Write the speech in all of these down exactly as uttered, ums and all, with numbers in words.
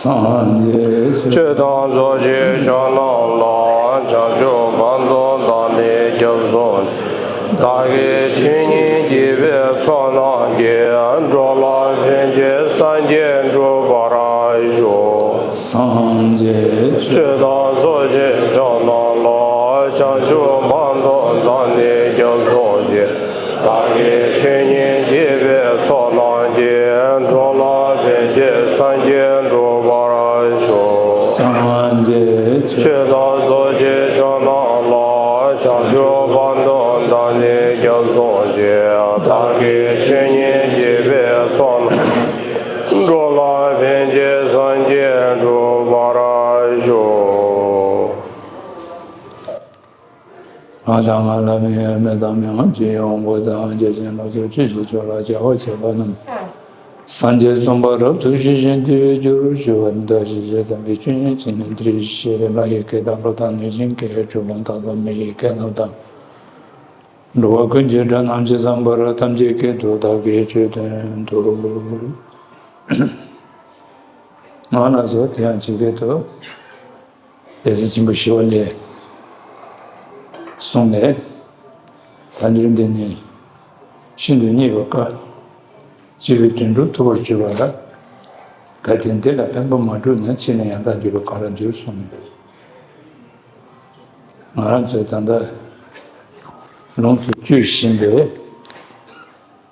སངས་རྒྱས་ཆོས་དང་ཚོགས་ཀྱི་མཆོག་རྣམས་ལ། བྱང་ཆུབ་བར་དུ་བདག་ནི་སྐྱབས་སུ་མཆི། བདག་གིས་ཆོས་ཉིད་བགྱིས་པའི་ཚོགས་རྣམས་ཀྱིས། འགྲོ་ལ་ཕན་ཕྱིར་སངས་རྒྱས་འགྲུབ་པར་ཤོག། སངས་རྒྱས་ཆོས་དང་ཚོགས་ཀྱི་མཆོག་རྣམས་ལ། བྱང་ཆུབ་བར་དུ་བདག་ནི་སྐྱབས་སུ་མཆི། བདག་གིས་ཆོས་ཉིད་བགྱིས་པའི་ཚོགས་རྣམས་ཀྱིས། འགྲོ་ལ་ཕན་ཕྱིར་སངས་རྒྱས་འགྲུབ་པར་ཤོག། སངས་རྒྱས་ཆོས་དང་ཚོགས་ཀྱི་མཆོག་རྣམས་ལ། བྱང་ཆུབ་བར་དུ་བདག་ནི་སྐྱབས་སུ་མཆི། བདག་གིས་ཆོས་ཉིད་བགྱིས་པའི་ཚོགས་རྣམས། འགྲོ་ལ་ཕན་ཕྱིར་སངས་རྒྱས་འགྲུབ་པར་ཤོག། ང་དང་ང་ལ་མི་འོས་མི་དང་མི་དབང་ཆོས་ཀྱི་དབང་པོ་དང་། རྒྱལ་ཆེན་ལོ་ཙཱ་བཀྲ་ཤིས་ཆོས་ལ་སྐྱབས་སུ་མཆི་བ་རྣམས། སངས་རྒྱས་གསུམ་པ་རབ་ཏུ་ཞི་ཞིང་དུལ་བའི་རྒྱུར་ཞུ་བ་འདི། ཞེས་བྱ་དམ་པའི་ཆོས་ཉིད་ཀྱི་ནི་འདིར་གཤེགས། ལྷ་ཡི་སྐད་དང་ཀླུ་དང་གནོད་སྦྱིན་སྐད། གྲུལ་བུམ་དག་དང་མི་ཡི་སྐད་རྣམས་དང་། འགྲོ་བ་ཀུན་གྱི་སྒྲ་རྣམས་ཇི་ཙམ་པར། ཐམས་ཅད་སྐད་དུ་བདག་གིས་ཆོས་བསྟན་ཏོ། ང་ལ་སོགས་དེ་ཡང་ཇི་སྐད་དུ། སྡེ་སྲིད་ཆེན་པོ་ཞི་བ་ལྷས་གསུངས་ནས། ད་འདིར་འདི་ནི་ཤིན་ཏུ་རྙེད་པར་དཀའ། སྤྱི་བོའི་དོན་སྒྲུབ་ཐུབ་པར་གྱུར་པ་ལ། གལ་ཏེ་འདི་ལ་ཕན་པ་མ་བསྒྲུབས་ན། ཕྱིས་ནས་ཡང་དག་འགྱུར་བ་གང་ལ་འགྱུར་གསུངས་ནས། ང་རང་ཚོས་ད་ལྟ་ལོངས་སུ་སྤྱོད་བཞིན་པའི་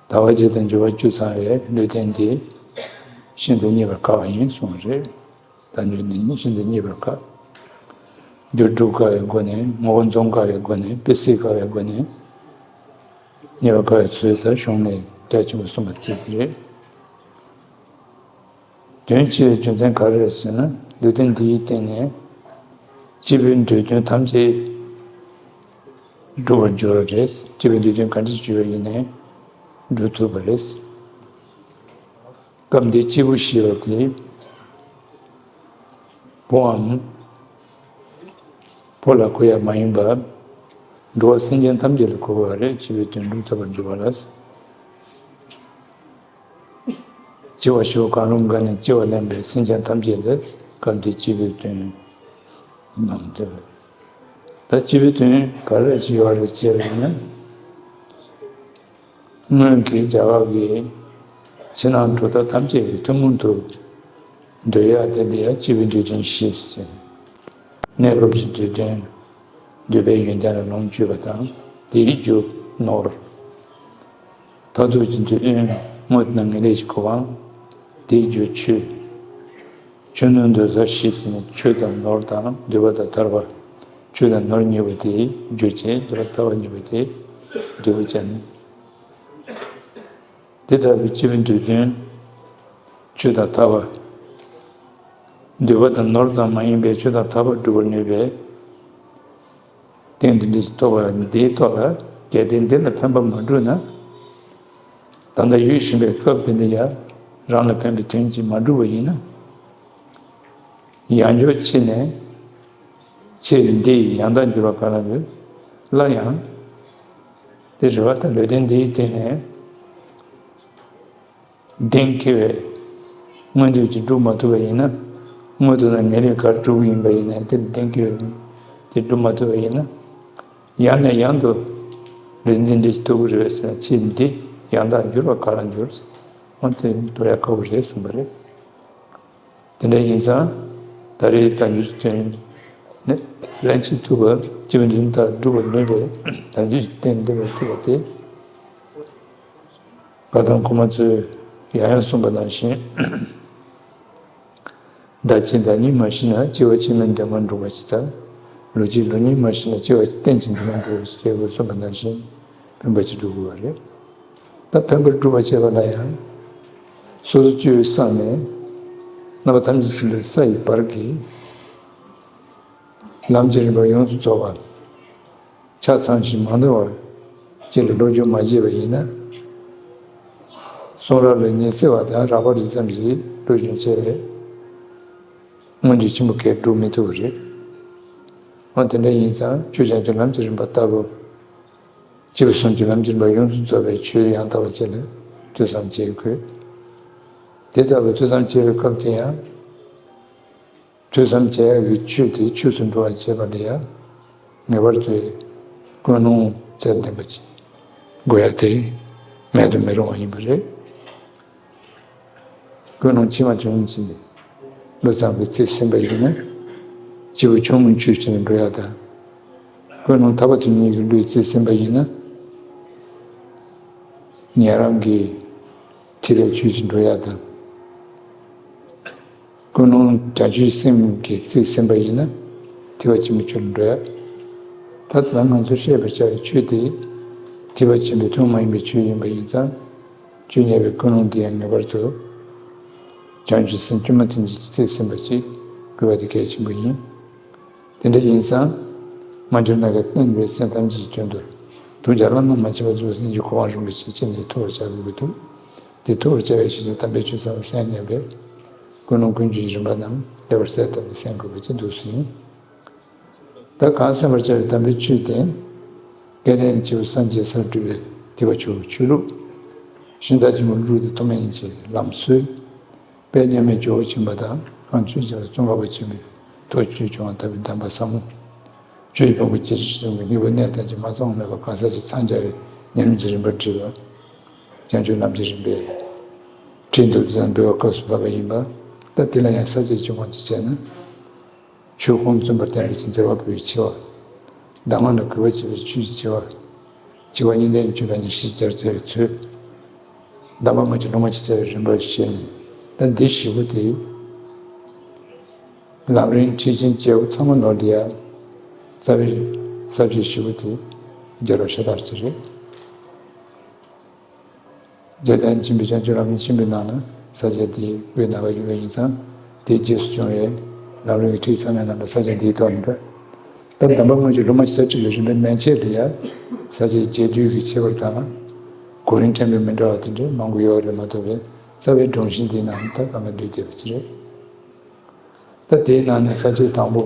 ཟླ་བ་གཅིག་དང་འགྱུར་བ་བཅུ་ཚང་བའི་ལུས་རྟེན་འདི་ཤིན་ཏུ་རྙེད་པར་དཀའ་བ་ཡིན་གསུངས་རེད། ད་འགྱུར་ནི་ཤིན་ཏུ་རྙེད་པར་དཀའ། རྒྱུ་སྒྲུབ་དཀའ་བའི་སྒོ་ནས། ངོ་བོ་འཛོམས་དཀའ་བའི་སྒོ་ནས། དཔེ་སྲིད་དཀའ་བའི་སྒོ་ནས། རྙེད་པར་དཀའ་བའི་ཚུལ་དེ་གཞུང་ནས་རྒྱ་ཆེན་པོ་གསུངས་པ་གཅིག་དེ་རེད། དོན་ཆེ་བའི་རྒྱུ་མཚན་ག་རེ་རེད་ཟེར་ན། ལུས་རྟེན་འདི་ཡི་སྟེང་ནས་སྤྱི་བོའི་འདོད་དོན་ཐམས་ཅད་འགྲུབ་པར་འགྱུར་བ་རེད། སྤྱི་བོའི་འདོད་དོན་ག་འདྲ་ཞིག་བྱས་པ་ཡིན་ནའི་འགྲུབ་ཐུབ་པ་རེད། སྐབས་འདིའི་སྤྱི་བོ་ཞེས་པ་དེ་བུའམ་བུ་ལ་གོ་ཡ་མ་ཡིན་པར་འགྲོ་བ་སེམས་ཅན་ཐམས་ཅད་ལ་གོ་དགོས་པ་རེད། སྤྱི་བོའི་དོན་སྒྲུབ་ཐུབ་པར་འགྱུར་བ་ལ། སྤྱི་བོར་ཞུགས་གང་རུང་ག་ནས་སྤྱི་བོར་ལེན་པའི་སེམས་ཅན་ཐམས་ཅད་ལ་སྐབས་འདིའི་སྤྱི་བོའི་དོན་གནང་སྟེ། ད་སྤྱི་བོའི་དོན་ག་རེ་ཞིག་ཡོད་རེད་ཅེས་པ་ཡིན་ན། སྔོན་གྱི་རྒྱལ་བ་གིས་ཕྱི་ནང་གྲུབ་མཐའ་ཐམས་ཅད་ཀྱི་ཐུན་མོང་དུ་འདོད་ཡག་དེ་ལ་ཡང་སྤྱི་བོའི་འདོད་དོན་བཞི་ཟེར། གནས་སྐབས་ཀྱི་འདོད་དོན། འདོད་པའི་ཡོན་ཏན་ལ་ལོངས་སྤྱོད་པ་དང་། དེའི་རྒྱུ་ནོར། མཐར་ཐུག་གི་འདོད་དོན་དངོས་དང་ངེས་ལེགས་ཀྱི་གོ་འཕང་། དེའི་རྒྱུ་ཆོས། ཆོས་ནོར་འདོད་ས་བཞི་ཟེར་ནས་ཆོས་དང་ནོར་དང་འདོད་པ་དང་ཐར་པ། ཆོས་དང་ནོར་གཉིས་པོ་དེའི་རྒྱུ་བྱས། འདོད་པ་ཐར་པ་གཉིས་པོ་དེའི་འབྲས་བུ་ཅན། དེ་ལྟ་བུའི་སྤྱི་བོའི་འདོད་དོན་ཆོས་དང་ཐར་པ། འདོད་པ་དང་ནོར་ཙམ་མ་ཡིན་པའི་ཆོས་དང་ཐར་པ་སྒྲུབ་པར་ནུས་པའི་རྟེན་འདི་འདྲ་ཞིག་ཐོབ་པ་ལ། འདིའི་ཐོག་ལ་གལ་ཏེ་འདི་ལ་ཕན་པ་མ་བསྒྲུབས་ན། ད་ལྟ་ཡོད་བཞིན་པའི་སྐབས་འདི་འདྲ་ཡང་རང་ལ་ཕན་པའི་དོན་ཅིག་མ་བསྒྲུབས་པ་ཡིན་ན། ཡང་འགྱུར་ཕྱིས་ནས་ཕྱིར་འདི་ཡང་དག་འགྱུར་བ་ག་ལ་འགྱུར། སླར་ཡང་དེ་རེ་བ་དང་ལུས་རྟེན་འདིའི་སྟེང་ནས་གཏན་འཁེལ་བའི་མངོན་འདོད་ཅིག་སྒྲུབ་མ་ཐུབ་པ་ཡིན་ན། མངོན་མཐོ་དང་ངེས་ལེགས་ག་རེ་སྒྲུབ་ཀྱི་ཡིན་པ་ཡིན་ནའི་དེ་ལ་གཏན་འཁེལ་བའི་དེ་སྒྲུབ་མ་ཐུབ་པ་ཡིན་ན། ཡང་ནས་ཡང་དུ་ལུས་རྟེན་འདི་ཞིག་ཐོབ་ཀྱི་རེད་ཟེར་ན། ཕྱིར་འདི་ཡང་དག་འགྱུར་བ་ག་ལ་འགྱུར། འོ་དེ་འདོད་ཡག་དཀའ་བོ་རེད་གསུངས་པ་རེད། དེ་འདྲ་ཡིན་ཙང་ད་རེས་ད་འདིར་སྟོན་ནས། ལན་གཅིག་ཐུབ་པ་སྤྱི་བོའི་འདོད་དོན་ལྟར་སྒྲུབ་པར་ནུས་པའི་ད་འདིར་བསྟན་འདི་བར་ཐུབ་པ་དེ། བཀའ་གདམས་གོང་མ་ཚོས་ཡང་ཡང་གསུངས་པ་ནང་བཞིན། ཟླ་གཅིག་ཟླ་གཉིས་མ་ཤི་ན་སྐྱེ་བ་ཕྱི་མའི་འདོད་མ་འགྲུབ་པ་ཇི་ལྟར། ལོ་གཅིག་ལོ་གཉིས་མ་ཤི་ན་སྐྱེ་བ་གཏན་གྱི་འདོད་མ་འགྲུབ་པ་ཞེས་གསུངས་པ་ནང་བཞིན་ཕན་པ་ཅིག་སྒྲུབ་དགོས་པ་རེད། ད་ཕན་པར་སྒྲུབ་པ་བྱེད་པ་ལ་ཡང་། སོ་སོ་སྤྱོད་པའི་ས་ནས་རྣམ་པ་ཐམས་ཅད་ཟིན་པའི་ས་ཡི་བར་གྱི་ལམ་གྱི་རིམ་པ་ཡོངས་སུ་རྫོགས་པ། ཆ་ཚང་ཞིང་མ་འདོར་བར་སྤྱི་ལ་བློ་སྦྱོང་མ་བྱས་པ་ཡིན་ན། གསུང་རབ་ལ་ཉི་ཚེ་བ་དང་རགས་པ་རེ་ཙམ་ཞིག་བློ་སྦྱོང་བྱས་པས་མངོན་འདོད་ཆེན་པོ་གས་སྒྲུབ་མི་ཐུབ་པ་རེད། འོ་དེ་འདྲ་ཡིན་ཙང་ཆོས་བྱང་ཆུབ་ལམ་གྱི་རིམ་པ་ལྟ་བུ། སྤྱི་བོ་གསུམ་གྱི་ལམ་གྱི་རིམ་པ་ཡོངས་སུ་རྫོགས་པའི་ཆོས་ཡང་དག་པ་ཅིག་ལ་ཐོས་བསམ་བྱེད་དགོས། དེ་ལྟ་བུའི་ཐོས་བསམ་བྱེད་པའི་སྐབས་དེ་ཡང་། ཐོས་བསམ་བྱ་ཡག་གི་ཆོས་དེ་ཆོས་སུ་འགྲོ་བར་བྱེད་པ་ལ་ཡང་ངེས་པར་དུ་ཀུན་སློང་རྩལ་ལྡན་པ་ཅིག་དགོས་ཡ་དེ་མེད་དུ་མི་རུང་བ་ཡིན་པ་རེད། ཀུན་སློང་ཕྱི་མ་དོན་གཉིས་ཀྱི་བློ་ཙམ་གྱིས་རྩིས་ཟིན་པ་ཡིན་ན། སྐྱེས་བུ་ཆུང་ངུའི་ཆོས་ཀྱི་འགྲོ་ཡ་དང་། ཀུན་སློང་ཐར་པ་དོན་གཉིས་ཀྱི་བློས་རྩིས་ཟིན་པ་ཡིན་ན། ཉན་རང་གི་ཐེག་པའི་ཆོས་ཀྱི་འགྲོ་ཡ་དང་། ཀུན་སློང་བྱང་ཆུབ་སེམས་ཀྱིས་རྩིས་ཟིན་པ་ཡིན་ན། ཐེག་པ་ཆེན་པོའི་ཆོས་ལ་འགྲོ་ཡ། ད་ལྟ་ང་ཚོས་བཤད་པར་བྱ་བའི་ཆོས་དེ་ཐེག་པ་ཆེན་པོའི་ཐུན་མོང་མ་ཡིན་པའི་ཆོས་ཡིན་པ་ཡིན་ཙང་། ཆོས་ཉན་པའི་ཀུན་སློང་དེ་ཡང་ངེས་པར་དུ་བྱང་ཆུབ་སེམས་བཅོས་མ་ཐམས་ཅད་ཀྱིས་རྩིས་ཟིན་པ་ཅིག་དགོས་པ་དེ་གལ་ཆེན་པོ་ཡིན། དེ་འདྲ་ཡིན་ཙང་། མ་གྱུར་ནམ་མཁའི་སྟེང་དུ་སེམས་ཐམས་ཅད་ཀྱི་དོན་དུ། དུ་བྱ་བླ་ན་མ་མཆིས་པ་རྫོགས་སངས་རྒྱས་གོ་འཕང་རིན་པོ་ཆེ་ཅི་ནས་ཐོབ་པར་བྱ་དགོས་ཀྱི་འདུག་དེ་ཐོབ་པར་བྱ་བའི་ཆེད་དུ་དམ་པའི་ཆོས་ཚང་བའི་སེམས་ཉམས་པས། ཀུན་སློང་ཀུན་སྤྱོད་ཀྱི་རིམ་པ་རྣམས་ལེགས་པར་གསལ་བཏབ་ནས་སེམས་དགོས་པ་ཅི་འདུག་ཟིན། ད་གང་སེམས་པར་བྱ་བའི་དམ་པའི་ཆོས་དེ། སྐལ་ལྡན་སྐྱེས་བུ་སངས་རྒྱས་སར་གྲུབ་པའི་ཐེག་པ་ཆེན་པོའི་ཆོས་ལུགས། ཤིང་རྟ་ཆེན་པོ་ལུགས་དང་ཐོགས་མེད་ཉིད་ཀྱི་ལམ་སྲོལ། དཔལ་མཉམ་མེད་ཇོ་བོ་ཆེན་པོ་དང་གངས་ཆེན་ཞེས་པ་ཙོང་ཁ་པ་ཆེན་པོའི་ཐུགས་རྗེ་ཆེ་ཆུང་བ་ལྟ་བུའི་གདམས་པ་ཟབ་མོ། ཆོས་ཀྱི་ཕུང་པོ་ཇི་ལྟར་ཤེས་པའི་དངོས་པོ་གནས་ཐམས་ཅད་མ་ཚང་མེད་པ་གང་ཟག་གཅིག་འཚང་རྒྱ་བའི་ཉམས་ལེན་གྱི་རིམ་པར་བྲིས་པ། བྱང་ཆུབ་ལམ་གྱི་རིམ་པའི་ཁྲིད་འདོད་དུ་འབད་བའི་སྐབས་སུ་བབས་པ་ཡིན་པ། ད་དེ་ལ་ཡང་ས་བཅད་ཆུང་ངུ་ཅིག་བྱས་ན། ཆོས་ཁུངས་བཙུན་པར་བསྟན་པའི་མཛད་པ་པོའི་ཆེ་བ། གདམས་ངག་ལ་གུས་པ་བྱེད་པའི་ཆོས་ཀྱི་ཆེ་བ། བྱེ་བ་གཉིས་ལྡན་གྱི་ཆོས་ལ་ཉེར་ཞིར་སྦྱར་བྱ་བའི་ཚུལ། གདམས་པ་དངོས་ཀྱི་སློབ་མ་ཅིག་བྱ་བའི་རིམ་པར་བཤད་ནས། ད་འདི་བཞི་པོ་དེ། ལམ་རིམ་ཁྲིད་ཆེན་བཅས་པ་ཚང་མ་ནོར་ལ་ཡ། རྩ་བའི་ས་བཅད་བཞི་པོ་དེ་སྦྱར་བ་ཤ་སྟག་ཅིག་རེད། རྗེ་བདག་ཉིད་ཆེན་པོའི་བྱང་ཆུབ་ལམ་རིམ་ཆེན་པོའི་ནང་ན་ས་བཅད་དེ་དབུས་ན་བ་ཡོད་པ་ཡིན་ཙང་། དེའི་རྗེས་སུ་བྱུང་བའི་ལམ་རིམ་གྱི་ཁྲིད་ཚང་མའི་ནང་ལ་ས་བཅད་འདིའི་ཐོག་ནས་འདྲ། ད་གདམས་པ་དངོས་ཀྱི་སློབ་མ་ཞེས་བྱ་བའི་རིམ་པའི་མན་ཆད་ལ་ཡ། ས་བཅད་རྒྱས་བསྡུས་ཀྱི་ཁྱད་པར་དང་། གོ་རིམ་ཕྲན་བུ་མི་འདྲ་བ་དེ་འདྲ་མང་པོ་ཡོད་རེད་མ་གཏོགས་པའི་རྩ་བའི་སྒྲོམ་གཞི་འདིའི་ནང་ད་གང་ག་འདུས་བསྡད་པ་ཅིག་རེད། ད་དེའི་ནང་ནས་ས་བཅད་དང་པོ་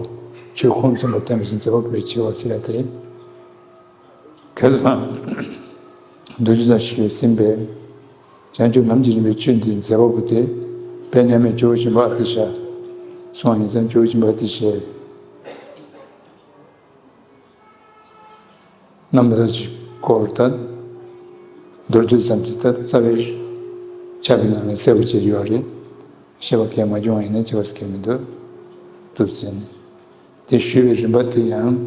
ཆོས་ཁུངས་བཙུན་པར་བསྟན་པ་ཞིག་མཛད་པ་པོའི་ཆེ་བ་ཟེར་ཡ་དེ། གལ་སྲིད་མདོ་རྒྱུད་དང་ཞེས་ཟིན་པས། བྱང་ཆུབ་ལམ་གྱི་རིམ་པའི་ཆོས་འདིའི་མཛད་པ་པོ་དེ་དཔལ་མཉམ་མེད་ཇོ་བོ་ཆེན་པོ་ཨ་ཏི་ཤ་སོང་བ་ཡིན་ཙང་། ཇོ་བོ་ཆེན་པོ་ཨ་ཏི་ཤའི་རྣམ་ཐར་གྱི་སྐོར་དང་མདོར་བསྡུས་ཙམ་གྱི་ད་རྩ་བའི་ཆ་བའི་ནང་ནས་གསལ་པོ་བྱས་ཡོད་རེད། བཤད་པ་གལ་མ་བྱུང་བ་ཡིན་ན་བྱ་བ་སྐད་མི་འདུག་འདུག་ཟེར་ནས། དེ་ཞུ་བའི་རིམ་པ་དེ་ཡང་།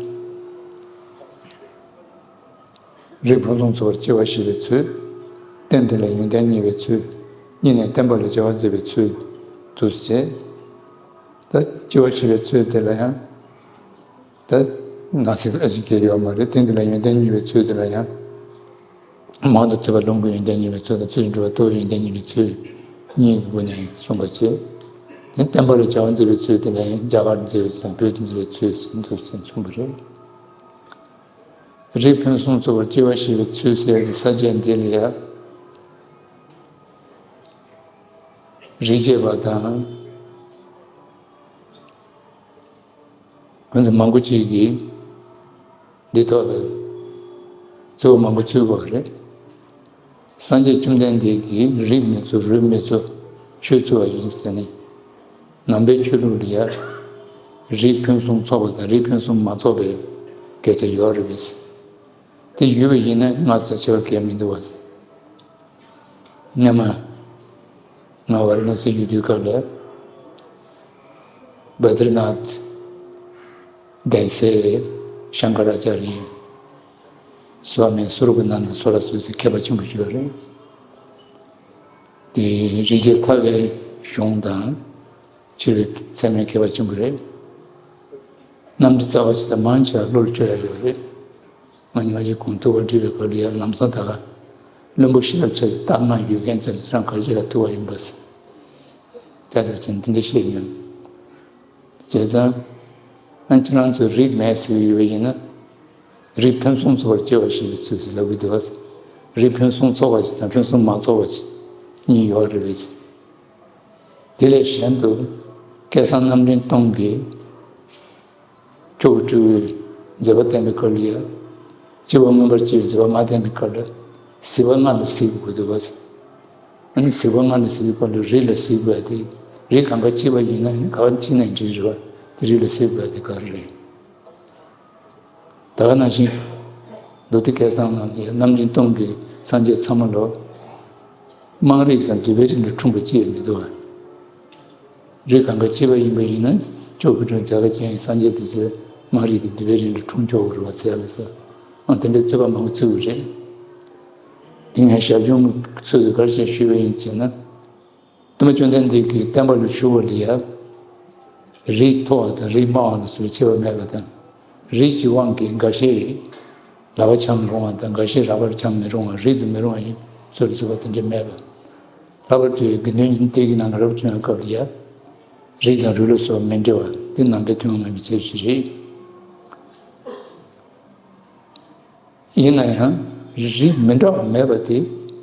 རིགས་ཕུན་སུམ་ཚོགས་པར་སྐྱེ་བ་བཞེས་པའི་ཚུལ། རྟེན་དེ་ལ་ཡོན་ཏན་བརྙེས་པའི་ཚུལ། བརྙེས་ནས་བསྟན་པ་ལ་བྱ་བ་མཛད་པའི་ཚུལ་དུ་བྱས། ད་སྐྱེ་བ་བཞེས་པའི་ཚུལ་དེ་ལ་ཡང་། ད་ནང་གསེས་ཨ་ཞིག་གལ་ཡོད་མ་རེད། རྟེན་དེ་ལ་ཡོན་ཏན་བརྙེས་པའི་ཚུལ་དེ་ལ་ཡང་། མང་དུ་ཐོས་པ་ལོངས་སྐུའི་ཡོན་ཏན་བརྙེས་པའི་ཚུལ་དང་། ཚུལ་འགྲུབ་པ་ཐུབ་པའི་ཡོན་ཏན་བརྙེས་པའི་ཚུལ་གཉིས་ཀྱི་སྒོ་ནས་གསུངས་པ་བྱས། དེ་བསྟན་པ་ལ་བྱ་བ་མཛད་པའི་ཚུལ་དེ་ལ་ཡང་རྒྱ་གར་མཛད་པའི་ཚུལ་དང་བོད་དུ་མཛད་པའི་ཚུལ་ཟེར་འདུག་ཟེར་གསུངས་པ་རེད། རིགས་ཕུན་སུམ་ཚོགས་པར་སྐྱེ་བ་བཞེས་པའི་ཚུལ་ཟེར་གྱི་ས་བཅད་འདི་ལ་ཡང་། རིགས་བྱེད་པ་དང་། ཁོང་ཚོ་མང་པོ་ཅིག་གིས་འདི་ཐོག་ལ་གཙོ་བོ་མང་པོ་བཙུགས་པ་རེད། སངས་རྒྱས་བཅོམ་ལྡན་འདས་ཀྱིས་རིགས་མི་གཙོ་རུས་མི་གཙོ་ཆོས་གཙོ་བ་ཡིན་ཟེར་ནས། ནང་པའི་ཆོས་ལུགས་ལ་ཡང་རིགས་ཕུན་སུམ་ཚོགས་པ་དང་རིགས་ཕུན་སུམ་མ་ཚོགས་པའི་སྐད་ཆ་ཡོད་རེད་པས། དེ་ཡོད་པ་ཡིན་ན་ང་ཚོ་བྱ་བ་གལ་མི་འདུག་བ། སྔོན་མ་ང་ཝཱ་ར་ཎ་སི་ཡོད་དུས་སྐབས་ལ་བ་དྲི་ནཱཐ་གདན་སའི་ཤང་ཀ་ར་ཨ་ཙཱརྱ་སྭ་མི་སྭ་རུ་པ་ནནྡ་སྭ་ར་སྭ་ཏི་ཟེར་མཁས་པ་ཆེན་པོ་ཞིག་ཡོད་རེད། དེ་རིགས་བརྒྱའི་ཐར་པའི་གཞུང་དང་ཕྱི་རོལ་ཚད་མའི་མཁས་པ་ཆེན་པོ་རེད། རྣམ་འགྲེལ་རྩ་བ་ཞིག་དང་མང་ཆེ་བ་བློ་ལ་བཅོལ་ཡ་ཡོད་རེད། ང་ཉི་མ་གཅིག་གོང་ཐུག་པར་བྲིས་པའི་སྐོར་ལ་ཡང་ལམ་སང་ད་ག་བླུན་པོ་ཤེས་རབ་ཆེ་བའི་རྟགས་ལྔ་ཡོད་མཁན་ཚོ་ལ་ཚེ་རང་གར་བྱེད་ལ་ཐུག་པ་ཡིན་པ་ཟེར། ད་ཆ་ཆེན་དེ་འདྲ་བཤད་མྱོང་། བྱས་ཙང་། ཨ་ཁྱེད་རང་ཚོས་རིགས་མེད་ཟེར་གྱི་ཡོད་པ་ཡིན་ན། རིགས་ཕུན་སུམ་ཚོགས་པར་སྐྱེ་བ་ཞེས་པའི་ཚུལ་ཟེར་ལབ་ཀྱི་འདུག་བ། རིགས་ཕུན་སུམ་ཚོགས་པ་ཞིག་དང་ཕུན་སུམ་མ་ཚོགས་པ་ཞིག་གཉིས་ཡོད་རེད་པས། དེ་ལས་གཞན་དུ་སྐལ་བཟང་རྣམ་འདྲེན་སྟོང་གིས་མཆོག་གི་སྤྲུལ་པའི་མཛད་པ་བསྟན་པའི་སྐོར་ལ་ཡང་། སྐྱེ་བ་མངོན་པར་སྐྱེ་བའི་མཛད་པ་མ་བསྟན་པའི་སྐོར་ལ་གཟིགས་པ་ལྔ་ལ་གཟིགས་དགོས་འདུག་བ། ཨ་ནི་གཟིགས་པ་ལྔ་ལ་གཟིགས་པའི་སྐོར་ལ་རིགས་ལ་གཟིགས་དགོས་ཏེ། རིགས་གང་ག་གཅིག་པ་ཡིན་ན་ཡང་ག་བ་གཅིག་ནས་འབྲི་རེད་བ། རིགས་ལ་སྲེད་དགོས་དེ་ག་རེ་རེད། ད་ག་ནང་བཞིན། མདོ་སྡེ་སྐལ་བཟང་ནང་ལ་ཡང་རྣམ་འདྲེན་སྟོང་གི་སངས་རྒྱས་ཚང་མ་ལོ། དམངས་རིགས་དང་འདུས་པའི་རིགས་ལས་འཁྲུངས་པ་ཅི་ཡང་མི་འདུག་བ། རིགས་གང་ག་གཅིག་པ་ཡིན་པ་ཡིན་ན་ཆོས་སྐུ་དྲུང་མཛད་པ་ཅན་སངས་རྒྱས་དེ་ཚོའི་དམངས་རིགས་དེ་འདུས་པའི་རིགས་ལས་འཁྲུངས་ཆོག་གི་རེད་བ་ཟེར་ཡ་ལ་སོགས། ཨང་དེ་འདྲའི་རྩོད་པ་མང་པོ་ཚུད་ཀྱི་རེད། དེ་ངས་ཞབས་བྱུང་གི་ཚུལ་དུ་ག་རེ་བྱས་ཞུས་པ་ཡིན་ཟེར་ན། སྟོན་པ་བཅོམ་ལྡན་འདས་ཀྱིས་བསྟན་པ་ལ་ཞུགས་པ་ལ་ཡ། རིགས་མཐོ་བ་དང་རིགས་དམའ་བ་ལ་སོགས་ཁྱད་པར་མེད་པ་དང་། རིགས་ཀྱི་དབང་གིས་འགའ་ཤས་ལག་པ་འཆང་རུང་བ་དང་འགའ་ཤས་རག་པ་འཆང་མི་རུང་བ། རིགས་དང་མི་རུང་བ་ཡིན་ཚུལ་ལ་སོགས་པ་དེ་འདྲ་མེད་པ། ལྷག་པར་དུ་དགེ་འདུན་གྱི་སྡེ་གི་ནང་ལ་རབ་བྱུང་བའི་སྐབས་ལ་ཡ། རིགས་དང་རུས་ལ་སོགས་མི་འདྲ་བ་དེ་ནང་པའི་ཐུན་མོང་མ་ཡིན་པའི་ཁྱད་ཆོས་རེད། ཡིན་ན་ཡང་རིགས་མི་འདྲ་བ་མེད་པ་དེ་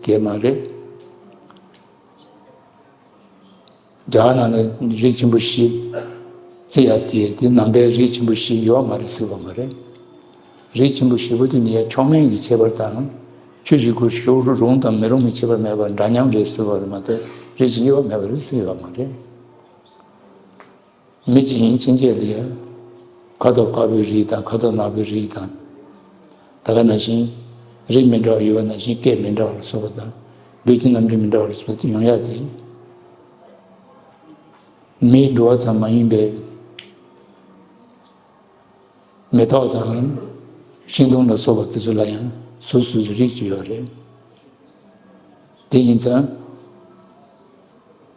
གལ་མ་རེད། རྒྱ་གར་ནང་ལ་རིགས་ཆེན་པོ་བཞི་བརྩི་ཡ་དེ་དེ་ནང་པའི་རིགས་ཆེན་པོ་བཞི་ཡོད་མ་རེད་ཟེར་བ་མ་རེད། རིགས་ཆེན་པོ་བཞི་པོ་དེ་ནི་ཡང་མཆོག་དམན་གྱི་ཁྱད་པར་དང་། ཆོས་ཀྱི་སྒོར་ཞུགས་རུང་དང་མི་རུང་གི་ཁྱད་པར་མེད་པར་འདྲ་མཉམ་རེད་ཟེར་བ་རེད་མ་གཏོགས་རིགས་ཆེན་པོ་མེད་པ་རེད་ཟེར་བ་མ་རེད། མི་གཅིག་ཡིན་ཕྱིན་ཆད་ལ་ཡང་། ཁ་དོག་དཀར་པོའི་རིགས་དང་ཁ་དོག་ནག་པོའི་རིགས་དང་། ད་ག་ནང་བཞིན། རིགས་མི་འདྲ་བ་ཡོད་པ་ནང་བཞིན་སྐད་མི་འདྲ་བ་ལ་སོགས་པ་དང་། ལུས་ཀྱི་རྣམ་འགྱུར་མི་འདྲ་བ་ལ་སོགས་པ་དེ་ཡོང་ཡ་དེ། མིའི་འགྲོ་བ་ཙམ་མ་ཡིན་པའི། མེ་ཏོག་དང་། ཤིང་སྡོང་ལ་སོགས་པ་དེ་ཚོ་ལ་ཡང་སོ་སོའི་རིགས་ཀྱི་ཡོད་རེད། དེ་ཡིན་ཙང་།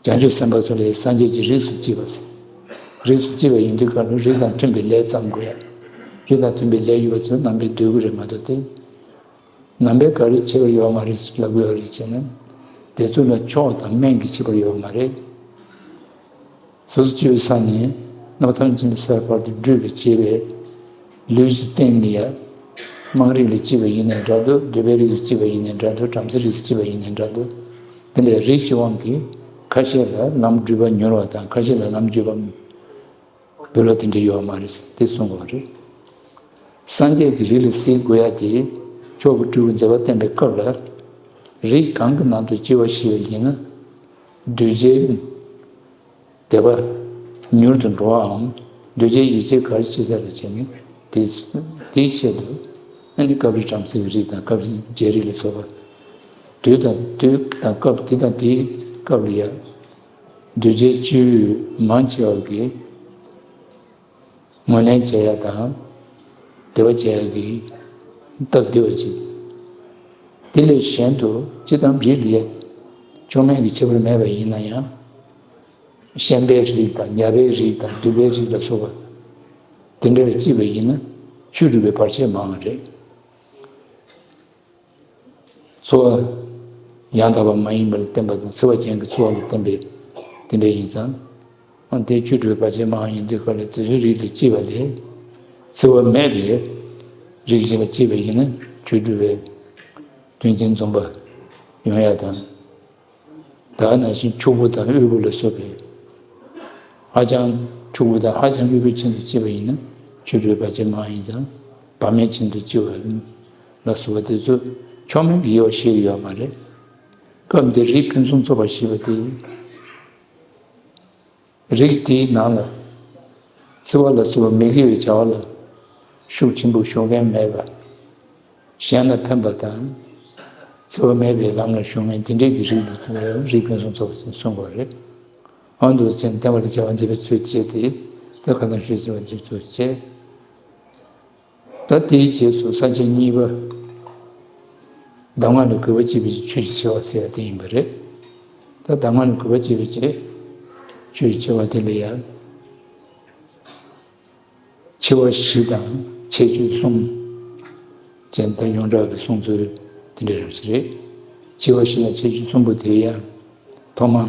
བྱང་ཆུབ་སེམས་དཔའ་ཚོ་ལ་སངས་རྒྱས་ཀྱི་རིགས་སུ་སྐྱེས་པ་ཟེར། རིགས་སུ་སྐྱེས་པ་ཡིན་དུས་ག་ལ་རིགས་དང་མཐུན་པའི་ལས་བརྩམ་དགོས་ཡ། རིགས་དང་མཐུན་པའི་ལས་ཡོད་པ་ཚོ་ནང་པའི་འདོད་རྒུ་རེད་མ་གཏོགས་ཏེ། ནང་པའི་ག་རེ་ཁྱད་པར་ཡོད་མ་རེད་ལབ་དགོས་ཡ་རེད་ཅེ་ན། དེ་ཚོ་ལ་མཆོག་དང་དམན་གྱི་ཁྱད་པར་ཡོད་མ་རེད། སོ་སོ་སྐྱེ་བོའི་ས་ནས་རྣམ་ཐར་འཛིན་པའི་སར་བར་དུ་བགྲོད་པའི་སྐྱེ་བའི་ལུས་ཀྱི་སྟེང་ནས་ཡ། དམངས་རིགས་ལ་སྐྱེས་པ་ཡིན་ནའི་འདྲ་འདུག་འདུས་པའི་རིགས་སུ་སྐྱེས་པ་ཡིན་ནའི་འདྲ་འདུག་བྲམ་ཟེ་རིགས་སུ་སྐྱེས་པ་ཡིན་ནའི་འདྲ་འདུག་དེ་ལས་རིགས་ཀྱི་དབང་གིས་ཁ་ཤས་ལ་ལམ་བགྲོད་པ་མྱུར་བ་དང་ཁ་ཤས་ལ་ལམ་བགྲོད་པ་འབུལ་བ་དེ་འདྲ་ཡོད་མ་རེད་དེ་གསུང་དགོས་རེད། སངས་རྒྱས་ཀྱི་རིགས་ལ་གཟིགས་དགོས་ཡ་དེ་མཆོག་གི་སྤྲུལ་སྐུ་མཛད་པ་བསྟན་པའི་སྐབས་ལ། རིགས་གང་གི་ནང་དུ་སྐྱེ་བ་བཞེས་པ་ཡིན་ན། གདུལ་བྱའི་དད་པ་མྱུར་དུ་འགྲོ་བའམ། གདུལ་བྱའི་ཡིད་ཆེས་ག་རེ་ཆེ་ས་རེ་བྱས་ནས་དེ་དེའི་ཆེད་དུ་ཨ་ནི་སྐབས་རེ་བྲམ་ཟེ་གི་རིགས་དང་སྐབས་རེ་རྗེ་རིགས་ལ་སོགས་པ། དུས་དང་དུས་དང་སྐབས་དེ་དང་དེའི་སྐབས་ལ་ཡང་། གདུལ་བྱའི་སྤྱོད་ཡུལ་མང་ཆེ་བ་གིས་ངོས་ལེན་བྱེད་ཡ་དང་། དད་པ་བྱེད་ཡ་གི་སྟབས་བདེ་བ་ཅིག་དེ་ལས་གཞན་དུ་སྤྱིར་བཏང་རིགས་ལ་ཡ་མཆོག་དམན་གྱི་ཁྱད་པར་མེད་པ་ཡིན་ན་ཡང་། ཤན་པའི་རིགས་དང་ཉ་པའི་རིགས་དང་གདུག་པའི་རིགས་ལ་སོགས་པ། དེ་འདྲ་བའི་གཅིག་པ་ཡིན་ན་ཆོས་སྒྲུབ་པའི་བར་ཆད་མང་བ་རེད། འཚོ་བ་ཡང་དག་པ་མ་ཡིན་པར་བསྟན་པ་དང་འཚེ་བ་ཅན་གྱི་འཚོ་བ་ལ་བསྟན་པའི་དེ་འདྲ་ཡིན་ཙང་། ཨ་དེ་ཆོས་སྒྲུབ་པ་ཅན་མང་ཡིན་དུས་ག་ལ་དེ་ཚོའི་རིགས་ལ་སྐྱེས་པ་ལས། འཚེ་བ་མེད་པའི་རིགས་ཅན་ལ་སྐྱེས་པ་ཡིན་ན་ཆོས་སྒྲུབ་པའི་དོན་ཆེན་འཛོམས་པ་ཡོང་ཡ་དང་། ད་ག་ནང་བཞིན་ཕྱུག་པོ་དང་དབུལ་པོ་ལ་སོགས་པའི། ཧ་ཅང་ཕྱུག་པོ་དང་ཧ་ཅང་དབུལ་པོའི་ཁྱིམ་དུ་སྐྱེས་པ་ཡིན་ན་ཆོས་སྒྲུབ་པ་ཅན་མང་ཡིན་ཙང་། བ་མེན་ཁྱིམ་དུ་སྐྱེ་བ་ལ་སོགས་པ་དེ་ཚོ་མཆོག་དམན་གྱི་དབྱེ་བ་ཤེས་ཀྱི་ཡོད་མ་རེད། སྐབས་འདིར་རིགས་ཕུན་སུམ་ཚོགས་པ་ཞེས་པ་དེ། རིགས་དེའི་ནང་ལ། འཚེ་བ་ལ་སོགས་པ་མི་དགེ་བའི་བྱ་བ་ལ། ཤུགས་ཆེན་པོ་ཤོར་མཁན་མེད་པ། གཞན་ལ་ཕན་པ་དང་། འཚེ་བ་མེད་པའི་ལམ་ལ་ཞུགས་མཁན་དེ་འདྲའི་གི་རིགས་ལ་རིགས་ཕུན་སུམ་ཚོགས་པ་ཅན་གསུངས་པ་རེད། འོན་ཏེ་ཚེ་འདས་བར་བྱ་བ་མཛད་པའི་ཚུལ་བཅས་ཏེ། ད་ག་ནང་བཞིན་བྱ་བ་མཛད་པའི་ཚུལ་བཅས། ད་དེའི་རྗེས་སུ་ས་བཅད་གཉིས་པ། གདམས་ངག་ལ་གུས་པ་བསྐྱེད་པའི་ཆོས་ཀྱི་ཆེ་བ་ཟེར་བ་དེ་ཡིན་པ་རེད། ད་གདམས་ངག་ལ་གུས་པ་བསྐྱེད་པའི་ཆོས་ཀྱི་ཆེ་བ་དེ་ལ་ཡང་། ཆེ་བ་བཞི་དང་ཁྱད་ཆོས་གསུམ། ཅན་ད་ཡོངས་གྲགས་ཀྱི་གསུང་ཚུལ་དེ་འདྲ་རེད་ཅེས་རེད། ཆེ་བ་བཞི་དང་ཁྱད་ཆོས་གསུམ་པོ་དེ་ཡང་ཐོག་མ།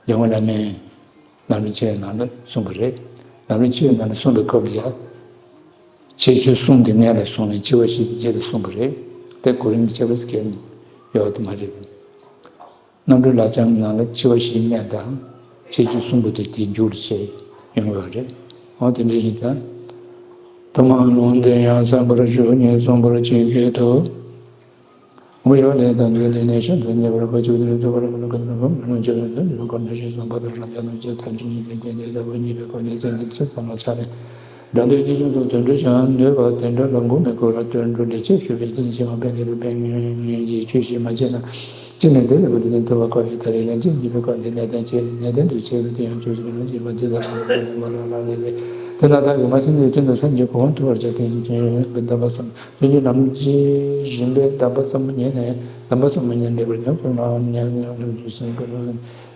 འཇམ་མགོན་བླ་མས་ལམ་རིམ་ཆེ་བའི་ནང་ལ་གསུངས་པ་རེད། ལམ་རིམ་ཆེ་བའི་ནང་ལ་གསུངས་པའི་སྐབས་ལ་ཡང་། ཁྱད་ཆོས་གསུམ་དེ་སྔོན་ལ་གསུངས་ནས་ཆེ་བ་བཞི་དེ་རྗེས་ལ་གསུངས་པ་རེད། དེ་གོ་རིམ་གྱི་ཁྱད་པར་གལ་ཡོད་པ་དེ་མ་རེད། རྣམ་གྲོལ་ལག་བཅངས་ནང་ལ་ཆེ་བ་བཞི་སྔོན་དང་། ཁྱད་ཆོས་གསུམ་པོ་དེ་དེའི་མཇུག་ལ་བྱས་ཡོང་གི་ཡོད་རེད། འོ་དེ་འདྲ་ཡིན་ཙང་། ཐོག་མར་ལུང་དེ་ཡང་གསན་པར་ཞུ་ངས་གསུང་པར་བྱེད་ཀྱི་འདུག་དབང་པོ་ཞི་བ་ལྷའི་དང་འདུས་ནས་ནས་ཤིན་ཏུ་ཉེ་བར་བཀོད་ཅིག་ཏུ་རེ་ཐུབ་པར་ཀུན་ལ་ཀུན་ཏུ་ཕུང་ནས་ལོངས་སྤྱོད་པའི་དོན་དུ་བཀོད་ནས་ཞེས་གསུངས་པ་ལྟར་རང་ཅག་ལོངས་སྤྱོད་ཐམས་ཅད་ཀྱི་ལུས་རྟེན་དེ་ལྟ་བུ་གཉིས་པའི་སྒོ་ནས་ཚེ་འདིར་ཚུལ་ཙམ་ལ་ཆགས་ནས། དགྲ་འདོད་ཀྱི་སེམས་སུ་དུད་འགྲོ་ཀྱང་ནུས་པ་དེ་འདྲ་ལ་འགུགས་མི་དགོས་ར། དུད་འགྲོ་ལས་ཆེས་ཞུ་བའི་རྐྱེན་བྱེད་པ་དཔེ་འདིར་དཔེ་ངན་གྱི་ཆོས་ཤིག་མ་བྱས་ན། ཅི་ནས་འདི་ལྟ་བུ་ལུས་རྟེན་ཐོབ་པ་དཀའ་བས། ད་རེས་ལན་གཅིག་ཉེས་པའི་སྐབས་འདི་ལས་ལྡན་བྱས། ལས་ལྡན་དུ་བྱས་པའི་དེ་ཡང་ཆོས་ཅན་ལ་བྱེད་པ་འདི་ལ་སོགས་པའི་མ་ལ་ལ་ལས་པས། དེ་ན་ད་ཡོད་མ་ཚད་ནས་རྒྱུན་དུ་སངས་རྒྱས་གོ་འཕང་ཐོབ་པར་བྱ་སྟེ། ཉིན་གྱི་གདམས་པ་གསུམ། རྒྱུན་གྱི་ལམ་གྱི་རིམ་པས་གདམས་པ་གསུམ་ཉན་ནས། གདམས་པ་གསུམ་མ་ཉན་འདྲེས་པར་ཉམས་སུ་བླང་། ཉམས་ཉམས་ལ་རྒྱུ་སེམས་ཀུན།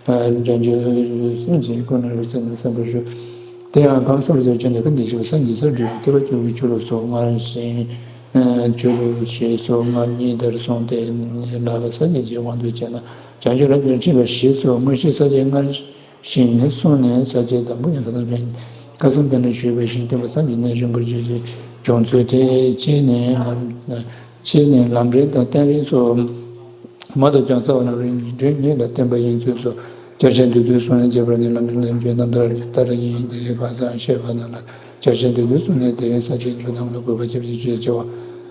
བྱང་ཆུབ་སེམས་ཀྱི་ཀུན་སློང་རིགས་ཚད་ནས་བསམ་པར་ཞུ། དེ་ཡང་གང་ཟག་ཚོ་ཆེན་དེ་ཀུན་གྱི་ཞུ་སངས་རྒྱས་སར་བགྲོད་པའི་ཐེག་པ་ཆོས་ཀྱི་ཆོས་ལུགས་སོ་ལྔ་ཞིང་། ཆོས་ལུགས་ཞེས་སོ་ལྔ་གཉིས་ལྟར་གསུངས་ཏེ། ལྷག་པའི་སངས་རྒྱས་ཀྱི་དབང་དུ་བྱས་ན། བྱང་ཆུབ་ལམ་གྱི་ཁྲིད་པ་བཞི་སོ་དངོས་གཞི་ས་བཅད་ལྔ་ཞིང་གསུངས་ནས་ས་བཅད་དང་པོ་ཡང་དག་དང་ལྡན། ཁ་སང་དཔེར་ན་ཞུས་པ་བཞིན་སྟོན་པ་སངས་རྒྱས་ནས་རིམ་པར་བརྗོད་ཀྱི་བྱུང་ཚུལ་དེ་ཕྱེ་ནས་ལམ། ཕྱེ་ནས་ལམ་རིམ་དང་རྟེན་རིམ་སོགས། མ་དང་རྒྱ་མཚོ་ལམ་རིམ་གཉིས་ལ་བརྟེན་པ་ཡིན་ཚུལ་སོགས། བསྐྱར་བཤད་མདོར་བསྡུས་གསུངས་ནས་རྒྱས་པར་ནི་ལམ་རིམ་ལ་འཇུག་རྣམ་ཐར་ལྟར་ཡིན་ཏེ། གང་ཟག་བཤད་པ་རྣམས་ལ་བསྐྱར་བཤད་མདོར་བསྡུས་གསུངས་ནས་དེ་རིང་ས་བཅད་ཉི་ཤུ་ཐམ་ལ་གོ་བ་ཆེ་བ་ཞིག་བརྗོད་ཆེ་བ།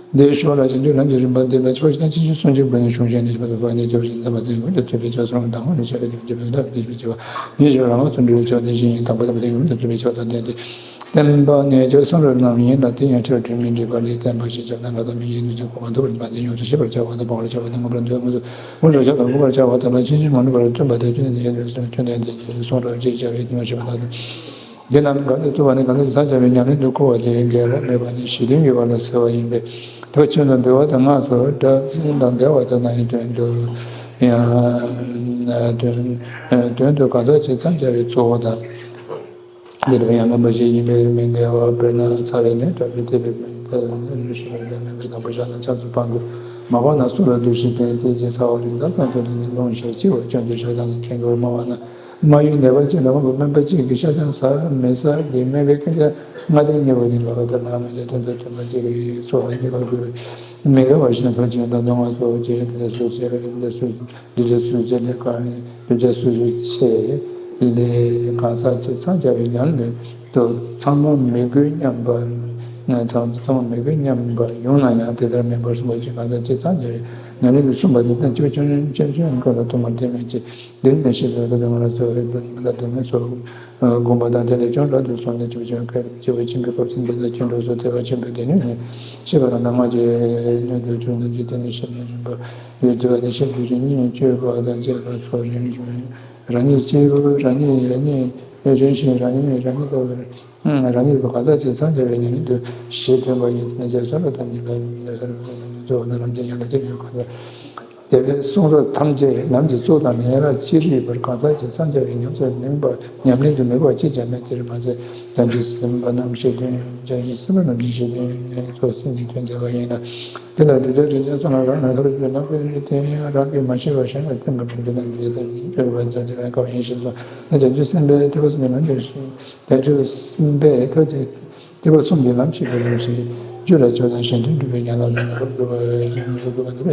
འདིའི་ཞོར་ལ་བྱང་ཆུབ་ལམ་གྱི་རིམ་པ་འདི་ལ་ཆོས་ཅན་ཅི་ཞིག་གསུང་ཆོས་པ་ནི་གཞུང་ཆེན་ནས་ཞེས་པ་དང་པ་ནས་རྒྱབ་ཞིང་འཛིན་པ་དེ་ཀུན་ཏུ་ཐོས་པའི་ཆོས་སོ། དང་པོ་ནས་བཤད་པའི་དེ་རྒྱབ་ཞིང་འཛིན་པ་དེ་ཞེས་བྱ་བ། ཉེ་ཞིང་རང་དབང་སུ་འགྲོ་བའི་ཆོས་དེ་བཞིན་ཡིན། དང་པོ་དང་པོ་དེ་ཀུན་ཏུ་ཐོས་པའི་ཆོས་དང་ལྡན་ཏེ། བསྟན་པ་ནས་ཀྱང་གསུང་རབ་རྣམས་ཡིན་ལ། དེ་ཡང་ཕྲད་དྲུག་མི་འདྲེས་པ་ལས་བསྟན་པ་ཞེས་བྱ་བ་ན་ལྷ་དང་མི་ཡི་ལུས་ཀྱི་གོ་འཕང་ཐོབ་པར་མ་ཚད་ཡོངས་སུ་ཤེས་པར་བྱ་བ་དང་། སྤང་བར་བྱ་བ་དང་། མངོན་པར་འདོད་པ་དང་། མངོན་སུམ་དུ་བྱ་བ་དང་། ལ་ཕྱིན་ཅི་མ་ལོག་པར་སྟོན་པ་དང་། ཆོས་ནི་དེ་ཡང་དུ་ཆོས་ནི་དེ་གསུང་རབ་ཅེས་བྱ་བའི་དོན་ཞེས་པ་དང་། དེ་རྣམས་གང་དུ་ཐུབ་པ་ནི་གང་དུ་ཟབ་བྱ་བའི་ཉམས་ལེན་དུ་བཀོལ་བ་དེ་འགལ་བ་མེད་པ་ནི་གཞི་མཐུན་ཡོད་པ་ལ་ཟེར་བ་ཡིན་པས། དེ་བ་ཆེན་དུ་འདུལ་བ་དང་སྔགས་སུ་སྒྲ་གསུམ་དང་འགལ་བ་དང་ན་ཡི་དོན་དུ་ཡང་དོན་དོན་དུ་གང་ཟག་ཅེས་མཚམས་སྦྱར་བའི་གཙོ་བོ་དང་། འདིར་ཡང་རྣམ་པ་བཞི་ཡིན་པས་མི་འགལ་བ། དཔེར་ན་ཚ་བའི་ནད་དྲག་པོས་ཐེབས་པའི་མི་ལུས་ཤི་བའི་ལས་མེད་པའི་དང་པོ་བཞག་ན་ཆབ་ཏུ་སྤང་དགོས། མ་སྤངས་ན་སྲོག་ལ་སྡུག་ཅིང་བརྟེན་ཏེ། ཅེས་ཚ་བ་རིགས་ཙམ་ཙམ་དུ་ལྡན་ནས་ལོངས་ཤིག་ཅེས་པ་སྤྱང་ཀིའི་ཕྱག་བརྐྱངས་ཀྱིས་ཁྲིད་དགོས། མ་སྤངས་ན། མ་ཡུལ་ནད་པ་གཅིག་ལ་དབང་གིས་སྨན་པ་གཅིག་གིས་ཕྱག་བརྐྱངས་ཟ་མི་ཟ་གི་སྨན་པའི་སྐད་ཆ་ལྔ་ལྡན་གཉིས་པོ་ནི་ལོག་ལྟར་ན་མི་འདོད་དོན་དུ་སྟོན་པ་གཅིག་གིས་སྲོག་ལ་གཉིས་པར་འགུལ་བས་མི་འགལ་བར་ཤེས་ན། ཕར་ཕྱིན་དང་སྣང་བ་སོགས་བྱས་ཏེ་སོ་བྱས་པས་འདི་སུ་གདུལ་བྱ་སུ་བྱས་ལས་གང་གདུལ་བྱ་སུ་བྱས་ལས་གང་ཟག་ཅེས་མཚམས་སྦྱར་བའི་ཉམས་ལེན་དུ་ཚང་མ་མི་དགོས་སྙམ་པ། ཚང་ཚང་མ་མི་དགོས་སྙམ་པ་ཡོང་ན་ཡང་དེ་ལྟར་མིན་པར་གསུངས་པ་ཅིག་གང་ཟག་ཅེས་མཚམས་སྦྱར་བའི་ཉམས་ལེན་དུ་གསུངས་པ་དེ་ལྟར་སྤྱི་བོ་ཅན་ཅན་ཅན་ཀུན་ལ་དུ་མར་བསྟན་མེད་ཅེས། འདིར་ནི་ཤེས་པའི་བློ་དང་ང་ལ་སོགས་པའི་བློ་ལ་དོན་མེད་སོགས་སྒོམ་པ་དང་། དེ་ལས་ཀྱང་རབ་ཏུ་བྱུང་ནས་སྤྱི་བོ་ཅན་སྐད་སྤྱི་བོ་ཆེན་པོའི་སྐབས་སུ་འདི་ལ་སྐྱེ་འགྲོ་སོགས་ཐེག་པ་ཆེན་པོའི་སྡེ་སྣོད་ནི་ཤེས་པ་དང་སྣང་བ་གི་སྣོད་དུ་གྱུར་ནས་འཇིག་རྟེན་ནས་ཤེས་པའི་རིམ་པ་ཡོད་དེ་བ་ནི་ཤེས་པའི་རིམ་གཉིས་སྤྱོད་པ་དང་བཅས་པ་སོགས་རིམ་བྱུང་རང་ཉིད་སྐྱེས་བུ་རང་ཉིད་རང་ཉིད་རིམ་བཞིན་རང་ཉིད་རང་ཉིད་ལྟ་བུར། རང་ཉིད་ཀྱི་གང་ཟག་ཅེས་མཚམས་སྦྱར་བའི་ཉམས་ལེན་དུ་གཞི་སྟོན་པ་ཡིན་ཏེ། ནི་རྗེས་སུ་རབ་ཏུ་ཉེ་བའི་རྗེས་སུ་རབ་ཏུ་གཙོ་བོ་ནི་རང་རྒྱལ་ཡན་ལག་བརྒྱད་ཀྱི་གང་ཟག་དེ་བས་གསུང་རབ་ཐམས་ཅད་ལམ་གྱི་གཙོ་དང་ནི་ཡན་ལག་ཅི་རིགས་པར་གང་ཟག་ཅེས་མཚམས་སྦྱར་བའི་ཉམས་སུ་ལེན་པ་ཉམས་ལེན་དུ་མི་དགོས་པ་ཅིས་ཀྱང་མེད། དེར་མ་ཟད་བྱང་ཆུབ་སེམས་དཔའ་རྣམས་ཤེས་དོན་བྱང་ཆུབ་སེམས་དཔའ་རྣམས་ཀྱི་ཤེས་དོན་ནི་གཙོ་སེམས་ཀྱི་དོན་མཛད་པ་ཡིན་ལ། དེ་ལ་གདུལ་བྱ་རིགས་ཅན་གསུམ་ལ་རང་ནས་ཐར་གྱུར་ན། དེ་ཡང་རང་གིས་མ་ཤེས་པར་གཞན་ལ་བསྟན་པར་འགྲོ་རྒྱུ་ན་འདི་ལྟར་ཡིན་སྤྱོད་པ་མཛད་དེ་ལ་དཀའ་བ་ཡིན་ཞེས་སོ། ན་བྱང་ཆུབ་སེམས་དཔའི་ཐེག་པ་གསུམ་གྱི་ལམ་གྱི་བྱང་ཆུབ་སེམས་དཔའི་ཐེག་པ་གསུམ་གྱི་ལམ་ཤེས་པའི་རིམ་བཞིན་རྒྱུད་ལ་སྦྱོར་ན་གཞན་དོན་སྒྲུབ་པའི་ཡན་ལག་ལ་ངེས་པར་འགྲོ་བ་ཡིན་ཞེས་སོ། འགྲོ་བ་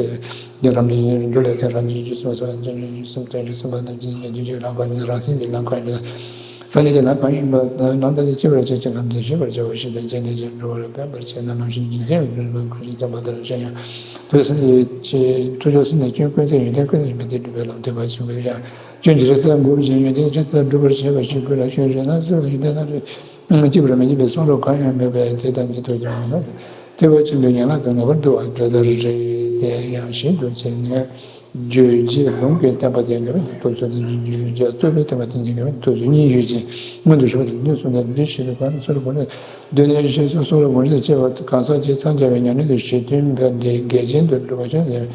འདི་རེད། རྒྱུ་རང་གི་རྒྱུ་ལས་ཚེ་རང་གི་རྒྱུ་སེམས་སོ། རྒྱུ་རྒྱུ་སེམས་དཔའ་རྣམས་ཀྱི་ཉེ་དུ་ཆོས་རང་གང་ཡིན། རང་སེམས་ཀྱི་ལམ་གང་ཡིན། སངས་རྒྱས་ཀྱི་ལམ་གང་ཡིན་པ་དང་། ལམ་དང་ནི་སྐྱེ་བར་བྱེད་ཀྱི་ལམ་དེ་ཤེས་པར་བྱ་བ་ཞིག་དང་། རྗེས་འབྲང་ཞིང་འགྲོ་བར་ཕན་པར་བྱེད་ན། ལམ་ཤེས་ཀྱི་རྗེས་འགྲོ་ལ་གང་ཞིག་སྟོན་པ་ལྟར་གཞན་ཡང་། ཐུགས་སེམས་ཀྱི་ཐུགས་ཕྱོགས་སེམས་ནི་སྐྱོན་ཀུན་ཟད། ཡོན་ཏན་ཀུན་ཟད་མི་ཟད་སྒྲུབ་པའི་ལམ་སྟོན་པ་ཆེན་པོ་ཡང་། སྐྱོན་གྱི་རིགས་རྩ་འགོག་ཅིང་། ཡོན་ཏན་རིགས་རྩ་སྒྲུབ་པར་བྱེད་པ་ཞིག་དགོས་ལ། སྐྱོན་རིགས་སྣ་ཚོགས་ཡོན་ཏན་སྣ་ཚོགས་སྐྱེ་བར་མི་བྱེད་པའི་གསུང་རབ་གང་ཡང་མེད་པས། དེ་ལྟ་ཉིད་དུ་ཀྱང་ཐེག་པ་ཆེན་པོའི་ཡན་ལག་ཏུ་ངེས་པར་འདུ་བ་དེ་ལྟར་རེད། དེ་ཡང་ཞིབ་ཏུ་དཔྱད་ནས། བརྗོད་བྱའི་ལུང་གིས་བསྟན་པ་དེ་ངེས་པར་སྟོན་ཚུལ་དང་། བརྗོད་བྱ་རྩོད་པས་བསྟན་པ་དེ་ངེས་པར་སྟོན་ཚུལ་གཉིས་ཡོད་ཅིང་། སྔོན་དུ་ཞུས་པ་དང་དུས་གསུམ་དང་དུས་ཤེས་པའི་བར་ན་གསུང་རབ་གོང་ནས་བསྡུས་ནས་ཞེས་སོགས་གསུང་རབ་གོང་ནས་བཤད་པ་གང་ཟག་ཅིག་མཚམས་སྦྱར་བའི་ཉམས་ལེན་དུ་གཞི་མཐུན་པ་འདི་འགལ་རྐྱེན་དུ་གྲུབ་པ་ཅན་ཡང་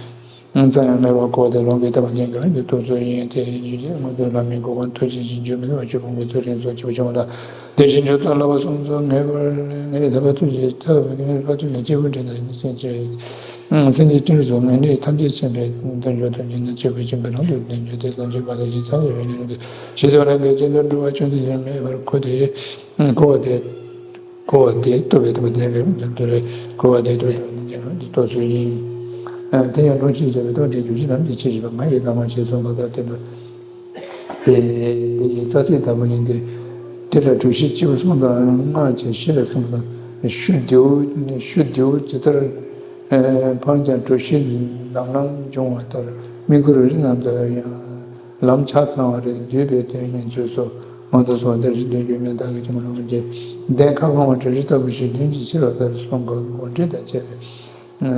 རྩ་ཡང་མེད་པར་གོ་བ་དེ་ལུང་གིས་བསྟན་པ་དེ་ངེས་པར་སྟོན་ཚུལ་ཡིན། དེ་ཡི་རྗེས་སྔོན་དུ་ལམ་གྱི་གོ་འཕང་ཐོབ་བྱེད་ཅིང་། རྒྱུ་མི་ནུས་པ་སྤྱོད་པ་འགོག་ཚུལ་རིམ་སོགས་སྐྱེ་བོ་ཆུང་བ་དང་། དེ་བཞིན་ཆོས་ཐབས་བསླབ་པ་གསུམ་སོགས་ངེས་པར་ངེས་ལེགས་ཐར་པ་ཐོབ་བྱེད་ཐབས་ངེས་པར་ཐོབ་ནས་སྐྱེས་བུ་འདྲེན་དང་སེམས་ཅན་སེམས་ཅན་ཀུན་སྲོལ་ངེས་ལེགས་ཐམས་ཅད་མཁྱེན་པའི་དོན་བརྗོད་དོན་གྱི་ནི་སྐྱེས་བུ་ཆེན་པོའི་ལམ་དུ་ལྡན་རྒྱུ་དེ་ཙམ་གྱིས་གང་ཟག་ཅིག་མཚམས་སྦྱར་བའི་ཉམས་ལེན་དུ་ཞེས་ཟེར་བ་ལ་འགལ་རྐྱེན་དུ་འགྲོ་བ་ཅུང་ཟད་ཀྱང་མེད་པར་གོ་སྟེ། གོ་བ་དེ། གོ་བ་དེ་རྟོགས་པའི་ཐབས་དེ་རེད། གོ་བ་དེ་རྟོགས་པའི་ཐབས་དེ་རྟོགས་ཚུལ་ཡིན། དེ་ཡང་ལུང་ཞེས་བྱ་བའི་རྟོགས་བྱའི་རྒྱུད་ཀྱི་ལམ་དེ་ཕྱིར་ཞུགས་པ་ང་ཡི་ལམ་ཞེས་གསུངས་པ་ལྟར་དེ་འདྲ། དེ་དེ་ཡི་རྩ་ཚིག་ལྟ་བུ་ཡིན་ཏེ། དེ་ལ་གྲུབ་གཞི་སྤྱི་བོ་གསུམ་དང་སྔགས་ཀྱི་གཞི་ལ་གསུངས་པ་དང་། ཤུ་རྡེའུ་ཤུ་རྡེའུ་ཇི་ལྟར་ འཕངས་ཀྱང་གྲུ་བཞི་ལམ་ལམ་འབྱུང་བ་ལྟར། དམིགས་ཁུར་རི་རྣམས་དང་ཡང་ལམ་ཆ་ཚང་བ་རེད། བསྡུས་པའི་དོན་ཡིན་ཚུལ་སོགས་མང་དུ་གསུངས་པ་ལྟར་ཞིག་དོན་བརྒྱུད་མེད་བདག་གིས་ཅི་མ་ནོར་བ་བརྗོད། གདན་ཁ་སྐོང་བ་གྲུ་བཞི་ལྟ་བུ་ཞིག་དོན་གྱིས་ཕྱིར་བ་ལྟར་གསུངས་པ་དགོངས་འགྲེལ་དང་བཅས་པའི་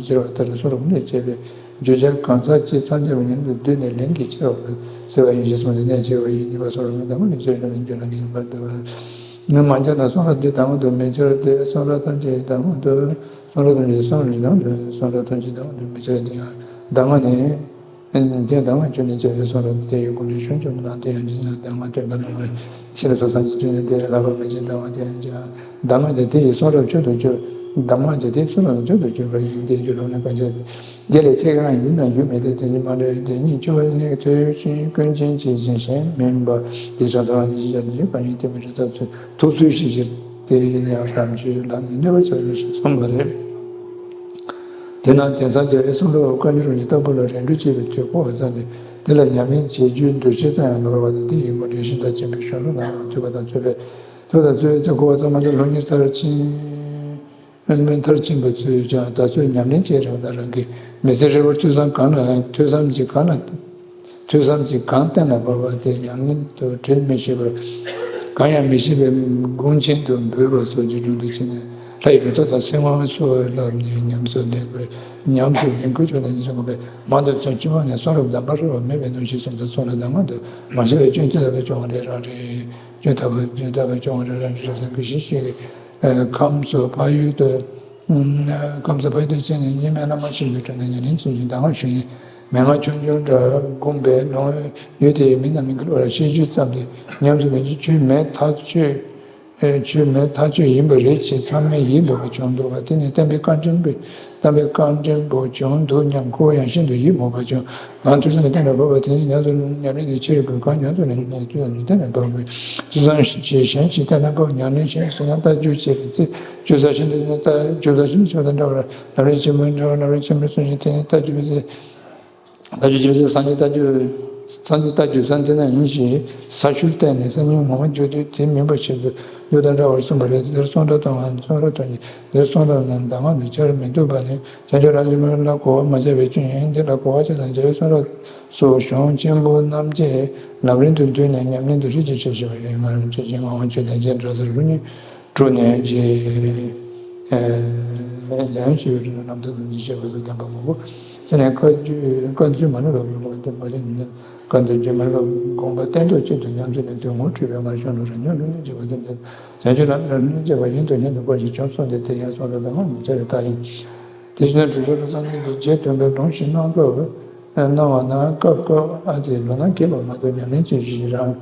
ཕྱིར་བ་ལྟར་གསུངས་རབ་ལས་བྱས་པའི་བརྗོད་བྱ་གང་ཟག་སྤྱི་ཚང་ཆ་བའི་ཉིན་དུ་བསྡུས་ནས་ལན་གྱིས་ཕྱིར་བ་ཟེར་བ་ཡིན་ཞེས་གསུངས་ཏེ་གནད་ཆེ་བ་ཡིན། གཉིས་པ་གསུངས་རབ་ལས་གདམས་ངག་གི་ཕྱིར་བྱུང་ནས་རྒྱུད་ལ་ངེས་པར་འདུག་པ། ངས་མ་བྱས་ན་གསུང་རབ་འདི་གདམས་ངག་ཏུ་མི་འགྱུར་ཏེ། གསུང་རབ་ཐམས་ཅད་གདམས་ངག་ཏུ། གསུང་རབ་ཐམས་ཅད་གསུང་རབ་གདམས་ངག་ཏུ། གསུང་རབ་ཐམས་ཅད་གདམས་ངག་ཏུ་མི་འགྱུར་ཏེ་ཡང་གདམས་ངག་ནི། དེ་གདམས་ངག་བཅུ་ནས་སྐྱེ་བའི་གསུང་རབ་དེ་ཡི་སྒོ་ནས་གཞུང་ཆེན་པོ་རྣམས་དེ་ཡང་ཇི་སྙེད་གདམས་ངག་སྟོན་པ་རྣམས་ལས་ཕྱིར་སོ་སངས་རྒྱས་བཅུ་གཉིས་དེ་ལས་ལྷག་པ་མི་འབྱུང་གདམས་ངག་དེ་ཡང་ཇི་སྙེད་གདམས་ངག་དེ་དེ་ཡི་གསུང་རབ་མཆོག་ཏུ་གྱུར། གདམས་ངག་དེ་དེ་ཡི་གསུང་རབ་མཆོག་ཏུ་གྱུར་པ་ཡིན། དེ་རྒྱུད་ལུང་ནས་གང་ཆེ། དེ་ལས་ཆེས་གང་ཡིན་ན་རྒྱུ་མེད་དེ། དེ་ཉིད་མ་འདྲ་བའི་དེ་ཉིད་ཆུ་བོ་ནི་དུས་ཆེན་ཀུན་མཁྱེན་ཅེས་བྱ་ཞིང་མིན་པ། དེ་ཆ་ཚང་ཉིད་ཀྱི་ཞལ་ནས་གང་ཡིན་དེ་མི་རིགས་ཐག་ཆོད་ཐུགས་ཚུལ་ཤེས་ཕྱིར། དེ་ཡིན་ཡང་དམ་ཆོས་ལམ་ནི་གནོད་པ་ཆགས་ཡོད་ཞེས་གསུངས་པ་རེད། དེས་ན་དེང་སང་རྒྱལ་བའི་གསུང་རབ་བཀའ་འགྱུར་ཡི་ལྟ་བུ་ལ་རེ་འདུན་བྱེད་པའི་དུས་འཁོར་བ་ཙམ་ནས་དེ་ལ་ཉམས་ལེན་བྱེད་རྒྱུའི་འདུ་ཤེས་ཙམ་ཡང་ནོར་བ་དང་། དེ་ཡི་སྒོ་ནས་ཤིང་རྟ་ཆེན་པོའི་གཞུང་ལུགས་རྣམས་ཡང་ཐོས་པ་དང་རྩོད་པས་ཐོས་པ་དང་རྩོད་པའི་ཚེ་གོ་བ་ཚང་མ་དེ་ལུགས་གཉེར་མཐར་ཕྱིན། མཐར་ཕྱིན་པ་ཚོས་ཀྱང་ད་གཟོད་ཉམས་ལེན་བྱས་རེད་པ་ན་རང་གི་མི་ཚེ་ཧྲིལ་པོར་ཐོས་བསམ་གང་ན་ཐོས་བསམ་གྱི་གང་ན། ཐོས་བསམ་གྱི་གང་གཏན་ལ་ཕབ་པ་དེ་ཉམས་ལེན་དུ་དྲིལ་མི་ཤེས་པར། གང་ཡང་མི་ཤེས་པའི་སྒོམ་ཆེན་དུ་འབོད་པ་སོགས་ཀྱི་སྒྲུང་དུ་བྱས་ནས་ལྷ་ཡི་བུ་ཐོ་དང་སེམས་དབང་སོགས་ལ་ནས་ཉམས་སུ་ལེན་དགོས། ཉམས་སུ་ལེན་དགོས་བྱུང་ན་ཉིན་སུ་དགོས་པས་མང་དུ་བྱུང་། ཕྱི་མ་ནས་གསུང་རབ་གདམས་པ་ཧྲིལ་བ་མེད་པའི་ནང་བཞིན་གསུངས་ཏེ་གསུང་རབ་གདམས་ངག་ཏུ་མ་ཤེས་པའི་སྐྱོན་དེ་ལ་བས་སྐྱོན་རེ་རང་རེད། སྐྱོན་ལྟ་བུ་སྐྱོན་ལྟ་བུ་སྐྱོན་རེ་རང་རེད། སེམས་ཀྱི་གཞི་ཞིག་གི་ཁམས་སུ་ཕ་ཡུལ་དུ། ཁམས་སུ་ཕ་ཡུལ་དུ་སྐྱེས་ནས་སྙེ་མའི་བླ་མ་ཞིག་གི་དྲུང་ནས་ཉམས་ལེན་བྱེད་ཀྱི་གདམས་ངག་ཞུས་ནས་མན་ངག་ཆུང་ཆུང་འདྲ་བསྒོམས་པས་ལོང་ཡུལ་དེའི་མི་རྣམས་ཀྱི་བར་བཤད་རྒྱུ་ཙམ་དེ་ཉམས་སུ་ལེན་རྒྱུ་ཆོས་མེད་ཐག་ཆོད། ཆོས་མེད་ཐག་ཆོད་ཡིན་པ་རེད་ཅེས་ཚང་མས་ཡིད་འབོད་པ་བྱུང་འདུག་པ། དེ་ནི་བསྟན་པའི་བཀའ་དྲིན་པོ་བསྟན་པའི་བཀའ་དྲིན་པོ་བྱུང་འདུག་སྙམ་ཁོ་བོ་ཡང་ཤིན་ཏུ་ཡིད་མོས་པ་བྱུང་། གང་ཐོས་བསམ་གྱི་གཏན་ལ་ཕབ་པ་དེ་ཉིད་ཉམས་སུ་ཉམས་ལེན་དེ་ཆེ་རུ་དགོས། གང་ཉམས་སུ་ལེན་ཉམས་སུ་ལེན་གཏན་ལ་ཕབ་དགོས། ཐོས་བསམ་ཞེས་གཞན་ཞིག་གཏན་ལ་ཕབ། ཉམས་ལེན་ཞེས་ཟེར་ན་ལྟ་རྒྱུ་བྱེད་པའི་ཚེ་ཇོ་བོ་ཤིན་ཏུ་ནི་ལྟ་ཇོ་བོ་ཤིན་ཏུ་ཆོས་དང་འདྲ་བར་ལམ་རིམ་ཆེན་པོ་འདྲ་བར་ལམ་རིམ་ཆེན་པོའི་གསུང་ཞིང་དེ་ནི་ལྟ་རྒྱུ་བའི་ཚེ། ལྟ་རྒྱུ་ཆེན་པོའི་ཚེ་སངས་རྒྱས་ལྟ་རྒྱུ་སངས་རྒྱས་ལྟ་རྒྱུ་ས་འདི་ན་ཡིན་ཞེས་ས་ཆུར་བལྟས་ནས་སང་ཉིན་ངོ་མ་འགྱོ་དུས་དེ་མིན་པ་ཞིག་ཏུ་ཡོད་དང་འདྲ་བར་གསུངས་པ་རེད། དེར་གསུང་རབ་དང་གསུང་རབ་དང་དེར་གསུང་རབ་རྣམས་གདམས་ངག་ཏུ་སྦྱར་མི་ཐུབ་པ་ནི་བྱང་ཆུབ་ལམ་གྱི་མི་ལ་གོ་བ་མ་ཆགས་པའི་རྐྱེན་ཡིན། འདི་ལ་གོ་བ་ཆགས་ན་རྒྱལ་བའི་གསུང་རབ་སོགས་གཞུང་ཆེན་པོ་རྣམས་ཀྱི་ལམ་རིམ་དུ་བསྡུས་ནས་ཉམས་ལེན་དུ་ཧྲིལ་གྱིས་ཆེ་ཞུ་བ་ཡིན། ང་རང་ཁྲིད་ཀྱི་ངག་དབང་ཆོས་ལྡན་རྗེ་འབྲང་ཚར་ལུགས་གཉིས་གྲུབ་ནས་རྗེ་ལན་ཞེས་པའི་རྣམ་ཐར་དང་འདི་བཤད་པ་སོགས་བསྟན་པ་མང་པོ་ཟེར་ནས་བཀའ་བརྒྱུད་བཀའ་བརྒྱུད་མ་ནུབ་པ་དགོངས་པ་བསྟན་པ་ལས་ནི་བཀའ་བརྒྱུད་མ་ནུབ་པ་དགོངས་པ་བསྟན་ཏོག་གཅིག་ཏུ་ཉམས་སུ་ལེན་དུས་ངོ་འཕྲོད་པའི་སྔར་བྱུང་ལུགས་རང་ཉིད་ལུགས་གཉིས་བྱེད་པ་དེ་འདི་བྱང་ཆུབ་ལམ་རིམ་ལུགས་གཉིས་བྱེད་པ་ཡིན་དུ་ཉིད་དུ་དགོངས་ཤིང་བྱང་སོང་སྟེ་དེ་ཡང་སོང་ལ་ལམ་ངོ་མི་འཆར་བའི་རྟགས་ཡིན། དེ་བཞིན་གྲུབ་ཆེན་བློ་བཟང་ལྷུན་གྱིས་རྗེ་སྟོན་པའི་ལུང་ཞིག་གནང་སྐབས་གནང་བ་ན་སྐབས་སྐབས་ཨ་ཙི་ལོ་ན་རྒས་པ་མ་གཏོགས་ཉམས་ལེན་བྱེད་ཤེས་རང་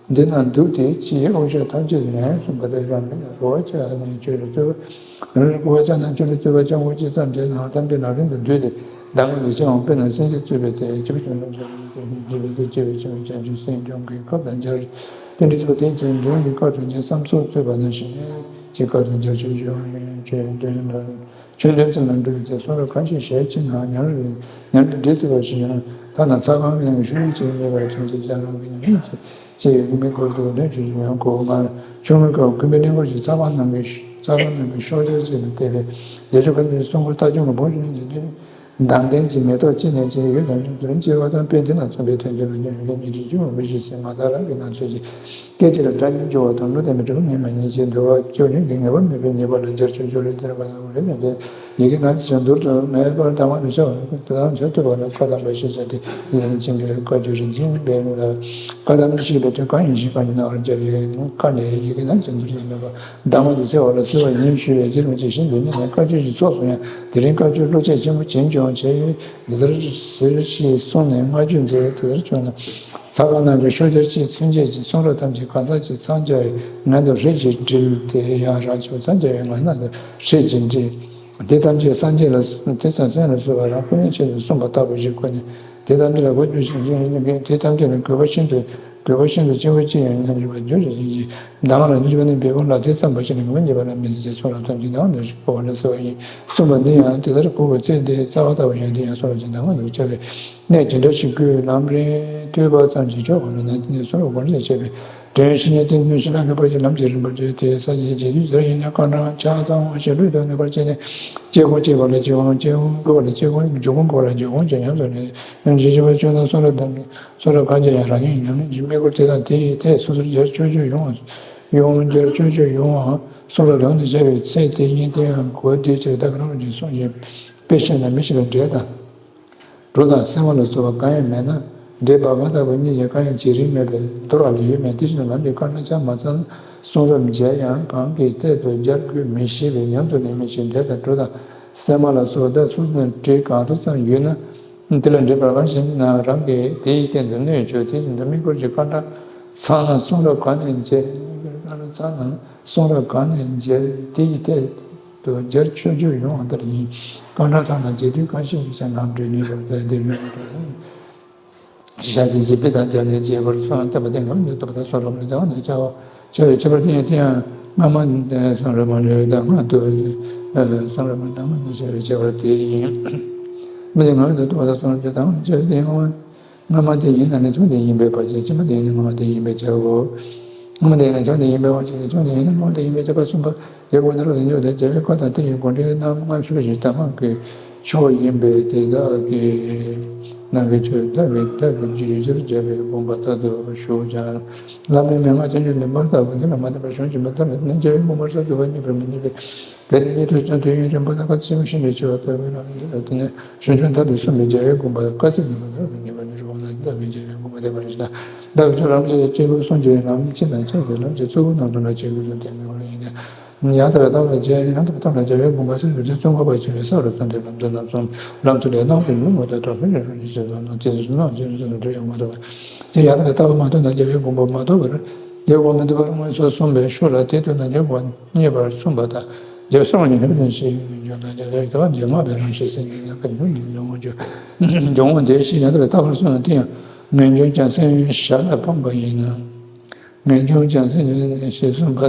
འདི་ན་འདུག་སྟེ། ཕྱིའི་དབུགས་ཆད་ཐམས་ཅད་ནས་གསུངས་པ་རེད། རང་མི་ལ་གོ་བ་ཆགས་ནས་ཆོས་རེ་རྩོད་པ་རང་རེ་གོ་བ་ཆགས་ན་ཆོས་རེ་རྩོད་པ་སྤྱང་པོ་ཅི་ཙམ་བྱས་ནའང་ཐམས་ཅད་ལམ་རིམ་དུ་འདུས་ཏེ་གདམས་ངག་འདི་ཕྱིར་འོང་། དཔེར་ན་སེམས་ཅན་རྩོད་པའི་ཚེ་བྱིའུ་ཆུང་ཆུང་འཇོམས་པའི་ཚེ་བྱེད་པའི་ཚེ་བྱེད་པའི་ཆེན་པོའི་བྱང་ཆུབ་སེམས་སྦྱོང་གི་སྐབས་དང་སྦྱར། དེ་འདྲའི་ཚུལ་དེ་ཚེ་མདུན་གྱི་བཀའ་དྲིན་ཅན་བསམ་སོགས་རྩོད་པ་ནང་བཞིན་ཅིག་བཀའ་དྲིན་ཅན་ཆོས་སྦྱོང་ཆོས་འདོན་ལ། ཆོས་འདོན་ཙམ་ལ་འགྲོ་བའི་ཚེ་གསུང་རབ་ཁ་ཤས་ཞལ་གྱིས་ན་ཉམས་རེ་ཉམས་ཏེ་འདྲེ་ཐུབ་པ་ཞིག་ཡང་ཐ་ན་ཚ་གམ་ཡང་ཤུགས་ཡིན་ཅིག་ཉེ་བར་ཐོན་ཚེ་སྦྱང་རང་གི་ཉམས་ལེན་ཚེ་ཚེ་ཡི་དམིགས་སྐོར་དུ་ལོན་ཆོས་ཀྱི་ཡང་གོ་ང་ཆུང་ངུའི་སྐབས་ཀུན་པའི་གླིང་སྐོར་གྱི་ཚ་བ་རྣམས་ཀྱི་ཚ་བ་རྣམས་ཀྱི་ཤོག་སྦྱོར་ཅན་དུ་བལྟས་པས་རྗེ་ཆོས་དཀར་ནས་གསུང་མགུར་རྟ་ཆུང་གི་བུ་ཞིག་ནས་འདི་དོན། མདངས་ལྡན་གྱི་མེ་ཏོག་ཅན་ནས་ཅན་ཡོད་དམ་ཅིག་དེ་རིང་སྤྱིར་བ་དང་དཔེ་འདི་ན་མཚོན་པའི་དོན་གྱི་ལུགས་ཉམས་ཡོད་ཉིད་ཀྱི་སྐྱེ་བོ་མི་ཞིག་སེམས་མ་དག་རང་གི་སྣང་ཚུལ་གྱི་སྐད་ཅིག་ལ་སྒྲ་སྙན་སྐྱོ་བ་དང་གླུ་ལྡན་པའི་སྒྲ་སྙན་མ་ཉིད་ཀྱི་འདུལ་བ་སྐྱོ་ནས་ཀྱི་ངེས་པ་མེད་པའི་ཉེས་པ་ལ་སྦྱར་ཆོག་ཆོག་ལུགས་དེར་བ་ཡང་རེ་ལྡན་པའི་ཡི་གེ་ནང་ཅི་བྱུང་མདོར་དུ་མེད་པར་གདམས་ངག་ལུས་བྱ་བ་དེ་དང་བྱ་ཐུབ་པ་ལ་བཀའ་གདམས་པ་ཞེས་བྱ་སྟེ། ཡིན་ཕྱིན་པའི་བཀའ་བརྒྱུད་རིན་ཆེན་སྦས་ལ་བཀའ་གདམས་ཞེས་པའི་དོན་གང་ཡིན་ཞེས་བཀའ་འདྲི་གནང་བར་བྱ་བའི་བཀའ་ནི་ཡི་གེ་ནང་ཅི་མདོར་དུ་མེད་པར་གདམས་ངག་ཏུ་གསལ་བ་ལ་གསོལ་བ་ཡིན་ཞུས་པས། རྗེ་རིན་པོ་ཆེ་ཞིང་དུ་གཉེར་ནས་བཀའ་ཆོས་ཀྱི་ཚོགས་སུ་ཡང་དེ་རིང་བཀའ་ཆོས་བློ་སྐྱེད་ཆེན་པོ་བྱིན་འགྱུར་བྱས་ཡོད། འདི་ལྟར་ཟེར་ཞེས་གསུངས་ནས་བསྔགས་བརྗོད་མཛད། དེ་ལྟར་བྱུང་ན་ཚ་བ་རྣམས་ཀྱི་ཤོག་སྦྱར་གཅིག་མཚོན་བྱེད་ཀྱི་གསུང་རབ་ཐམས་ཅད་གང་ཟག་གཅིག་འཚང་རྒྱ་བའི་ངང་དུ་ཧྲིལ་གྱིས་བསྒྲིལ་ཏེ་ཡང་རང་བྱུང་འཚང་རྒྱ་བའི་ངང་ནང་དུ་ཧྲིལ་གྱིས་བསྒྲིལ། དེ་ཐམས་ཅད་སངས་རྒྱས་ལ་དེ་ཙམ་སེམས་ལ་གསོལ་བ་རང་སྐུ་ཉིད་ཆེད་དུ་གསུངས་པ་ལྟ་བུ་ཞིག་ཁོ་ནས་དེ་ལྟར་འདི་ལ་གོ་རྒྱུ་ཞིག་ཡིན་ནི་དེ་ཐམས་ཅད་ལ་དགོས་པ་ཤིན་ཏུ་དགོས་པ་ཤིན་ཏུ་ཆེན་པོ་ཅི་ཡང་ཡང་འཇུག་པར་འགྱུར་ཞེས་བྱིན་གྱིས་གདམས་ངག་ལ་འཇུག་པ་ནི་འབད་འབུངས་ལ་དེ་ཙམ་པ་ཞིག་ནི་ངོ་མ་ཉེས་པ་ལ་མི་ཟད་ཅེས་གསུངས་ལ་ཐམས་ཅད་གདམས་ངག་ལ་གོ་བ་ལ་གསོལ་བ་ཡིན་གསུངས་པ་འདི་ཡང་དེ་ལྟར་གོ་དགོས་ཚེ་འདི་རྩ་བ་ལྟ་བུ་ཡང་འདི་ཡང་གསུངས་ལ་ཅིག་གདམས་ངག་ལ་བྱ་བའི་གནད་ཇི་འདྲ་ཞིག་དགོས་ལམ་རིམ་ཐོས་པ་ཙམ་གྱིས་ཆོག་པ་མིན་ན་དེ་ནི་གསུང་རབ་དགོངས་འགྲེལ་བྱས་པའི། དོན་ཕྱི་ཉིན་ཏིང་ཏིང་ཞེ་ལ་ངེས་པར་བྱས། ལམ་གྱི་རིམ་པར་བྱས་ཏེ། ས་གཞི་འབྱེད་དུས་ཟེར་ཡིན་ཡང་། རྐང་གྲངས་ཆ་ཚང་བ་ཞེས་ལུས་དང་ནུས་པར་བྱས་ནས། བསྐྱེད་སྒོ་བསྐྱེད་པ་ལ་བསྐྱེད་དབང་། བསྐྱེད་སྒོ་བསྐྱེད་པ་ལ་བསྐྱེད་སྒོ། འཇུག་སྒོ་བསྐྱེད་པ་ལ་འཇུག་སྒོ་བྱས་ཉམས་སུ་ལེན། ཡང་ཇི་ལྟར་བསྐྱོད་ན་གསུང་རབ་དང་། གསུང་རབ་གང་བྱས་ཡང་རང་ཉིད་ཉམས་ལེན་གྱི་དམིགས་སྐོར་དེ་དང་དེ་ཡི་ཐད་སོ་སོར་སྦྱར་ཆོག་ཆོག་ཡོང་བ། ཡོང་སྦྱར་ཆོག་ཆོག་ཡོང་བའམ། གསུང་རབ་ལམ་དུ་བྱ་བའི་ཚེ་དེ་ཡིན་དེ་ཡང་གོ་བདེའི་ཕྱིར་བདག་གིས་རང་རང་གི་གསུང་བཞིན་དཔེ་བཤད་ན་མི་ཤེས་པའི་འགྲེལ་དང་། སྒྲོ་དང་སེལ་མ་ལ་སོགས་པ་གང་ཡང་མེད་ན། འགྲེལ་པ་མ་དག་པ་གཉིས་ཀྱང་གང་ཡང་བྱེད་རིན་མེད་པས་འདོར་བ་ལ་ཡོད་མེད། དེ་བཞིན་ལམ་གྱི་སྐར་གྲངས་ཆ་མ་ཚང་གསུང་རབ་མཇལ་ཡང་གང་གི་ཐད་དུ་སྦྱར་དགོས་མི་ཤེས་པས་ཉམས་སུ་ལེན་མི་ཤེས། འགྲེལ་དང་སྒྲོ་དང་སེལ་མ་ལ་སོགས་པ་དག་སོ་སོའི་འགྲེལ་གང་རེ་ཙམ་ཡོད་ན། དེ་ལ་འགྲེལ་པ་གང་ཞིག་ཡིན་ན་རང་གིས་དེའི་སྟེང་དུ་གནོད་བྱེད། དེ་བཞིན་དུ་དམིགས་སྐོར་གྱི་སྐར་གྲངས་ཚང་ན་གསུང་རབ་གང་ནས་མཇལ། དམིགས་སྐོར་གྱི་སྐར་གྲངས་ཚང་ན་གསུང་རབ་གང་ནས་མཇལ། དེ་ཡི་ཐད་དུ་སྦྱར་ཆོག་ཆོག་ཡོང་བ་ལྟར་ཡིན། སྐར་གྲངས་ཚང་ན་མཇལ་དུས་གང་ཞིག་ཡིན་ཀྱང་ནང་འགྲོས་ནུས་པར་མཛད་དེ་མི་འགྲོ། ཞལ་གྱིས་བཞེས་པའི་དང་སྦྱར་ནས་རྒྱས་པར་གསུངས། བསྟན་པ་དེ་ངམ་ཉིད་རྟོགས་པ་དང་གསུང་རབ་ལ་དང་ནི་བྱ་བ་བྱ་བའི་ཁྱད་པར་དེ་ཡང་དེ་ཡང་སྔ་མ་གསུང་རབ་མ་ལུས་དང་སྔ་དུ་གསུང་རབ་མ་དང་སྔ་དུ་བྱ་བའི་ཁྱད་པར་དེ་ཡིན། མི་དེ་ངམ་ཉིད་རྟོགས་པ་དང་གསུང་རབ་ཀྱི་དང་བྱ་བའི་དེ་ཡང་སྔ་མ་དེ་ཡིན་ན་ནི་ཕྱོགས་དེ་ཡིན་པའི་བར་ཆད། ཕྱི་མ་དེ་ཡིན་ན་སྔ་མ་དེ་ཡིན་པའི་བྱ་བའོ། སྔ་མ་དེ་ཡིན་ན་ཕྱོགས་དེ་ཡིན་པའི་བར་ཆད། ཕྱོགས་དེ་ཡིན་ན་སྔ་མ་དེ་ཡིན་པའི་བྱ་བ་གསུམ་པ་དེ་ཁོ་ནར་ལ་འཇོག་སྟེ་བྱ་བའི་ཁ་དང་དེ་ཡི་སྒོ་འགྲེལ་རྣམ་ལྔ་ཞུ་ཞིང་གདམས་ངག་གི་ཕྱོགས་ཡིན་པས་དེ་དག་གི་ནང་གི་ཆོས་ལྟ་བའི་ལྟ་བའི་རྒྱུར་སྦྱར་བའི་དགོངས་པ་ལྟར་དུ་ཞུ་ཀྱང་། བླ་མའི་མན་ངག་བྱང་ཆུབ་ལེགས་མ་ལྟ་བུ་འདི་ལ་མ་བརྟེན་པར་གཞུང་ཆེན་མོ་ལྟར་ནི་རྒྱལ་བའི་དགོངས་པར་གསལ་དུ་བ་རྙེད་པར་མི་ནུས་པས། གལ་ཏེ་རྙེད་ཐུབ་ཀྱང་དུས་ཡུན་རིང་པོ་དང་སྐབས་ཆེན་པོ་ཞིག་ནས་ཆེ་བ་ལྟ་བུའི་རང་ལུགས་དེ་ནི་གཞུང་ཆེན་མཐར་ཐུག་གསུམ་པའི་རྒྱལ་བའི་དགོངས་པ་དཀའ་ཚེགས་ནུས་པ་ལྟར་དུ་ངེས་པར་དུ་རུང་བ་ན་ལྟ་བུའི་རྒྱལ་བའི་དགོངས་པ་དེ་བར་ཞིག་ན་བདག་གིས་ཆོས་རབ་ཏུ་བྱ་བའི་སྐྱེས་བུ་གསུམ་གྱི་ལམ་སྤྱི་དང་ཆགས་པའི་ལམ་གྱི་གཙོ་བོ་རྣམས་དང་ལ་བྱེད་དགོས་སོ། དེ་མི་འོང་ཡིན་ཏེ། ཡང་དག་པའི་ལྟ་བ་བརྒྱད། ཡང་དག་པའི་ལྟ་བ་ལ་རྒྱལ་བའི་དགོངས་པ་གསུམ་གྱི་ཚེ་བཙོན་ཁང་པ་ཆེན་པོའི་ས་རུ་བཙོན་ཏེ་ལམ་དུ་ལམ་གསུམ་ལམ་དུ་ལས་སྣང་བའི་ལུང་མ་ཐོས་དོགས་པའི་རེ་རུ་ཉེས་བྱས་སོ། ནང་ཚེ་སུ་སྣང་ཞེས་སུ་འདྲི་ཡང་མ་ཐོབ་པ། དེ་ཡང་དག་པའི་ལྟ་བ་མ་ཐོབ་ན་རྒྱལ་བའི་དགོངས་པ་མ་ཐོབ་པར་རྒྱལ་བའི་དགོངས་པ་མི་ཐོབ་པར་མངོན་སུམ་གསུངས་པའི་ཤུགས་ལ་དེ་ཐོས་ན་རྒྱལ་བའི་དགོངས་པ་རྙེད་པར་གསུངས་པ་དང་། རྒྱལ་བའི་གསུང་ཉན་པའི་ལན་ཞེས་ཡོད་མིན་འཇོག་ན་རྒྱལ་བའི་ལྟ་བ་འཇལ་སྔགས་པའི་ལམ་ཞེས་ཟེར་ཉན་ཡང་ཀུན་འབྱུང་གི་འཇུག་ངོགས་འཇུག་ངོགས་འདས་ཞེས་ཡང་དག་པའི་ལྟ་བར་གསུངས་ན་དེ་ཡང་ངེས་འབྱུང་བྱང་སེམས་ཞར་ལ་འཕངས་པ་ཡིན་ན། ངེས་འབྱུང་བྱང་སེམས་ཞེས་གསུངས་པ་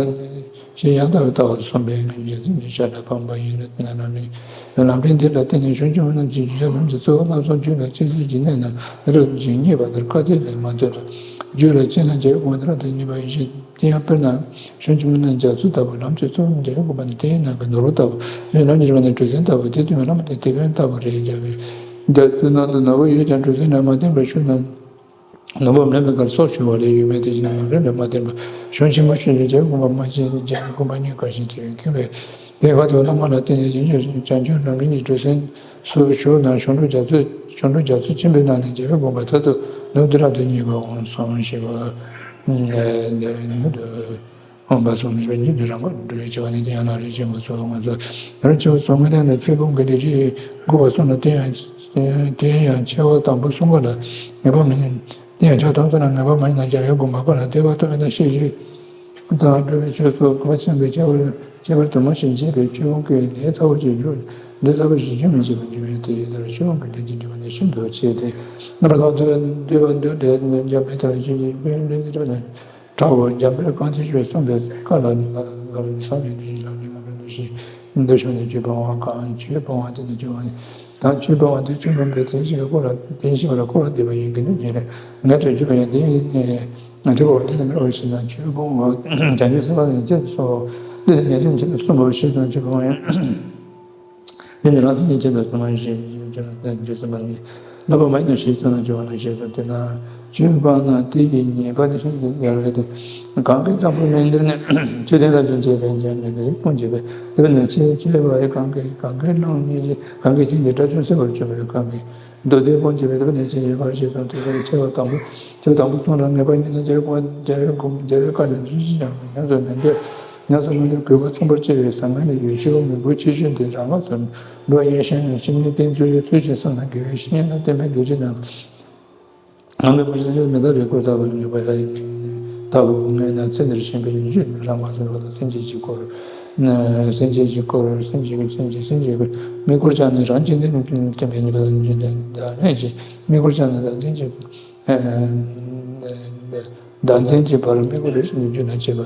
ཞེས་ཡང་དག་པའི་ལྟ་བར་གསུངས་པས་ངེས་འབྱུང་བྱང་སེམས་ཞེས་ཞར་ལ་འཕངས་པ་ཡིན་ན། ལམ་རིམ་འདི་ལ་བརྟེན་ནས་གཞུང་ཆེན་མོ་རྣམས་ཀྱི་རྒྱུ་ཆ་རྣམས་ཀྱི་གཙོ་བོ་རྣམ་གསུམ་རྒྱུད་ལ་སྐྱེ་ཚུལ་གྱི་གནད་རྣམས་རབ་ཏུ་ཞིག་རྙེད་པ་ལྟར་དཀའ་ཚེགས་ལས་མ་ཐོན་ལ། རྒྱུད་ལ་སྐྱེས་ན་རྒྱལ་བའི་དགོངས་པ་རབ་ཏུ་རྙེད་པ་ཡིན་ཞེས། དེ་ཡང་དཔེར་ན། གཞུང་ཆེན་མོ་རྣམས་རྒྱ་མཚོ་ལྟ་བུ། ལམ་གྱི་གཙོ་བོ་རྒྱལ་བའི་དགོངས་པ་ནི་དེའི་ནང་གི་ནོར་བུ་ལྟ་བུ། ལམ་གྱི་རིམ་པ་ནི་གྲུ་གཟིངས་ལྟ་བུ། དེ་ལྟ་བུའི་བླ་མ་དེ་དེད་དཔོན་ལྟ་བུ་རེད། རྒྱལ་བའི་རྒྱ་མཚོའི་ནང་དུ་ནོར་བུ་ཡོད་ཀྱང་གྲུ་གཟིངས་ལ་མ་བརྟེན་པར་ཞུགས་ན། ནོར་བུ་མེད་པའི་ཁར་སྲོག་ཤོར་བ་ལས་ཡོད་མེད་དེ་བཞིན་ནོར་བུ་ལ་མ་བརྟེན་པར་གཞུང་ཆེན་མོ་ཞུ་ཞིང་རྒྱལ་བའི་དགོངས་པ་མ་མཇལ་ན་རྒྱལ་བའི་དགོངས་པ་རྙེད་དཀའ་ཞིང་དེ་ཡང་མཁས་པས། དེ་བར་དུ་བླ་མ་ལ་བརྟེན་ནས་བྱང་ཆུབ་ལམ་རིམ་གྱི་གྲུ་གཟིངས་སུ་ཞུགས་ན་བྱང་འགྲོ་རྒྱ་མཚོ་བྱང་འགྲོ་རྒྱ་མཚོ་ཆེན་པོའི་ནང་ནས་རྒྱལ་བའི་དགོངས་པ་མཐར་ཐུག་ནོར་བུ་རབ་ཏུ་རྙེད་པ་འོང་གསུངས་ཞེས་པ། འོངས་པ་སོགས་མི་འབྱུང་རྒྱུ་དེ་རང་ག་འགྲོ་བའི་ཆེ་བ་ནི་དེ་ཡང་ན་རེ་ཆེན་པོ་སོགས་ང་ཚོ་ཡང་ཆེ་བ་སོགས་ངེས་ལྡན་ལ་ཚེ་བུམ་གྱི་ལས་ཀྱི་དགོས་པ་སོགས་ན་དེ་ཡང་དེ་ཡང་ཆེ་བ་དང་པོ་གསུམ་ཀ་ལ་ངེས་པ་མིན། དེ་ཡང་ཆ་ཐམས་ཅད་ལ་ངེས་པ་མ་ཡིན་ན་རྒྱལ་བའི་དགོངས་པ་ཀ་ལ་དད་པ་ཐོབ་པ་དང་ཤེས་བཞིན་དང་སྒྲུབ་པའི་ཆོས་སོགས་གོ་ཆེན་པོའི་ཁྱད་པར་ཁྱད་པར་དུ་མ་ཞིག་འབྱེད་པའི་ཆོས་ཀུན་གྱི་ལས་ཚ་བོ་ཞིག་འཇུག་འདི་ཚ་བོ་ཞིག་རྒྱུན་མི་འཆད་པར་འབྱུང་བའི་དེ་ཡི་ལྟར་ཆོས་ཀུན་གྱི་ལས་ཀྱི་སྒྲིབ་པ་ནི་ཤིན་ཏུ་ཆེ་སྟེ། རྣམ་པར་ཐར་འདོད་འདོད་པ་འདོད་འདོད་འཇམ་པའི་ཐར་ཞིང་གི་ཀུན་ལས་ཀྱི་སྒྲིབ་པ་ནི། དྲག་པོ་འཇམ་དཔལ་རྐང་མཐིལ་ཞེས་གསུངས་པའི་བཀའ་ལ་ནི་ལ་ལ་ལ་ས་མེད་དུ་ཞིག་ལ་ལུས་ངམ་རུ་འདུ་ཞིང་འདུ་ཤོར་ནས་ཆོས་སྤོང་བ་གང་ཆོས་སྤོང་བ་དེ་ནི་ཆོས་སྤོང་བ་ནི་དང་ཆོས་སྤོང་བ་དེ་ཆོས་སྤོང་བའི་མཚན་ཞིག་ལ་བསྐོར་ལ་དེ་ཞིག་ལ་བསྐོར་བ་འདེབས་པ་ཡིན་གྱི་ནི་ཉེ་རེ་ངལ་དུ་གྱུར་པ་ཡང་དེ་ཡིན་ནས་དྲི་བ་འདི་ལ་མི་རོ་ཞེ་ན་ཆོས་སྤོང་བ་བྱང་ཆུབ་སེམས་དཔའ་ནི་ཅི་སོ་འདི་ལ་ཉེ་རིང་ཆེ་གསུངས་པ་ཞེས་དང་ཆོས་སྤོང་བ་ཡང་། འདི་ནི་རང་སེམས་ཉིད་ཆེན་པོའི་སེམས་མ་ཡིན་ཞེས་བརྗོད་པ་ནི་ལབ་པ་མ་ཡིན་ནོ་ཞེས་གསུངས་ན་བརྗོད་པ་ན་ཞེས་སོ། དེས་ན་ཆོས་སྤངས་ན་དེ་ཡི་ཉེས་པ་ནི་ཤིན་ཏུ་ཡང་རེད་དེ། གང་གིས་གཙང་པོ་མིན་འདིར་ནི་ཆོས་དོན་ལ་དོན་བྱེད་པའི་འཇམ་དཔལ་དེ་སྤོང་བྱེད་པས་དེ་བས་ན་ཆེས་ཆེ་བ་རེ་གང་གིས་གང་གིས་བླང་ཉེས་ཀྱི་གང་གིས་ཅན་གྱི་དགྲ་བཅོམ་སེལ་བར་བྱེད་པའི་གང་གིས་མདོ་སྡེ་སྤོང་བྱེད་པས་དེ་བས་ན་ཆེས་ཡིན་པར་ཞེས་དང་དེ་ལྟར་ཆེ་བ་དང་པོ། ཆོས་དང་པོ་གསུམ་ལ་ངེས་པ་ཉིད་ནི་རྒྱལ་བའི་དགོངས་རྒྱལ་བའི་དགོངས་རྒྱལ་བའི་བཀའ་ལས་ཚུལ་ཅི་ཡང་མི་ཉམས་སུ་མི་འགྱུར། ཉམས་སུ་མི་འགྱུར་དགོས་པ་མཚུངས་པར་སྐྱེ་བའི་ཟང་ངེ་ནི་ཡོད། ཆོས་པ་མི་དགོས་ཆེ་ཆུང་དེ་རང་ངོས་སུ་འགྲོ་ཡིན་ཞིང་། བཤེས་གཉེན་བསྟེན་ཚུལ་ཚུལ་བཞིན་བསམ་ན་དགེ་བའི་བཤེས་གཉེན་ལ་བསྟེན་པའི་དགེ་ཆོས་རྣམས་ངང་པའི་མ་ཤེས་ན་མི་འདའ་བའི་སྐུ་ལྟ་བུ་ཡོད་པ་ཡིན། ལྟ་བུ་ངེས་ན་ཚེ་འདིར་ཞེན་པའི་ཡིན་ཆོས་རང་ངོས་སུ་འགྲོ་དང་སེམས་ཅན་གྱི་སྐོར། སེམས་ཅན་གྱི་སྐོར་སེམས་ཅན་གྱི་སེམས་ཅན་སེམས་ཅན་གྱི་སྐོར་མི་སྐོར་ཀྱང་ནི་རང་གཅིག་འདི་ནི་བསྟན་པའི་ཉེས་པ་དང་ཉེས་ཅན་དང་ལྷན་ཅིག་མི་སྐོར་ཀྱང་ནི་བདག་འཛིན་གྱི། བདག་འཛིན་གྱི་བར་དམིགས་པ་རེ་ཞིག་ནི་རྒྱུ་ན་བྱེད་པ།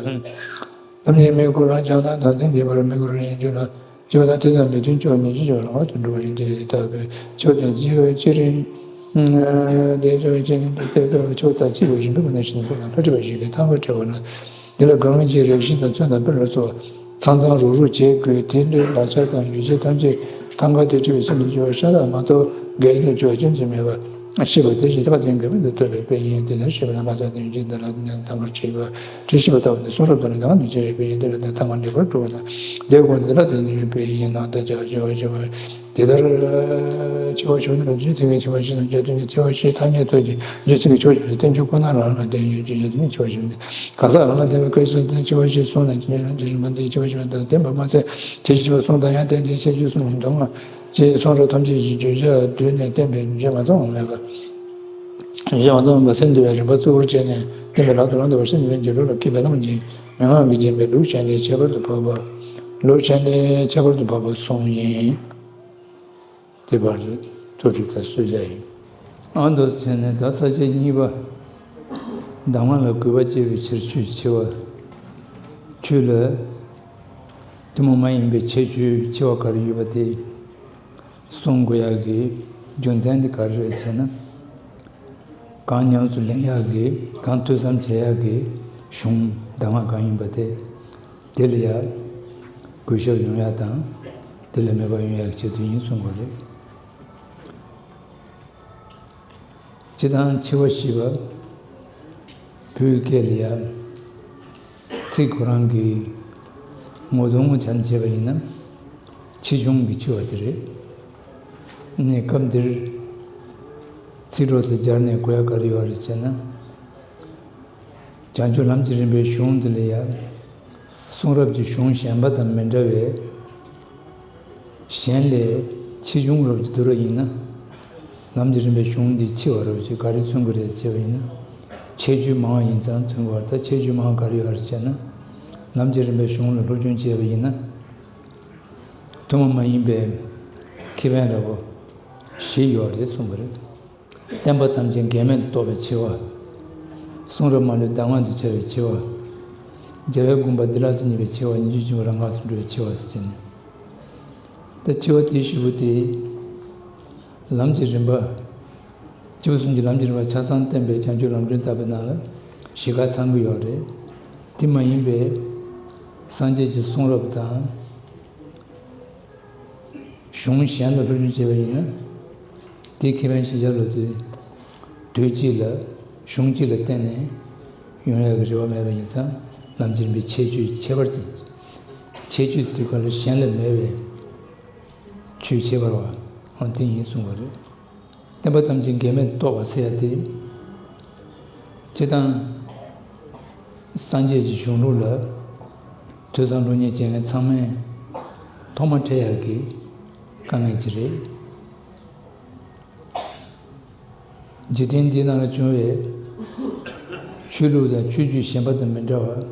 ཐབས་ཉིད་དམིགས་པ་རང་བྱང་དང་བདག་འཛིན་གྱི་བར་དམིགས་པ་རེ་ཞིག་རྒྱུ་ན་བྱེད་པ་དང་དེ་དང་མི་མཐུན་ཕྱོགས་ཉེས་ཅན་ཕྱོགས་རང་དབང་དུ་འགྲོ་བ་ཡིན་ཏེ། ལྟ་བུའི་ཆོས་དང་བརྗེ་བའི་ཕྱིར་ཡིན། དེ་ཚོ་ཅན་དུ་ལྟོས་དགོས་པའི་ཕྱོགས་དང་བརྩིས་པ་རིམ་པའི་སྒོ་ནས་ཤིན་ཏུ་ལ་ལྷ་བྲིས་པ་ཞིག་གིས་ཐང་ག་བྲི་བ་ན། འདི་ལ་དགོས་ངེས་ཀྱི་རེག་བྱའི་ནང་ཚོན་དང་དཔེ་ལ་སོགས་ཚང་ཚང་རུག་རུག་བྱེད་དགོས། དེ་འདྲའི་ལག་ཆ་དང་ཡོ་བྱད་ཐམས་ཅད་ཐང་ག་དེ་བྲིས་པའི་ཚེ་ནས་འགྱུར་བ་ཤ་སྟག་མ་གཏོགས་འགལ་ཟླ་འགྱུར་བ་ཅུང་ཙམ་མེད་པ་ཤེས་པ་དེ་ཞིག་ཐག་བཅད་དགོས་པའི་འདི་ལྟོས་པའི་དཔེ་ཡིན། དེ་ལྟར་ཤེས་པ་ན་ལྷ་ཆ་དང་ཡོ་བྱད་འདི་ལ་ཐང་ག་བྲིས་པ་བྲིས་ཤེས་པ་ལྟ་བུ་ནི་གསུང་རབ་དང་ནི་ནང་ནས་བྱས་ཡོད་པའི་ཡིན། དེ་ལ་ནི་ཐང་ག་འགྲིག་པར་གྲུབ་པ་ན་དེ་དགོས་འདི་ལ་དེ་ནི་ཡོད་པའི་ཡིན་ནོ། ད་ཅག་བྱ་བ་བྱ་བ། དེ་ལྟར་ཆེ་བ་ཞུ་ནི་ལ་རྗེས་ཚིག་གི་ཆེ་བ་བཞི་དང་བརྒྱད་དོན་གྱི་ཆེ་བ་བཞི་ཐ་སྙད་ཐོག་གི་རྗེས་ཚིག་གི་ཆེ་བ་ཞུ་ནི་བསྟན་བཅོས་ཁོ་ན་རང་ལ་བརྟེན་ཡོད་ཀྱི་ཡོད་དོན་གྱི་ཆེ་བ་ཞུ་ནི། གང་ཟག་རང་ལ་བརྟེན་པའི་སྐད་ཆ་དོན་ཆེ་བ་བཞི་གསུངས་ནས་ཀྱང་རང་གི་རིམ་པ་འདིའི་ཆེ་བ་ཞུ་བ་དང་ལྡན་པ་མ་ཚད་དེ་བཞིན་ཆེ་བ་གསུངས་དང་ཡང་བརྟེན་ཏེ་ཆེ་བ་བཞི་གསུངས་ནས་མདོ་སྔགས་ཀྱི་གསུང་རབ་ཐམས་ཅད་ཀྱི་བརྗོད་བྱ་བསྡུས་ནས་བསྟན་པའི་རྗེས་མ་ཚང་བ་མེད་པ། རྗེས་མ་ཚང་བ་སེམས་འདུལ་བའི་རིམ་པ་གཙོ་བོར་བྱས་ནས་བསྟན་པའི་ལག་ཏུ་ལོངས་ཐུབ་པ་སེམས་འདུལ་བའི་འགྱུར་ལུགས་ལ་མཁས་པའི་བླ་མ་རྗེ་མན་ངག་གི་རྒྱན་པའི་ལུགས་བྱས་ནས་ཁྱད་པར་དུ་འཕགས་པ། ལུགས་བྱས་ནས་ཁྱད་པར་དུ་འཕགས་པ་གསུམ་ཡིན། དེ་བར་དུ་ཐུགས་སྒྲུབ་དང་གསོལ་ཇ་ཡིན། ཨ་མདོ་ཚན་ནི་ད་ས་བཅད་གཉིས་པ། གདམས་ངག་ལ་གུས་པ་བསྐྱེད་པའི་ཕྱིར་ཆོས་ཆེ་བ། ཆོས་ལ་ཐུན་མོང་མ་ཡིན་པའི་ཁྱད་ཆོས་ཆེ་བ་ག་རེ་ཡོད་པ་དེ་གསུང་དགོས་ཡག་གི་རྒྱུ་མཚན་དེ་ག་རེ་རེད་ཟེར་ན། གང་ཉམས་སུ་ལེན་ཡག་གི་གང་ཐོས་བསམ་བྱེད་ཡག་གི་གཞུང་གདམས་ངག་གང་ཡིན་པ་དེ། དེ་ལ་ཡང་གུས་ཞབས་ཡོང་ཡག་དང་། དེ་ལ་མོས་པ་ཡོང་ཡག་གི་ཆེད་དུ་ཡིན་གསུང་དགོས་རེད། སྤྱིར་བཏང་ཆེ་བ་ཞེས་པ་བོད་སྐད་ལ་ཡང་ཚིག་ཁོ་རང་གི་ངོ་གདོང་ངོ་བྱས་ནས་བྱས་པ་ཡིན་ན་ཆེ་ཆུང་གི་ཆེ་བ་དེ་རེད། ནས་སྐབས་འདིར་ཚིག་གྲོགས་སུ་སྦྱར་ནས་གོ་ཡག་ག་རེ་ཡོད་རེད་ཟེར་ན། བྱང་ཆུབ་ལམ་གྱི་རིམ་པའི་གཞུང་འདི་ལ་ཡང་གསུང་རབ་ཀྱི་གཞུང་གཞན་པ་དང་མི་འདྲ་བའི་གཞན་ལས་ཆེ་ཆུང་རབ་ཀྱི་བསྡུར་བ་ཡིན་ན། ལམ་གྱི་རིམ་པའི་གཞུང་འདི་ཆེ་བ་རབ་ཀྱི་ག་རེ་མཚོན་གྱི་རེད་ཟེར་བ་ཡིན་ན། ཁྱད་ཆོས་མང་བ་ཡིན་ཙང་མཚོན་གྱི་བར་ད་ཁྱད་ཆོས་མང་བ་ག་རེ་ཡོད་རེད་ཟེར་ན། ལམ་གྱི་རིམ་པའི་གཞུང་ལ་སློབ་སྦྱོང་བྱས་པ་ཡིན་ན། ཐུན་མོང་མ་ཡིན་པའི་ཁེ་ཕན་རབ་བཞི་ཡོད་རེད་གསུངས་པ་རེད། བསྟན་པ་ཐམས་ཅད་འགལ་མེད་རྟོགས་པའི་ཆེ་བ། གསུང་རབ་མ་ལུས་གདམས་ངག་ཏུ་འཆར་བའི་ཆེ་བ། རྒྱལ་བའི་དགོངས་པ་བདེ་བླག་ཏུ་རྙེད་པའི་ཆེ་བ། ཉིད་སྤྱོད་ཆེན་པོ་རང་སྔགས་སུ་འགྲོ་བའི་ཆེ་བ་ཟེར་ནས། ད་ཆེ་བ་དེ་བཞི་པོ་དེ། ལམ་གྱི་རིམ་པ། སྤྱི་བོ་གསུམ་གྱི་ལམ་གྱི་རིམ་པ་ཆ་ཚང་བསྟན་པའི་བྱང་ཆུབ་ལམ་སྒྲོན་བཏབ་པའི་ནང་ལ་བཞི་ཀ་ཚང་གི་ཡོད་རེད། དེ་མ་ཡིན་པའི་སངས་རྒྱས་ཀྱི་གསུང་རབ་དང་། གཞུང་གཞན་ལ་སློབ་སྦྱོང་བྱས་པ་ཡིན་ན། དེའི་ཁེ་ཕན་ཤེས་བྱ་ལོ་དེ། དུས་གཅིག་ལ་གཞུང་གཅིག་ལ་བརྟེན་ནས་ཡོང་ཡག་གི་རེ་བ་མེད་པ་ཡིན་ཙང་། ལམ་གྱི་རིམ་པའི་ཁྱད་ཆོས་ཁྱད་པར་ཅན། ཁྱད་ཆོས་ཟེར་དུས་ག་ལ་གཞན་ལ་མེད་པའི་ཆོས་ཁྱད་པར་བ་འོ་དེ་ཡིན་གསུངས་པ་རེད། བསྟན་པ་ཐམས་ཅད་འགལ་མེད་རྟོགས་པ་ཟེར་ཡ་དེ། སྤྱིར་བཏང་སངས་རྒྱས་ཀྱི་གཞུང་ལུགས་ལ་ཐོས་བསམ་སློབ་གཉེར་བྱེད་མཁན་ཚང་མས་ཐོག་མ་འཕྲད་ཡག་གི་དཀའ་ངལ་ཅིག་རེད། འཇིག་རྟེན་འདིའི་ནང་ལ་བྱུང་བའི་ཆོས་ལུགས་དང་ཆོས་བརྒྱུད་གཞན་པ་དང་མི་འདྲ་བར།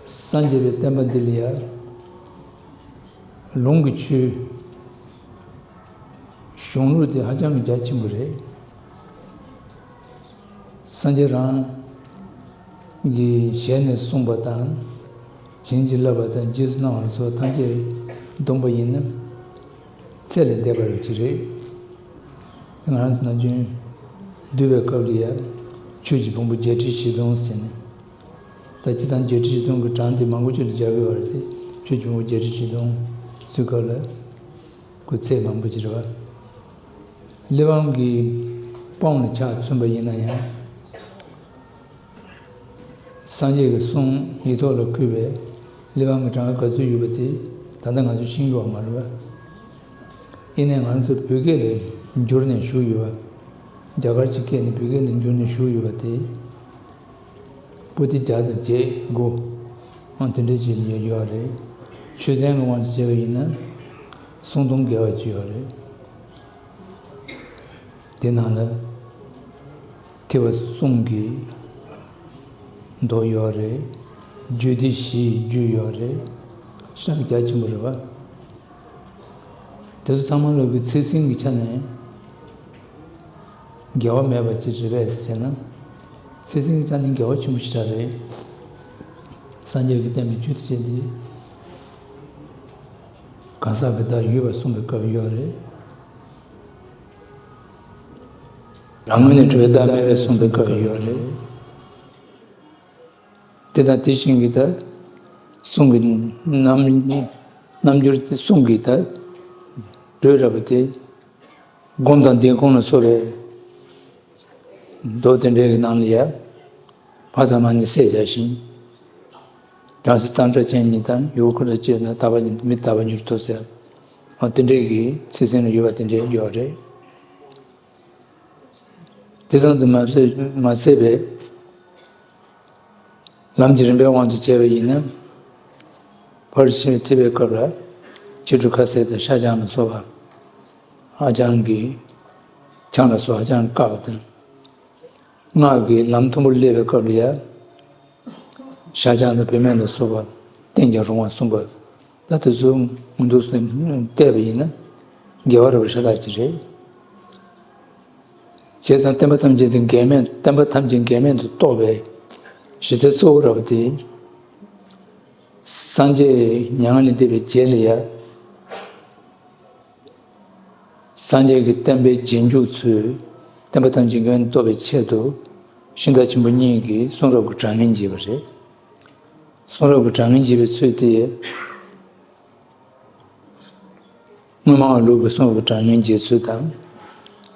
སངས་རྒྱས་པའི་བསྟན་པ་འདི་ལ་ཡང་ལུང་གི་ཆོས། གཞུང་ལུགས་དེ་ཧ་ཅང་གི་རྒྱ་ཆེན་པོ་རེད། སངས་རྒྱས་རང་གི་ཞལ་ནས་གསུངས་པ་དང་། བྱིན་གྱིས་བརླབས་པ་དང་རྗེས་སུ་གནང་བ་ལ་སོགས་པ་ཐམས་ཅད་བསྡོམས་པ་ཡིན་ན་ཚད་ལས་འདས་པ་རུ་ཅིག་རེད། ང་རང་ཚོ་ནམ་རྒྱུན་འདུལ་བའི་སྐབས་ལ་ཡང་ཆོས་ཀྱི་ཕུང་པོ་བརྒྱད་ཁྲི་བཞི་སྟོང་ཟེར་ནས། ད་སྤྱིར་བཏང་བརྒྱད་ཁྲི་བཞི་སྟོང་གི་གྲངས་དེ་མང་པོ་ཅིག་ལ་སྦྱར་གི་ཡོད་རེད་དེ། ཆོས་ཀྱི་ཕུང་པོ་བརྒྱད་ཁྲི་བཞི་སྟོང་ཟེར་སྐབས་ལ་ཁོ་ཚད་མང་པོ་ཅིག་རེད་བ། གླེགས་བམ་གྱི་དཔངས་ལ་ཆ་མཚོན་པ་ཡིན་ན་ཡང་། སངས་རྒྱས་ཀྱི་གསུང་ཡིག་ཐོག་ལ་བཀོད་པའི་གླེགས་བམ་གྱི་གྲངས་ཀ་ག་ཚོད་ཡོད་པ་དེ་ད་ལྟ་ང་ཚོས་ཤེས་ཀྱི་ཡོད་མ་རེད་བ། ཡིན་ནའི་ང་ཚོ་བོད་སྐད་ལ་བསྒྱུར་ནས་བཞུགས་ཡོད་པ། རྒྱ་གར་གྱི་སྐད་ནས་བོད་སྐད་ལ་བསྒྱུར་ནས་བཞུགས་ཡོད་པ་དེ། པོ་ཏི་བརྒྱ་དང་བརྒྱད་དགུ། ཨང་དེ་འདྲ་ཅིག་ཡོད་ཡོད་རེད། ཆོས་ཚན་གྱི་དབང་དུ་བྱས་པ་ཡིན་ན་སུམ་སྟོང་བརྒལ་བ་ཅིག་ཡོད་རེད། དེ་ནང་ལ་ཐེག་པ་གསུམ་གྱི་མདོ་ཡོད་རེད། རྒྱུད་སྡེ་བཞིའི་རྒྱུད་ཡོད་རེད། ཤ་རྒྱ་ཆེན་པོ་རེད་བ། དེ་ཚོ་ཚང་མ་ལོག་གི་ཚིག་ཟིན་གྱི་ཆ་ནས་འགལ་བ་མེད་པ་ཅིག་རེད་པས་ཟེར་ན། ཚིག་ཟིན་གྱི་ཆ་ནས་འགལ་བ་ཆེན་པོ་ཞེ་དྲག་རེད། སངས་རྒྱས་ཀྱིས་བསྟན་པའི་ཆོས་ཐམས་ཅད་འདི་གང་ཟག་གི་བདག་ཡོད་པར་གསུངས་པའི་སྐབས་ཡོད་རེད། སྔོན་ནས་གྲུབ་པའི་བདག་མེད་པའི་གསུང་པའི་སྐབས་ཡོད་རེད། དེ་དང་དེ་བཞིན་གྱི་ད་གསུང་གི་རྣམ་རྣམ་འགྱུར་དེ་གསུང་གི་ད་འགྲོས་རབ་པོ་དེ། སྒོམ་དང་ལྡན་སྒོམ་ལ་སོགས་པའི་མདོ་དེ་འདྲའི་གི་ནང་ལ་ཡ། ཕ་དང་མ་ནི་བསད་བྱ་ཞིང་། བྲམ་ཟེ་གཙང་སྦྲ་ཅན་ཉིད་དང་ཡུལ་ཁོ་ན་སྤྱོད་ན་དག་པ་ཉིད་མི་རྟག་པ་ཉིད་དུ་ཐོབ་ཟེར། འོ་དེ་འདྲའི་གི་ཚིག་ཟིན་ལ་ཡོད་པ་དེ་འདྲའི་ཡོད་རེད། དེ་ཙམ་དུ་མ་ཟད་མ་ཟད་པའི་ལམ་གྱི་རིམ་པའི་དབང་དུ་བྱས་པ་ཡིན་ན། ཕར་ཕྱིན་ཐེག་པའི་སྐབས་ལ་ཕྱི་དྲོ་ཁ་ཟས་དང་ཤ་ཆང་ལ་སོགས་པ། ཧ་ཅང་གི་ཆང་ལ་སོགས་ཧ་ཅང་དཀའ་བ་དང་། སྔགས་ཀྱི་ལམ་མཐོན་པོར་སླེབས་པའི་སྐབས་ལ་ཡང་ཤ་ཆང་དང་བུད་མེད་ལ་སོགས་པ་བསྟེན་ཀྱང་རུང་བ་གསུངས་པ། ད་དེ་ཚོ་མུ་མཐུད་དུ་བལྟས་པ་ཡིན་ན་དགེ་བ་རབ་པ་ཤ་སྟག་ཅིག་རེད། བྱས་ཙང་བསྟན་པ་ཐམས་ཅད་དེ་འགལ་མེད། བསྟན་པ་ཐམས་ཅད་འགལ་མེད་དུ་རྟོགས་པའི་གཞི་རྩ་གཙོ་བོ་རབ་དེ། སངས་རྒྱས་མྱ་ངན་ལས་འདས་པའི་རྗེས་ལ་ཡང་སངས་རྒྱས་ཀྱི་བསྟན་པའི་རྗེས་འཇུག་ཚོས་བསྟན་པ་ཐམས་ཅད་འགལ་མེད་དུ་རྟོགས་པའི་ཆེད་དུ་ཤིང་རྟ་ཆེན་པོ་གཉིས་ཀྱིས་གསུང་རབ་ཀྱི་གྲངས་ངེས་འབྱེད་པ་རེད། གསུང་རབ་ཀྱི་གྲངས་ངེས་འབྱེད་པའི་ཚུལ་དེ། དངོས་མང་བའི་ལུགས་ཀྱི་གསུང་རབ་ཀྱི་གྲངས་ངེས་འབྱེད་ཚུལ་དང་།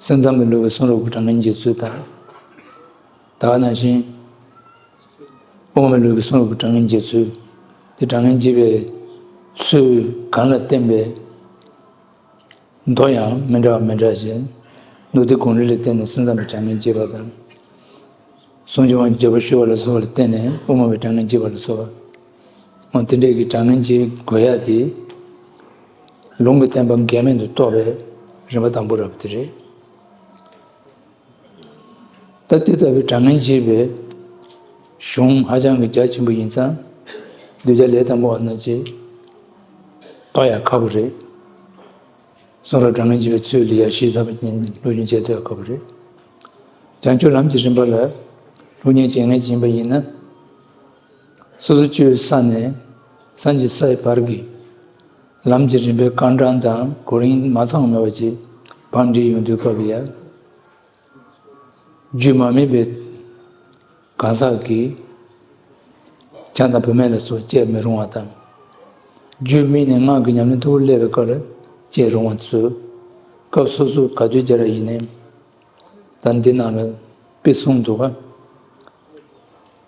སེམས་ཙམ་པའི་ལུགས་ཀྱི་གསུང་རབ་ཀྱི་གྲངས་ངེས་འབྱེད་ཚུལ་དང་། ད་ག་ནང་བཞིན། དབུ་མའི་ལུགས་ཀྱི་གསུང་རབ་ཀྱི་གྲངས་ངེས་འབྱེད་ཚུལ། དེ་གྲངས་ངེས་འབྱེད་པའི་ཚུལ་གང་ལ་བརྟེན་པའི། མདོ་ཡང་མི་འདྲ་བ་མི་འདྲ་ཞིང་། མདོ་སྡེ་གོང་རིམ་ལ་བརྟེན་ནས་སེམས་ཙམ་པའི་གྲངས་ངེས་འབྱེད་པ་དང་། གསུང་རབ་ཀྱི་དབང་གི་རྒྱས་པར་ཞུ་བ་ལ་སོགས་པ་ལ་བརྟེན་ནས་དབུ་མ་པའི་གྲངས་ངེས་འབྱེད་པ་ལ་སོགས་པ། འོ་དེ་འདྲའི་གི་གྲངས་ངེས་འབྱེད་དགོས་ཡ་དེ། ལུང་གི་བསྟན་པ་འགལ་མེད་དུ་རྟོགས་པའི་རིམ་པ་དང་པོ་རབ་དེ་རེད། ད་དེ་ལྟ་བུའི་གྲངས་ངེས་འབྱེད་པའི་གཞུང་ཧ་ཅང་གི་རྒྱ་ཆེན་པོ་ཡིན་ཙང་། གདུལ་བྱ་ལས་དང་པོ་བ་ན་ཅིག་རྟོགས་ཡ་ཁག་པོ་རེད། གསུང་རབ་གྲངས་ངེས་འབྱེད་པའི་ཚུལ་ལ་ཡ་ཞིབ་ཚགས་པ་ཅན་སློབ་སྦྱོང་བྱེད་ཐུབ་ཡ་ཁག་པོ་རེད། བྱང་ཆུབ་ལམ་གྱི་རིམ་པ་ལ་སློབ་གཉེར་བྱེད་མཁན་ཅིག་ཡིན་པ་ཡིན་ན། སོ་སོ་སྐྱེ་བོའི་ས་ནས་སངས་རྒྱས་སའི་བར་གྱི་ལམ་གྱི་རིམ་པའི་རྐང་གྲངས་དང་གོ་རིམ་མ་ཚང་མེད་པ་ཅིག་བང་སྒྲིག་ཡོང་དུས་སྐབས་ལ་ཡ། རྒྱུད་མ་སྨིན་པའི་གང་ཟག་གིས་ཆང་དང་བུད་མེད་ལ་སོགས་སྤྱད་མི་རུང་བ་དང་། རྒྱུད་སྨིན་ནས་སྔགས་ཀྱི་ཉམས་ལེན་མཐོ་པོར་སླེབས་པའི་སྐབས་ལ་སྤྱད་རུང་བ་ཚུལ། སྐབས་སོ་སོ་ག་དུས་བྱས་ར་ཡིན་ནའི། ད་འདི་ནང་ལ་དཔེ་གསུངས་འདུག་ག་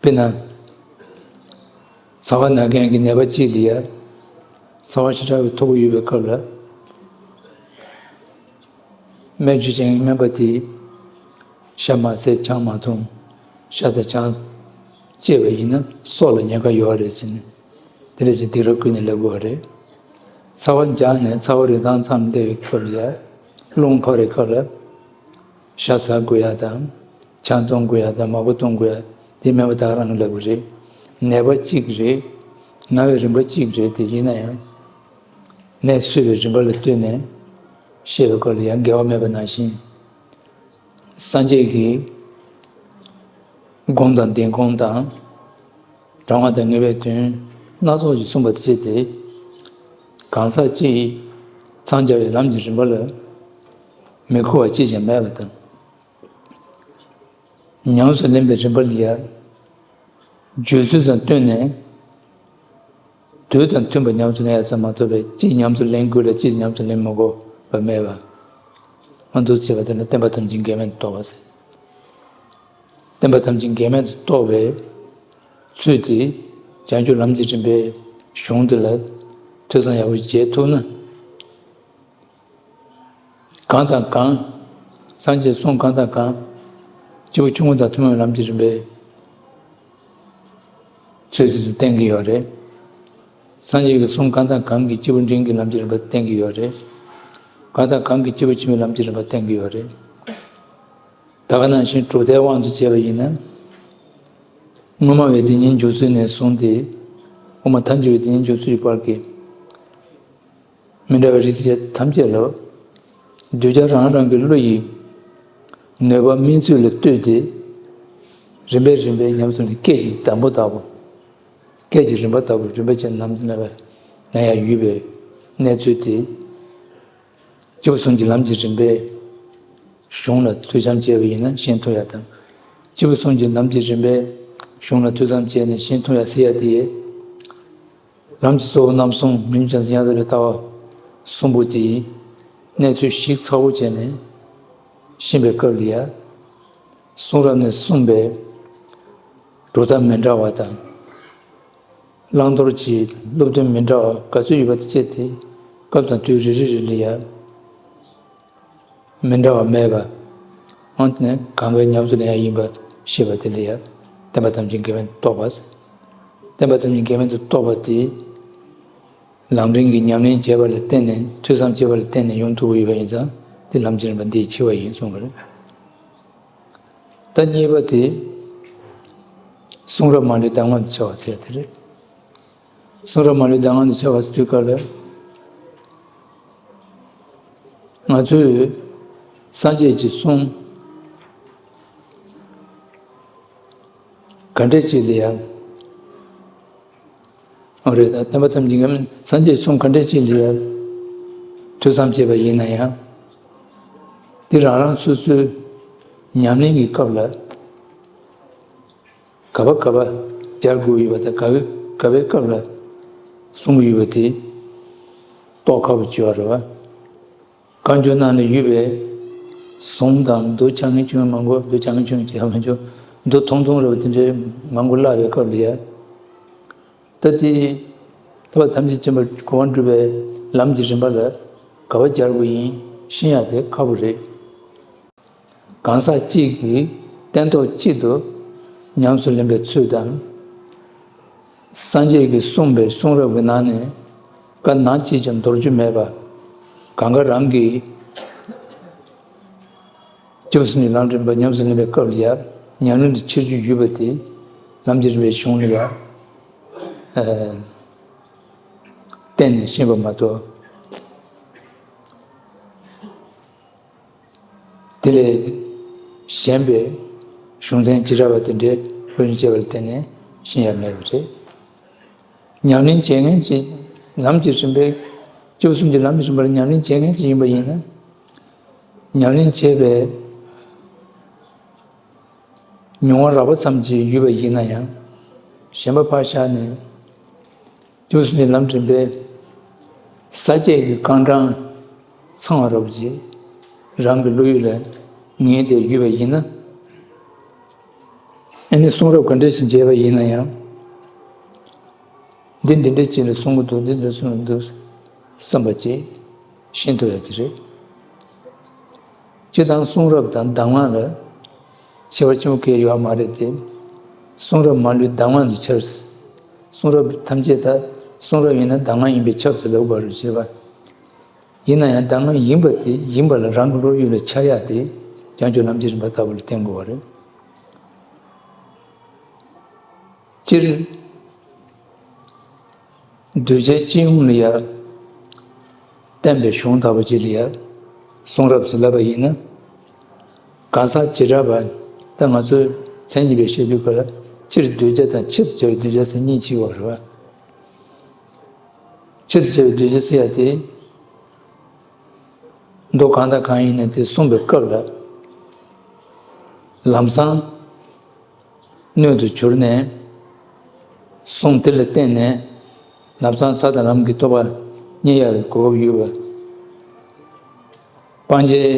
དཔེར་ན། ཚ་བ་ན་མཁན་གྱི་ནད་པ་གཅིག་ལ་ཡ། ཚ་བ་ཞེ་དྲག་པའི་མཐོ་པོ་ཡོད་པའི་སྐབས་ལ། སྨན་བཅོས་བྱེད་མཁན་སྨན་པ་དེས་ཤ་མ་བཟས་ཆང་མ་འཐུང་། ཤ་དང་ཆང་བཅས་པ་ཡིན་ན་སྲོག་ལ་ཉེན་ཁ་ཡོད་རེད་ཟེར་ནས། དེ་འདྲ་ཞིག་སྡིགས་ར་བསྐུལ་ནས་ལབ་དགོས་པ་རེད། ཚ་བ་འཇགས་ནས་ཚ་བ་རེ་ཐང་མཚམས་སླེབས་པའི་སྐབས་ལ་ཡ། རླུང་འཕར་བའི་སྐབས་ལ། ཤ་ཟ་དགོས་ཡ་དང་། ཆང་འཐུང་དགོས་ཡ་དང་མར་ཁུ་འཐུང་དགོས་ཡ་དེ་སྨན་པ་ད་ག་རང་གིས་ལབ་ཀྱི་རེད། ནད་པ་གཅིག་རེད། ན་བའི་རིམ་པ་གཅིག་རེད་དེ་ཡིན་ན་ཡང་། ནད་གསོ་བའི་རིམ་པ་ལ་ལྟོས་ནས་བཤད་པའི་སྐོར་ལ་ཡང་འགལ་བ་མེད་པ་ནང་བཞིན། སངས་རྒྱས་ཀྱིས་སྒོམ་དང་ལྡན་སྒོམ་དང་། གྲང་བ་དང་ངལ་བའི་དོན་སྣ་ཚོགས་ཤིག་གསུངས་པ་དེ་བྱས་ཏེ། གང་ཟག་གཅིག་འཚང་རྒྱ་བའི་ལམ་གྱི་རིམ་པ་ལ་མི་མཁོ་བ་ཅི་ཞིག་མེད་པ་དང་། ཉམས་སུ་ལེན་པའི་རིམ་པ་ལ་ཡང་། སྦྱོར་ཚུལ་དང་བསྟུན་ནས། དུས་དང་མཐུན་པར་ཉམས་སུ་ལེན་ཡ་ཙམ་མ་གཏོགས་པའི་གཅིག་ཉམས་སུ་ལེན་དགོས་ལ་གཅིག་ཉམས་སུ་ལེན་མི་དགོས་པ་མེད་པ། མ་འདུག་ཅེས་པ་དེ་ལ་བསྟན་པ་ཐམས་ཅད་འགལ་མེད་དུ་རྟོགས་པ་ཟེར། བསྟན་པ་ཐམས་ཅད་འགལ་མེད་དུ་རྟོགས་པའི་ཚུལ་དེ་བྱང་ཆུབ་ལམ་གྱི་རིམ་པའི་གཞུང་འདི་ལ་ཐོས་བསམ་ཡག་པོ་བྱེད་ཐུབ་ན། གང་དང་གང་། སངས་རྒྱས་གསུང་གང་དང་གང་། སྐྱེས་བུ་ཆུང་ངུ་དང་ཐུན་མོང་ལམ་གྱི་རིམ་པའི་ཚུལ་དེ་ཚོ་བསྟན་གྱི་ཡོད་རེད། སངས་རྒྱས་ཀྱི་གསུང་གང་དང་གང་གིས་སྐྱེས་བུ་འབྲིང་གི་ལམ་གྱི་རིམ་པ་བསྟན་གྱི་ཡོད་རེད། གང་དང་གང་གིས་སྐྱེས་བུ་ཆེན་པོའི་ལམ་གྱི་རིམ་པ་བསྟན་གྱི་ཡོད་རེད། ད་ག་ནང་བཞིན་གྲུབ་མཐའི་དབང་དུ་བྱས་པ་ཡིན་ན། དངོས་སྨྲ་བའི་སྡེ་ཉིད་འཇོག་ཚུལ་ནས་བཟུང་སྟེ། དབུ་མ་མཐའ་འཇུག་པའི་སྡེ་ཉིད་འཇོག་ཚུལ་གྱི་བར་གྱི། མི་འདྲ་བའི་རིགས་དེ་ཐམས་ཅད་ལ། གདུལ་བྱ་རང་རང་གི་བློ་ཡི་ནུས་པ་སྨིན་ཚུལ་ལ་ལྟོས་ཏེ། རིམ་པས་རིམ་པས་ཉམས་སུ་ལེན། སྐད་ཅིག་དང་པོ་ལྟ་བུ། སྐད་ཅིག་རིམ་པ་ལྟ་བུ་རིམ་པ་ཅན་ལམ་དུ་ལེན་པ་ལེན་ཡ་ཡོད་པའི་གནས་ཚུལ་དེ། སྐྱེས་བུ་གསུམ་གྱི་ལམ་གྱི་རིམ་པས། གཞུང་ལ་ཐོས་བསམ་བྱས་པ་ཡིན་ན་ཤེས་ཐུབ་ཡ་དང་། སྐྱེས་བུ་གསུམ་གྱི་ལམ་གྱི་རིམ་པས་གཞུང་ལ་ཐོས་བསམ་བྱས་ནས་ཤེས་ཐུབ་ཡ་ཟེར་ཡ་དེ། ལམ་གྱི་གཙོ་བོ་རྣམ་གསུམ་མིང་ཅན་ཡང་དག་པའི་ལྟ་བ་གསུམ་པོ་དེའི་གནས་ཚུལ་ཞིབ་ཚགས་པོ་བྱས་ནས་ཤེས་པའི་སྐབས་ལ་ཡ། གསུང་རབ་ནས་གསུངས་པའི་སྒྲུབ་ཐབས་མི་འདྲ་བ་དང་། བླང་དོར་གྱི་སློབ་སྟོན་མི་འདྲ་བ་ག་ཚོད་ཡོད་པ་དེ་བཅས་ཏེ་སྐབས་དང་དུས་རེ་རེ་རེ་ལ་ཡ། མི་འདྲ་བ་མེད་པ། འོན་ཏེ་གང་གའི་ཉམས་སུ་ལེན་ཡ་ཡིན་པ་ཤེས་པ་དེ་ལ་ཡང་བསྟན་པ་ཐམས་ཅད་འགལ་བས་རྟོགས་པ། བསྟན་པ་ཐམས་ཅད་འགལ་བས་རྟོགས་པ་དེ། ལམ་རིམ་གྱི་ཉམས་ལེན་བྱས་པ་ལ་བརྟེན་ནས་ཐོས་བསམ་བྱས་པ་ལ་བརྟེན་ནས་ཡོང་ཐུབ་ཀྱི་ཡོད་པ་ཡིན་ཙང་དེ་ལམ་གྱི་རིམ་པ་འདིའི་ཆེ་བ་ཡིན་གསུངས་པ་རེད། ད་གཉིས་པ་དེ། གསུང་རབ་མ་ལུས་གདམས་ངག་ཏུ་འཆར་བ་ཟེར་དེ་རེད། གསུང་རབ་མ་ལུས་གདམས་ངག་ཏུ་འཆར་བ་ཟེར་དུས་སྐབས་ལ། ང་ཚོས་སངས་རྒྱས་ཀྱི་གསུང་ག་འདྲས་ཅིག་ལ་ཡང་། ཨོ་རེད་ད། བསྟན་པ་ཐམས་ཅད་ཀྱི་སངས་རྒྱས་ཀྱི་གསུང་ག་འདྲས་ཅིག་ལ་ཡང་ཐོས་བསམ་བྱས་པ་ཡིན་ན་ཡང་། དེ་རང་རང་སོ་སོའི་ཉམས་ལེན་གྱི་སྐབས་ལ། ག་བ་ག་བ་སྦྱར་དགོས་ཡོད་པ་དང་ག་བའི་ག་བའི་སྐབས་ལ་གསུང་གི་ཡོད་པ་དེ་རྟོགས་ཁག་པོ་བྱེད་པ་རེད་བ། བཀའ་འགྱུར་ནང་ལ་ཡོད་པའི་གཟུངས་དང་མདོ་ཕྱག་ངན་ཆུང་མང་པོ། མདོ་ཕྱག་ངན་ཆུང་ཅེས་ཡང་མ་བྱུང་། མདོ་ཐུང་ཐུང་རེད་བ། དེ་འདྲའི་མང་པོ་བཀླགས་པའི་སྐབས་ལ་ཡ། ད་དེ་ཐོས་པ་ཐམས་ཅད་མཁྱེན་པ་གོ་བ་འགྲུབ་པའི་ལམ་གྱི་རིམ་པ་ལ་ག་བ་སྦྱར་དགོས་ཡིན་ཤེས་ཡ་དེ་ཁག་པོ་རེད། གང་ཟག་གཅིག་གིས་སྟན་ཐོག་གཅིག་ཏུ་ཉམས་སུ་ལེན་པའི་ཚུལ་དང་། སངས་རྒྱས་ཀྱིས་གསུངས་པའི་གསུང་རབ་ཀྱི་ནང་ནས་བཀའ་ནང་གཅིག་ཀྱང་འདོར་རྒྱུ་མེད་པ། གང་ག་རང་གིས་སྐྱབས་སུ་ནི་ལམ་རིམ་པ་ཉམས་སུ་ལེན་པའི་སྐབས་ལ་ཡང་ཉམས་ལེན་དུ་འཆར་རྒྱུ་ཡོད་པ་དེ་ལམ་གྱི་རིམ་པའི་གཞུང་ལ་ཡང་བརྟེན་ནས་ཤེས་པ་མ་གཏོགས། དེ་ལས་གཞན་པའི་གཞུང་ཚན་བྱེ་བྲག་པ་དེ་འདྲའི་ལྷོད་ནས་དཔྱད་པ་ལ་བརྟེན་ནས་ཤེས་ཡ་མེད་པ་རེད། ཉམས་ལེན་བྱེད་མཁན་གྱི་ལམ་གྱི་རིམ་པའི་སྐྱབས་གསུམ་གྱི་ལམ་གྱི་རིམ་པར་ཉམས་ལེན་བྱེད་མཁན་ཅིག་ཡིན་པ་ཡིན་ན། ཉམས་ལེན་བྱས་པའི་མྱོང་བ་རགས་པ་ཙམ་ཅིག་ཡོད་པ་ཡིན་ན་ཡང་། གཞན་པ་ཕར་བཞག་ནས། སྐྱབས་སུ་ནི་ལམ་རིམ་པའི་ས་བཅད་ཀྱི་རྐང་གྲངས་ཚང་བ་རོབ་ཅིག་རང་གི་བློ་ཡུལ་ལ་ངེས་ཏེ་ཡོད་པ་ཡིན་ན། ཨ་ནི་གསུང་རབ་ག་འདྲ་ཞིག་མཇལ་བ་ཡིན་ན་ཡང་། འདི་འདི་འདྲ་ཅིག་ལ་གསུང་གི་འདུག་འདི་འདྲ་གསུང་གི་འདུག་བསམ་པ་ཅིག་ཤེས་ཐུབ་ཡ་ཅིག་རེད། སྤྱིར་བཏང་གསུང་རབ་དང་གདམས་ངག་ལ་ཁྱད་པར་ཆེན་པོ་གང་ཡང་ཡོད་མ་རེད་དེ། གསུང་རབ་མ་ལུས་གདམས་ངག་ཏུ་འཆར། གསུང་རབ་ཐམས་ཅད་ད་གསུང་རབ་ཡིན་ན་གདམས་ངག་ཡིན་པས་ཁྱབ་ཟེར་ལབ་དགོས་རེད་ཟེར་བ། ཡིན་ན་ཡང་གདམས་ངག་ཡིན་པ་དེ་ཡིན་པ་ལ་རང་གི་བློ་ཡུལ་ལ་འཆར་ཡག་དེ་བྱང་ཆུབ་ལམ་གྱི་རིམ་པ་ལྟ་བུ་ལ་བརྟེན་དགོས་པ་རེད། སྤྱིར། གདུལ་བྱའི་སྤྱི་ཡོངས་ལ་ཡང་བསྟན་པའི་གཞུང་ལྟ་བུ་ཅིག་ལ་ཡང་གསུང་རབ་ཟེར་ལབ་པ་ཡིན་ན། གང་ཟག་བྱེ་བྲག་པ། ད་ང་ཚོས་མཚན་ཉིད་པའི་བཤད་རྒྱུད་ཀ་ལ་སྤྱིར་གདུལ་བྱ་དང་ཕྱིར་བྱ་བའི་གདུལ་བྱ་ཟེར་གཉིས་ཕྱེ་བ་རེད་བ། ཕྱིར་བྱ་བའི་གདུལ་བྱ་ཟེར་ཡ་དེ། མདོ་གང་དང་གང་ཡིན་ན་དེ་གསུངས་པའི་སྐབས་ལ། ལམ་སང་སྣོད་དུ་གྱུར་ནས། གསུང་དེ་ལ་བརྟེན་ནས་ལམ་སང་ས་དང་ལམ་གྱི་རྟོགས་པ་རྙེད་ཡག་གི་གོ་སྐབས་ཡོད་པ། སྤང་བྱའི་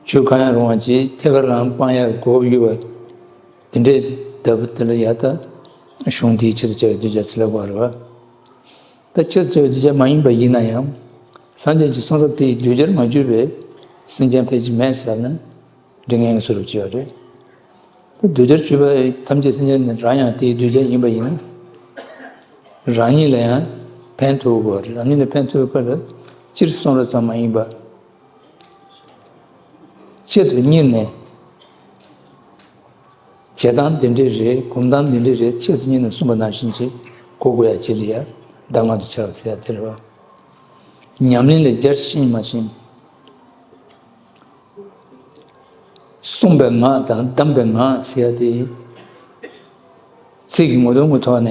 ཆོས་གང་ཡང་རུང་བ་ཅིག་ཐད་ཀར་རང་སྤང་ཡག་གི་གོ་སྐབས་ཡོད་པ། དེ་འདྲའི་ལྟ་བུ་དེ་ལ་ཡ་ད་གཞུང་དེའི་ཕྱིར་བྱ་བའི་གདུལ་བྱ་ཟེར་ལབ་པ་རེད་བ། ད་ཕྱིར་བྱ་བའི་གདུལ་བྱ་མ་ཡིན་པ་ཡིན་ན་ཡང་། སངས་རྒྱས་ཀྱི་གསུང་རབ་དེ་ཡི་གདུལ་བྱར་མ་གྱུར་པའི་སེམས་ཅན་ཕལ་ཆེར་མེད་ཟེར་ན་འདྲི་ངན་གྱི་བཟོ་འདྲ་ཅིག་ཡོད་རེད། ད་གདུལ་བྱར་གྱུར་པ་ཐམས་ཅད་སེམས་ཅན་ནི་རང་ཡང་དེའི་གདུལ་བྱ་ཡིན་པ་ཡིན་ན། རང་ཉིད་ལ་ཡང་ཕན་ཐོགས་དགོས་རེད། རང་ཉིད་ལ་ཕན་ཐོགས་པའི་སྐབས་ལ་སྤྱིར་གསུང་རབ་ཙམ་མ་ཡིན་པ། ཆེད་དུ་གཉེར་ནས། བྱེད་སྟངས་འདི་འདྲས་རེད། སྒོམ་སྟངས་འདི་འདྲས་རེད། ཆེད་དུ་གཉེར་ནས་གསུངས་པ་ནང་བཞིན་ཅིག་གོ་དགོས་ཡ་ཅིག་ལ་ཡ་གདམས་ངག་ཏུ་འཆར་བ་ཟེར་ཡ་དེ་རེད་བ། ཉམས་ལེན་ལ་རྒྱ་ཆེ་ཤིང་མ་ཤིང་། གསུངས་པའི་ངག་དང་གདམས་པའི་ངག་ཟེར་ཡ་དེ། ཚིག་གི་ངོ་གདོང་གི་ཐོག་ནས་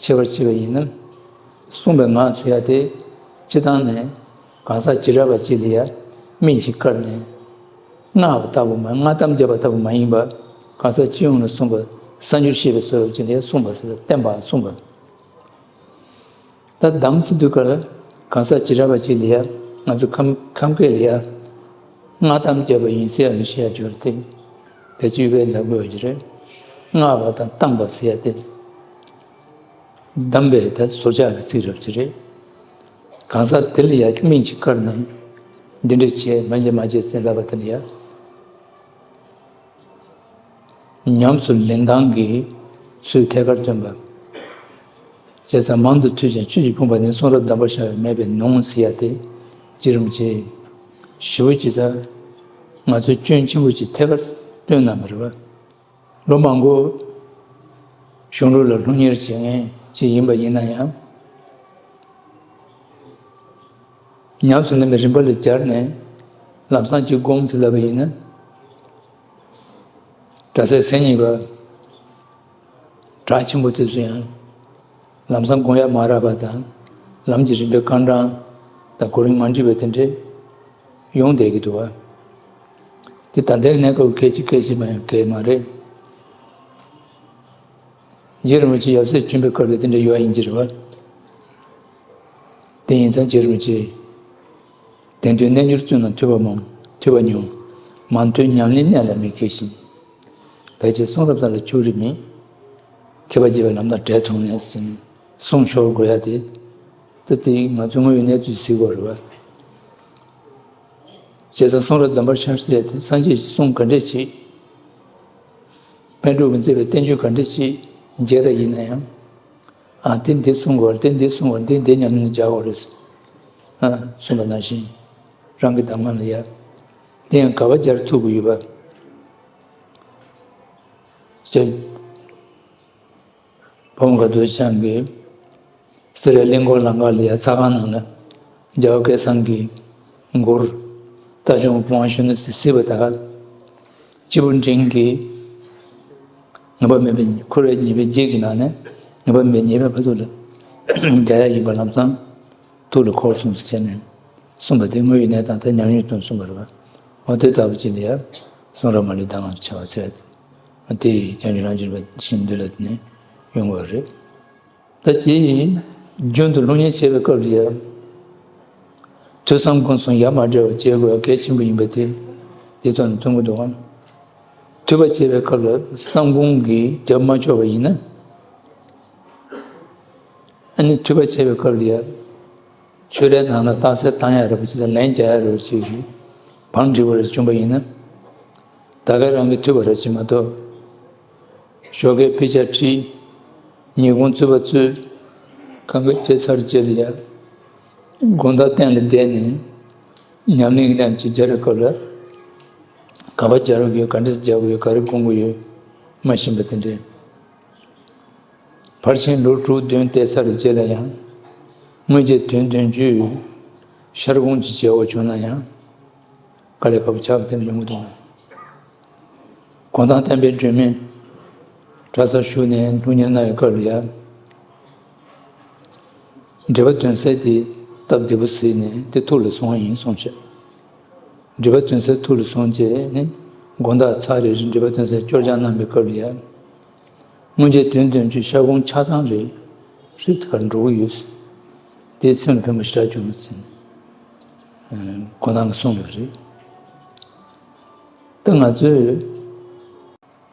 ཁྱད་པར་ཕྱེ་བ་ཡིན་ན། གསུངས་པའི་ངག་ཟེར་ཡ་དེ་སྤྱིར་བཏང་ནས་གང་ཟག་བྱེ་བྲག་པ་ཅིག་ལ་ཡ་ སྨན་གྱིས་བཀར་ནས་སྔགས་པ་ལྟ་བུ་མ། སྔགས་གཏམ་བརྒྱབ་པ་ལྟ་བུ་མ་ཡིན་པ། གང་ཟག་སྤྱི་ཡོངས་ལ་གསུངས་པ། གསར་འགྱུར་བཤད་པའི་བཟོ་འདྲ་ཅིག་ལ་གསུངས་པ་ཟེར། བསྟན་པ་གསུངས་པ། ད་དམ་ཚིག་འདུག་ག་ལ། གང་ཟག་བྱེ་བྲག་པ་ཅིག་ལ་ཡ། ང་ཚོ་ཁམས་ཁམས་སྐད་ལ་ཡ། སྔགས་གཏམ་བརྒྱབ་པ་ཡིན་ཟེར་ཡ་ནི་བཤད་ཡ་སྦྱོར་ཏེ། བེད་སྤྱོད་པའི་ལ་དགོས་ཡ་ཅིག་རེད། སྔགས་པ་དང་གཏམ་པ་ཟེར་ཡ་དེ། གདམས་པའི་ད་ཟུར་ཆག་གི་ཚིག་རབ་ཅིག་རེད། གང་ཟག་དེ་ལ་ཡ་སྨན་གྱིས་བཀར་ནས་འདི་འདྲ་བྱས། མ་བྱས་མ་བྱས་ཟེར་ལབ་པ་དེ་ལ་ཡ། ཉམས་སུ་ལེན་སྟངས་ཀྱི་ཚུལ་ཐད་ཀར་སྟོན་པ། བྱས་ཙང་མང་དུ་ཐོས་ཀྱང་ཆོས་ཀྱི་ཕུང་པོ་ནི། གསུང་རབ་གདམས་པར་ཤར་བས་མེད་པས་ནོངས་ཟེར་ཡ་དེ། རྗེ་རིན་པོ་ཆེ་ཞེ་པོ་ཅིག་ད་ང་ཚོས་སྐྱོན་ཆེན་པོ་ཅིག་ཐད་ཀར་སྟོན་གནང་བ་རེད་པ། ལོ་མང་པོ་གཞུང་ལུགས་ལ་སློབ་གཉེར་བྱེད་མཁན་ཅིག་ཡིན་པ་ཡིན་ན་ཡང་། ཉམས་སུ་ལེན་པའི་རིམ་པ་ལ་སྦྱར་ནས་ལམ་སང་ཅིག་སྒོམ་ཟེར་ལབ་པ་ཡིན་ན། སྒྲ་གསལ་མཚན་ཉིད་པ། གྲགས་ཆེན་པོ་དེ་ཚོ་ཡང་ལམ་སང་སྒོམ་ཡ་མ་རག་པ་དང་། ལམ་གྱི་རིམ་པའི་རྐང་གྲངས་དང་གོ་རིམ་མ་འགྲིག་པ་དེ་འདྲས་ཡོང་བསྡད་ཀྱི་འདུག་པ། དེ་ད་ལྟའི་གནས་སྐབས་གལ་ཆེ་གལ་ཆེ་མ་ཡང་གལ་མ་རེད། རྗེ་རིན་པོ་ཆེ་ཡབ་སྲས་བྱོན་པའི་སྐབས་ལ་དེ་འདྲ་ཡོད་ཡིན་གྱི་རེད་པ། དེ་ཡིན་ཙང་རྗེ་རིན་པོ་ཆེ། དེང་དུས་རྣལ་འབྱོར་བཙུན་ན་ཐོས་པ་མང་། ཐོས་པ་ཉུང་། མང་ཐོས་ཉམས་ལེན་གནད་ལ་མི་མཁས་ཤིང་། ཕལ་ཆེར་གསུང་རབ་དག་ལ་ཕྱོགས་རིས་མེད། མཁས་པ་བྱས་པའི་ལམ་དང་བྲལ་ཐུབ་ནས་ཟིན། གསུང་ཤོར་དགོས་ཡ་དེ། ད་དེ་ང་ཚོས་དངོས་ཡོད་གནས་ཚུལ་གཟིགས་དགོས་རེད་པ། བྱས་ཙང་གསུང་རབ་གདམས་པར་ཤར་ཟེར་ཡ་དེ་སངས་རྒྱས་ཀྱི་གསུང་ག་འདྲས་བྱེད། པཎ་གྲུབ་ཀྱིས་མཛད་པའི་བསྟན་བཅོས་ག་འདྲ་ཞིག་མཇལ་ད་ཡིན་ན་ཡང་། ཨ། དེ་འདི་གསུང་དགོས། དེ་འདི་གསུང་དགོས། འདི་འདི་ཉམས་ལེན་རྒྱག་དགོས་རེད། ཨ། གསུངས་པ་ནང་བཞིན་རང་གི་གདམས་ངག་ལ་ཡ། དེ་ཡང་ག་པར་སྦྱར་ཐུབ་ཀྱི་ཡོད་པ། ཅེས། བུམ་དཀར་རྡོ་རྗེ་འཆང་གིས། སེ་རའི་གླིང་སྐོར་ལམ་ཁ་ལ་ཡ་ཚ་ཁང་ནང་ལ་རྒྱལ་བ་སྐལ་བཟང་གི་མགུར། རྟ་མཆོག་དབང་ཕྱུག་ནི་སྲིད་པ་དག། སྐྱེས་བུ་འབྲིང་གིས་ངེས་པ་མེད་པའི་འཁོར་བའི་ཉེས་པའི་བརྒྱད་ཀྱི་ནང་ནས་ངེས་པ་མེད་ཉེས་པའི་ཕ་ཚུལ་ལ་རྒྱལ་ཡ་ཡིན་པ་ལམ་སང་ཐུགས་ལ་འཁོར་སོང་ཟེར་ནས་གསུངས་པ་དེ་དངོས་ཡོད་གནས་སྟངས་དང་ཉམས་མྱོང་དང་གསུངས་པ་རེད་པ། འོ་དེ་ལྟ་བུ་ཅིག་ལ་ཡ་གསུང་རབ་མ་ལུས་གདམས་ངག་ཏུ་བྱ་བ་ཟེར། དེ་ཡིས་བྱང་ཆུབ་ལམ་གྱི་རིམ་པ་ཞིག་འདི་ལ་ནི་ཡོང་བ་རེད། ད་དེ་ཡིན་རྒྱུན་དུ་སློབ་གཉེར་བྱེད་པའི་སྐབས་ལ་ཡང་ཐོས་བསམ་སྒོམ་གསུམ་ཡ་མ་བྲལ་བ་བྱེད་དགོས་པ་གལ་ཆེན་པོ་ཡིན་པ་དེ་དེ་ཐོག་ནས་མཐོང་གི་འདུག་གམ། ཐོས་པ་བྱེད་པའི་སྐབས་ལ་བསམ་ཁོང་གིས་རྒྱབ་མ་ཆོག་པ་ཡིན་ན། ཨ་ནི་ཐོས་པ་བྱེད་པའི་སྐབས་ལ་ཡང་ཆོས་རའི་ནང་ལ་རྟགས་གསལ་བཏང་ཡ་རེད་པ་ཅིག་དང་ལན་རྒྱག་ཡ་རེད་པ་ཅིག་གི་བང་སྒྲིག་པ་རེ་བྱུང་པ་ཡིན་ན། ད་ག་རང་གིས་ཐོས་པ་རེ་བྱེད་མ་གཏོགས། ཞོགས་ཀས་དཔེ་ཆ་ཁྲིད། ཉིན་གུང་རྩོད་པ་རྩོད། གང་ག་བྱས་ཚར་རྗེས་ལ་ཡ། དགོང་དག་སྟེང་ལ་བསྡད་ནས་ཉམས་ལེན་གྱི་གནས་ཅིག་སྦྱར་བའི་སྐབས་ལ། ག་པར་སྦྱར་དགོས་ཡོད། ག་འདྲས་སྦྱར་དགོས་ཡོད། ག་རེ་སྒོམ་དགོས་ཡོད་མ་ཤེས་པ་དེ་འདྲས། ཕར་ཕྱིན་ལོ་དྲུག་བདུན་བལྟས་ཚར་རྗེས་ལ་ཡང་། སྔོན་ཆད་དོན་དོན་བརྗོད་ཤར་སྒོམ་གྱི་བྱ་བ་བྱུང་ན་ཡང་། དཀའ་ལས་ཁག་པོ་ཆགས་པ་དེ་འདྲ་ཡོང་གི་འདུག་གམ། གོ་ཐང་བསྟན་པའི་སྒྲོན་མེ་གྲྭ་སར་བཞུགས་ནས་སློབ་གཉེར་གནང་བའི་སྐབས་ལ་ཡང་། འགྲེལ་པ་དོན་གསལ་དེ་སྟབས་བདེ་པོ་གཟིགས་ནས་དེ་ཐུགས་ལ་བཟུང་བ་ཡིན་གསུངས་བྱས། འགྲེལ་པ་དོན་གསལ་ཐུགས་ལ་བཟུང་བྱས་ནས་དགོང་དག་ཚར་རེ་རེ་འགྲེལ་པ་དོན་གསལ་སྐྱོར་སྦྱང་གནང་བའི་སྐབས་ལ་ཡང་། སྔོན་ཆད་དོན་དོན་གྱི་ཤར་སྒོམ་ཆ་ཚང་རེ་རེ་དེ་གར་འགྲོ་གི་ཡོད། དེ་སེམས་ལ་ཕན་པ་ཞེ་དྲག་བྱུང་ཟིན། གོ་ཐང་གི་གསུང་ཡོད་རེད། ད་ང་ཚོས།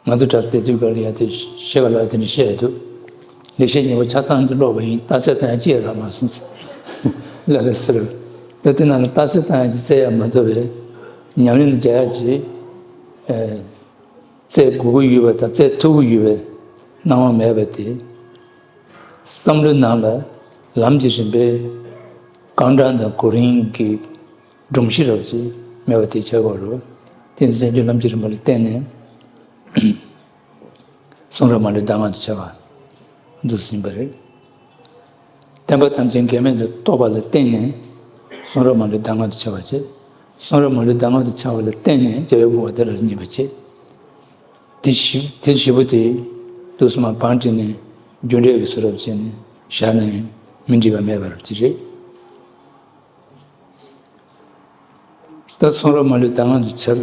ང་ཚོ་གྲྭ་ས་དེ་དུས་སྐབས་ལ་ཡ་དེ་ཤེས་ག་ལ་དེ་འདྲ་བཤད་འདུག་ལེགས་བཤད་སྙིང་པོ་ཆ་ཚང་གི་ཀློག་པ་ཡིན། རྟགས་གསལ་བཏང་ཡ་ཅི་ཡང་རག་མ་སོང་ཟེར་ལབ་པའི་ཟེར། ད་དེ་ནང་ལ་རྟགས་གསལ་བཏང་ཡ་ཅི་བཙལ་ཡ་མ་ཐུབ་པས། ཉམས་ལེན་རྒྱག་ཡ་ཅི་བཙལ་དགོས་ཀྱི་ཡོད་པ་དང་བཙལ་ཐུབ་ཀྱི་ཡོད་པའི་སྣང་བ་མེད་པ་དེ། བསམ་བློའི་ནང་ལ་ལམ་གྱི་རིམ་པའི་རྐང་གྲངས་དང་གོ་རིམ་གྱི་སྒྲོམ་གཞི་རབ་ཅིག་མེད་པ་དེ་ཆགས་ཀྱི་ཡོད་རེད། དེ་ནི་བཙན་བྱོལ་ལམ་གྱི་རིམ་པ་ལ་བརྟེན་ནས། གསུང་རབ་མ་ལུས་གདམས་ངག་ཏུ་བྱ་བ་འདུག་ཟིན་པ་རེད། བསྟན་པ་ཐམས་ཅད་འགལ་མེད་དུ་རྟོགས་པ་ལ་བརྟེན་ནས་གསུང་རབ་མ་ལུས་གདམས་ངག་ཏུ་བྱ་བ་བྱེད། གསུང་རབ་མ་ལུས་གདམས་ངག་ཏུ་བྱ་བ་ལ་བརྟེན་ནས་རྒྱལ་བའི་དགོངས་པ་དེ་ལ་སྙེགས་པ་བྱེད། དེ་བཞི་དེ་བཞི་པོ་དེ་དུས་སུ་མ་བང་བསྒྲིགས་ནས་རྒྱུ་འབྲས་ཀྱི་བཟོ་འདྲ་བྱས་ནས་བཞག་ན་ཡང་མི་འགྲིག་པ་མེད་པ་རེད། ད་ ད་གསུང་རབ་མ་ལུས་གདམས་ངག་ཏུ་འཆར།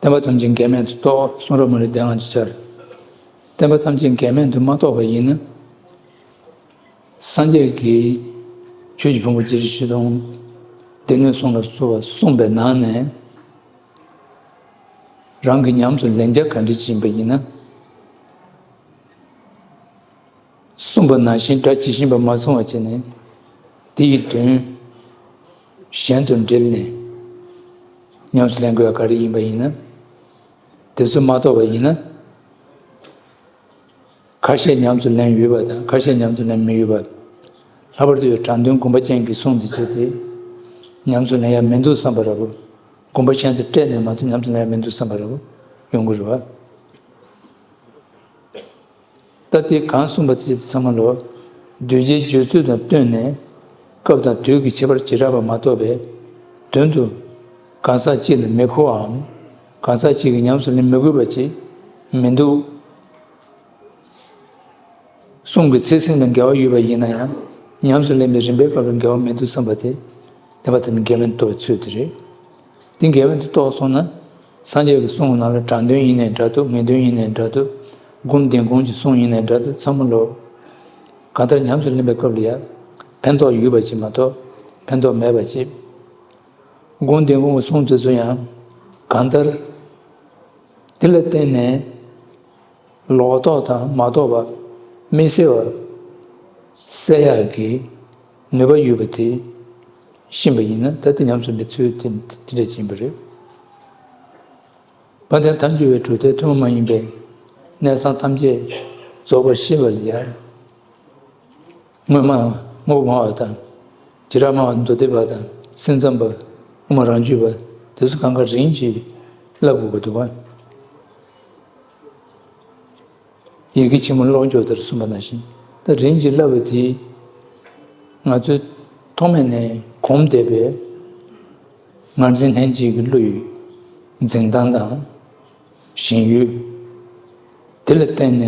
བསྟན་པ་ཐམས་ཅད་འགལ་མེད་དུ་རྟོགས། གསུང་རབ་མ་ལུས་གདམས་ངག་ཏུ་འཆར། བསྟན་པ་ཐམས་ཅད་འགལ་མེད་དུ་མ་རྟོགས་པ་ཡིན་ན། སངས་རྒྱས་ཀྱིས་ཆོས་ཀྱི་ཕུང་པོ་བརྒྱད་ཁྲི་བཞི་སྟོང་སྡེ་སྣོད་གསུམ་ལ་སོགས་པ་གསུངས་པའི་ནང་ནས། རང་གིས་ཉམས་སུ་ལེན་རྒྱུ་ག་འདྲ་ཅིག་ཡིན་པ་ཡིན་ན། གསུངས་པ་ནང་བཞིན་སྒྲ་ཇི་བཞིན་པ་མ་བཟུང་བ་བྱས་ནས། དེ་ཡི་དོན་གཞན་དུ་འདྲིལ་ནས་ཉམས་སུ་ལེན་དགོས་པ་ག་རེ་ཡིན་པ་ཡིན་ན། དེ་ཚོ་མ་རྟོགས་པ་ཡིན་ན། ཁ་ཤས་ཉམས་སུ་ལེན་ཡོད་པ་དང་ཁ་ཤས་ཉམས་སུ་ལེན་མི་ཡོད་པ། ལྷག་པར་དུ་དྲང་དོན་དགོངས་པ་ཅན་གྱི་གསུང་འདི་བྱས་ཏེ། ཉམས་སུ་ལེན་ཡ་མི་འདུག་བསམ་པ་འདྲ་པོ། དགོངས་པ་གཞན་དུ་བཀྲལ་ནས་མ་གཏོགས་ཉམས་སུ་ལེན་ཡ་མི་འདུག་བསམ་པ་འདྲ་པོ་ཡོང་གི་རེད་བ། ད་དེ་གང་གསུངས་པ་དེ་ཚང་མ་ལོ། གདུལ་བྱའི་སྦྱོར་ཚུལ་དང་བསྟུན་ནས། སྐབས་དང་དུས་ཀྱི་ཁྱད་པར་བྱེ་བྲག་པ་མ་གཏོགས་པའི། དོན་དུ་གང་ཟག་གཅིག་ལ་མི་མཁོ་བའམ། གང་ཟག་གཅིག་གིས་ཉམས་སུ་ལེན་མི་དགོས་པ་ཅིག་མི་འདུག། གསུང་གི་ཚིག་ཟིན་ལ་འགལ་བ་ཡོད་པ་ཡིན་ན་ཡང་། ཉམས་སུ་ལེན་པའི་རིམ་པའི་སྐབས་ལ་འགལ་བ་མི་འདུག་བསམ་པ་དེ། བསྟན་པ་དེ་ནི་འགལ་མེད་རྟོགས་པའི་ཚུལ་དེ་རེད། འདི་འགལ་བའི་དུ་རྟོགས་སོང་ན། སངས་རྒྱས་ཀྱི་གསུང་གི་ནང་ལ་དྲང་དོན་ཡིན་ནའི་འདྲ་འདུག། ངེས་དོན་ཡིན་ནའི་འདྲ་འདུག། སྒོམ་བདེན་དགོངས་ཀྱི་གསུང་ཡིན་ནའི་འདྲ་འདུག། ཚང་མ་ལོ། གང་ལྟར་ཉམས་སུ་ལེན་པའི་སྐབས་ལ་ཡང་ཕན་ཐོགས་ཡོད་པ་ཅིག་མ་གཏོགས་ཕན་ཐོགས་མེད་པ་ཅིག། སྒོམ་བདེན་དགོངས་ཀྱི་གསུང་དེ་ཚོ་ཡང་གང་ལྟར་དེ་ལ་བརྟེན་ནས། ལོག་རྟོག་དང་མ་རྟོགས་པ་དམིགས་བསལ་བ་སེལ་ཡག་གི་ནུས་པ་ཡོད་པ་དེ་ཤེས་པ་ཡིན་ན། ད་ལྟ་ཉམས་སུ་ལེན་ཚུལ་དེ་དེ་འདྲ་ཡིན་པ་རེད། དཔལ་ལྡན་ཐལ་འགྱུར་བའི་གྲུབ་མཐས་ཐུན་མོང་མ་ཡིན་པའི་གནས་ཚང་ཐམས་ཅད་རྫོགས་པར་ཤེས་པ་ལ་ཡང་། དངོས་སྨྲ་དངོས་སྨྲ་བ་དང་། བྱེ་བྲག་སྨྲ་བ་མདོ་སྡེ་པ་དང་། སེམས་ཙམ་པ། དབུ་མ་རང་རྒྱུད་པ། དེ་ཚོ་གང་ག་རིམ་གྱིས་བསླབ་དགོས་ཀྱི་འདུག་པ། ཡི་གེ་ཆེན་མོ་ཀློག་འཇུག་ལྟར་གསུངས་པ་ནང་བཞིན། ད་རིམ་གྱིས་བསླབ་པ་དེ། ང་ཚོས་ཐོག་མེད་ནས་གོམས་བསྡད་པའི་ངར་འཛིན་ལྷན་སྐྱེས་ཀྱི་བློ་ཡི་འཛིན་སྟངས་དང་། ཞེན་ཡུལ། དེ་ལ་བརྟེན་ནས་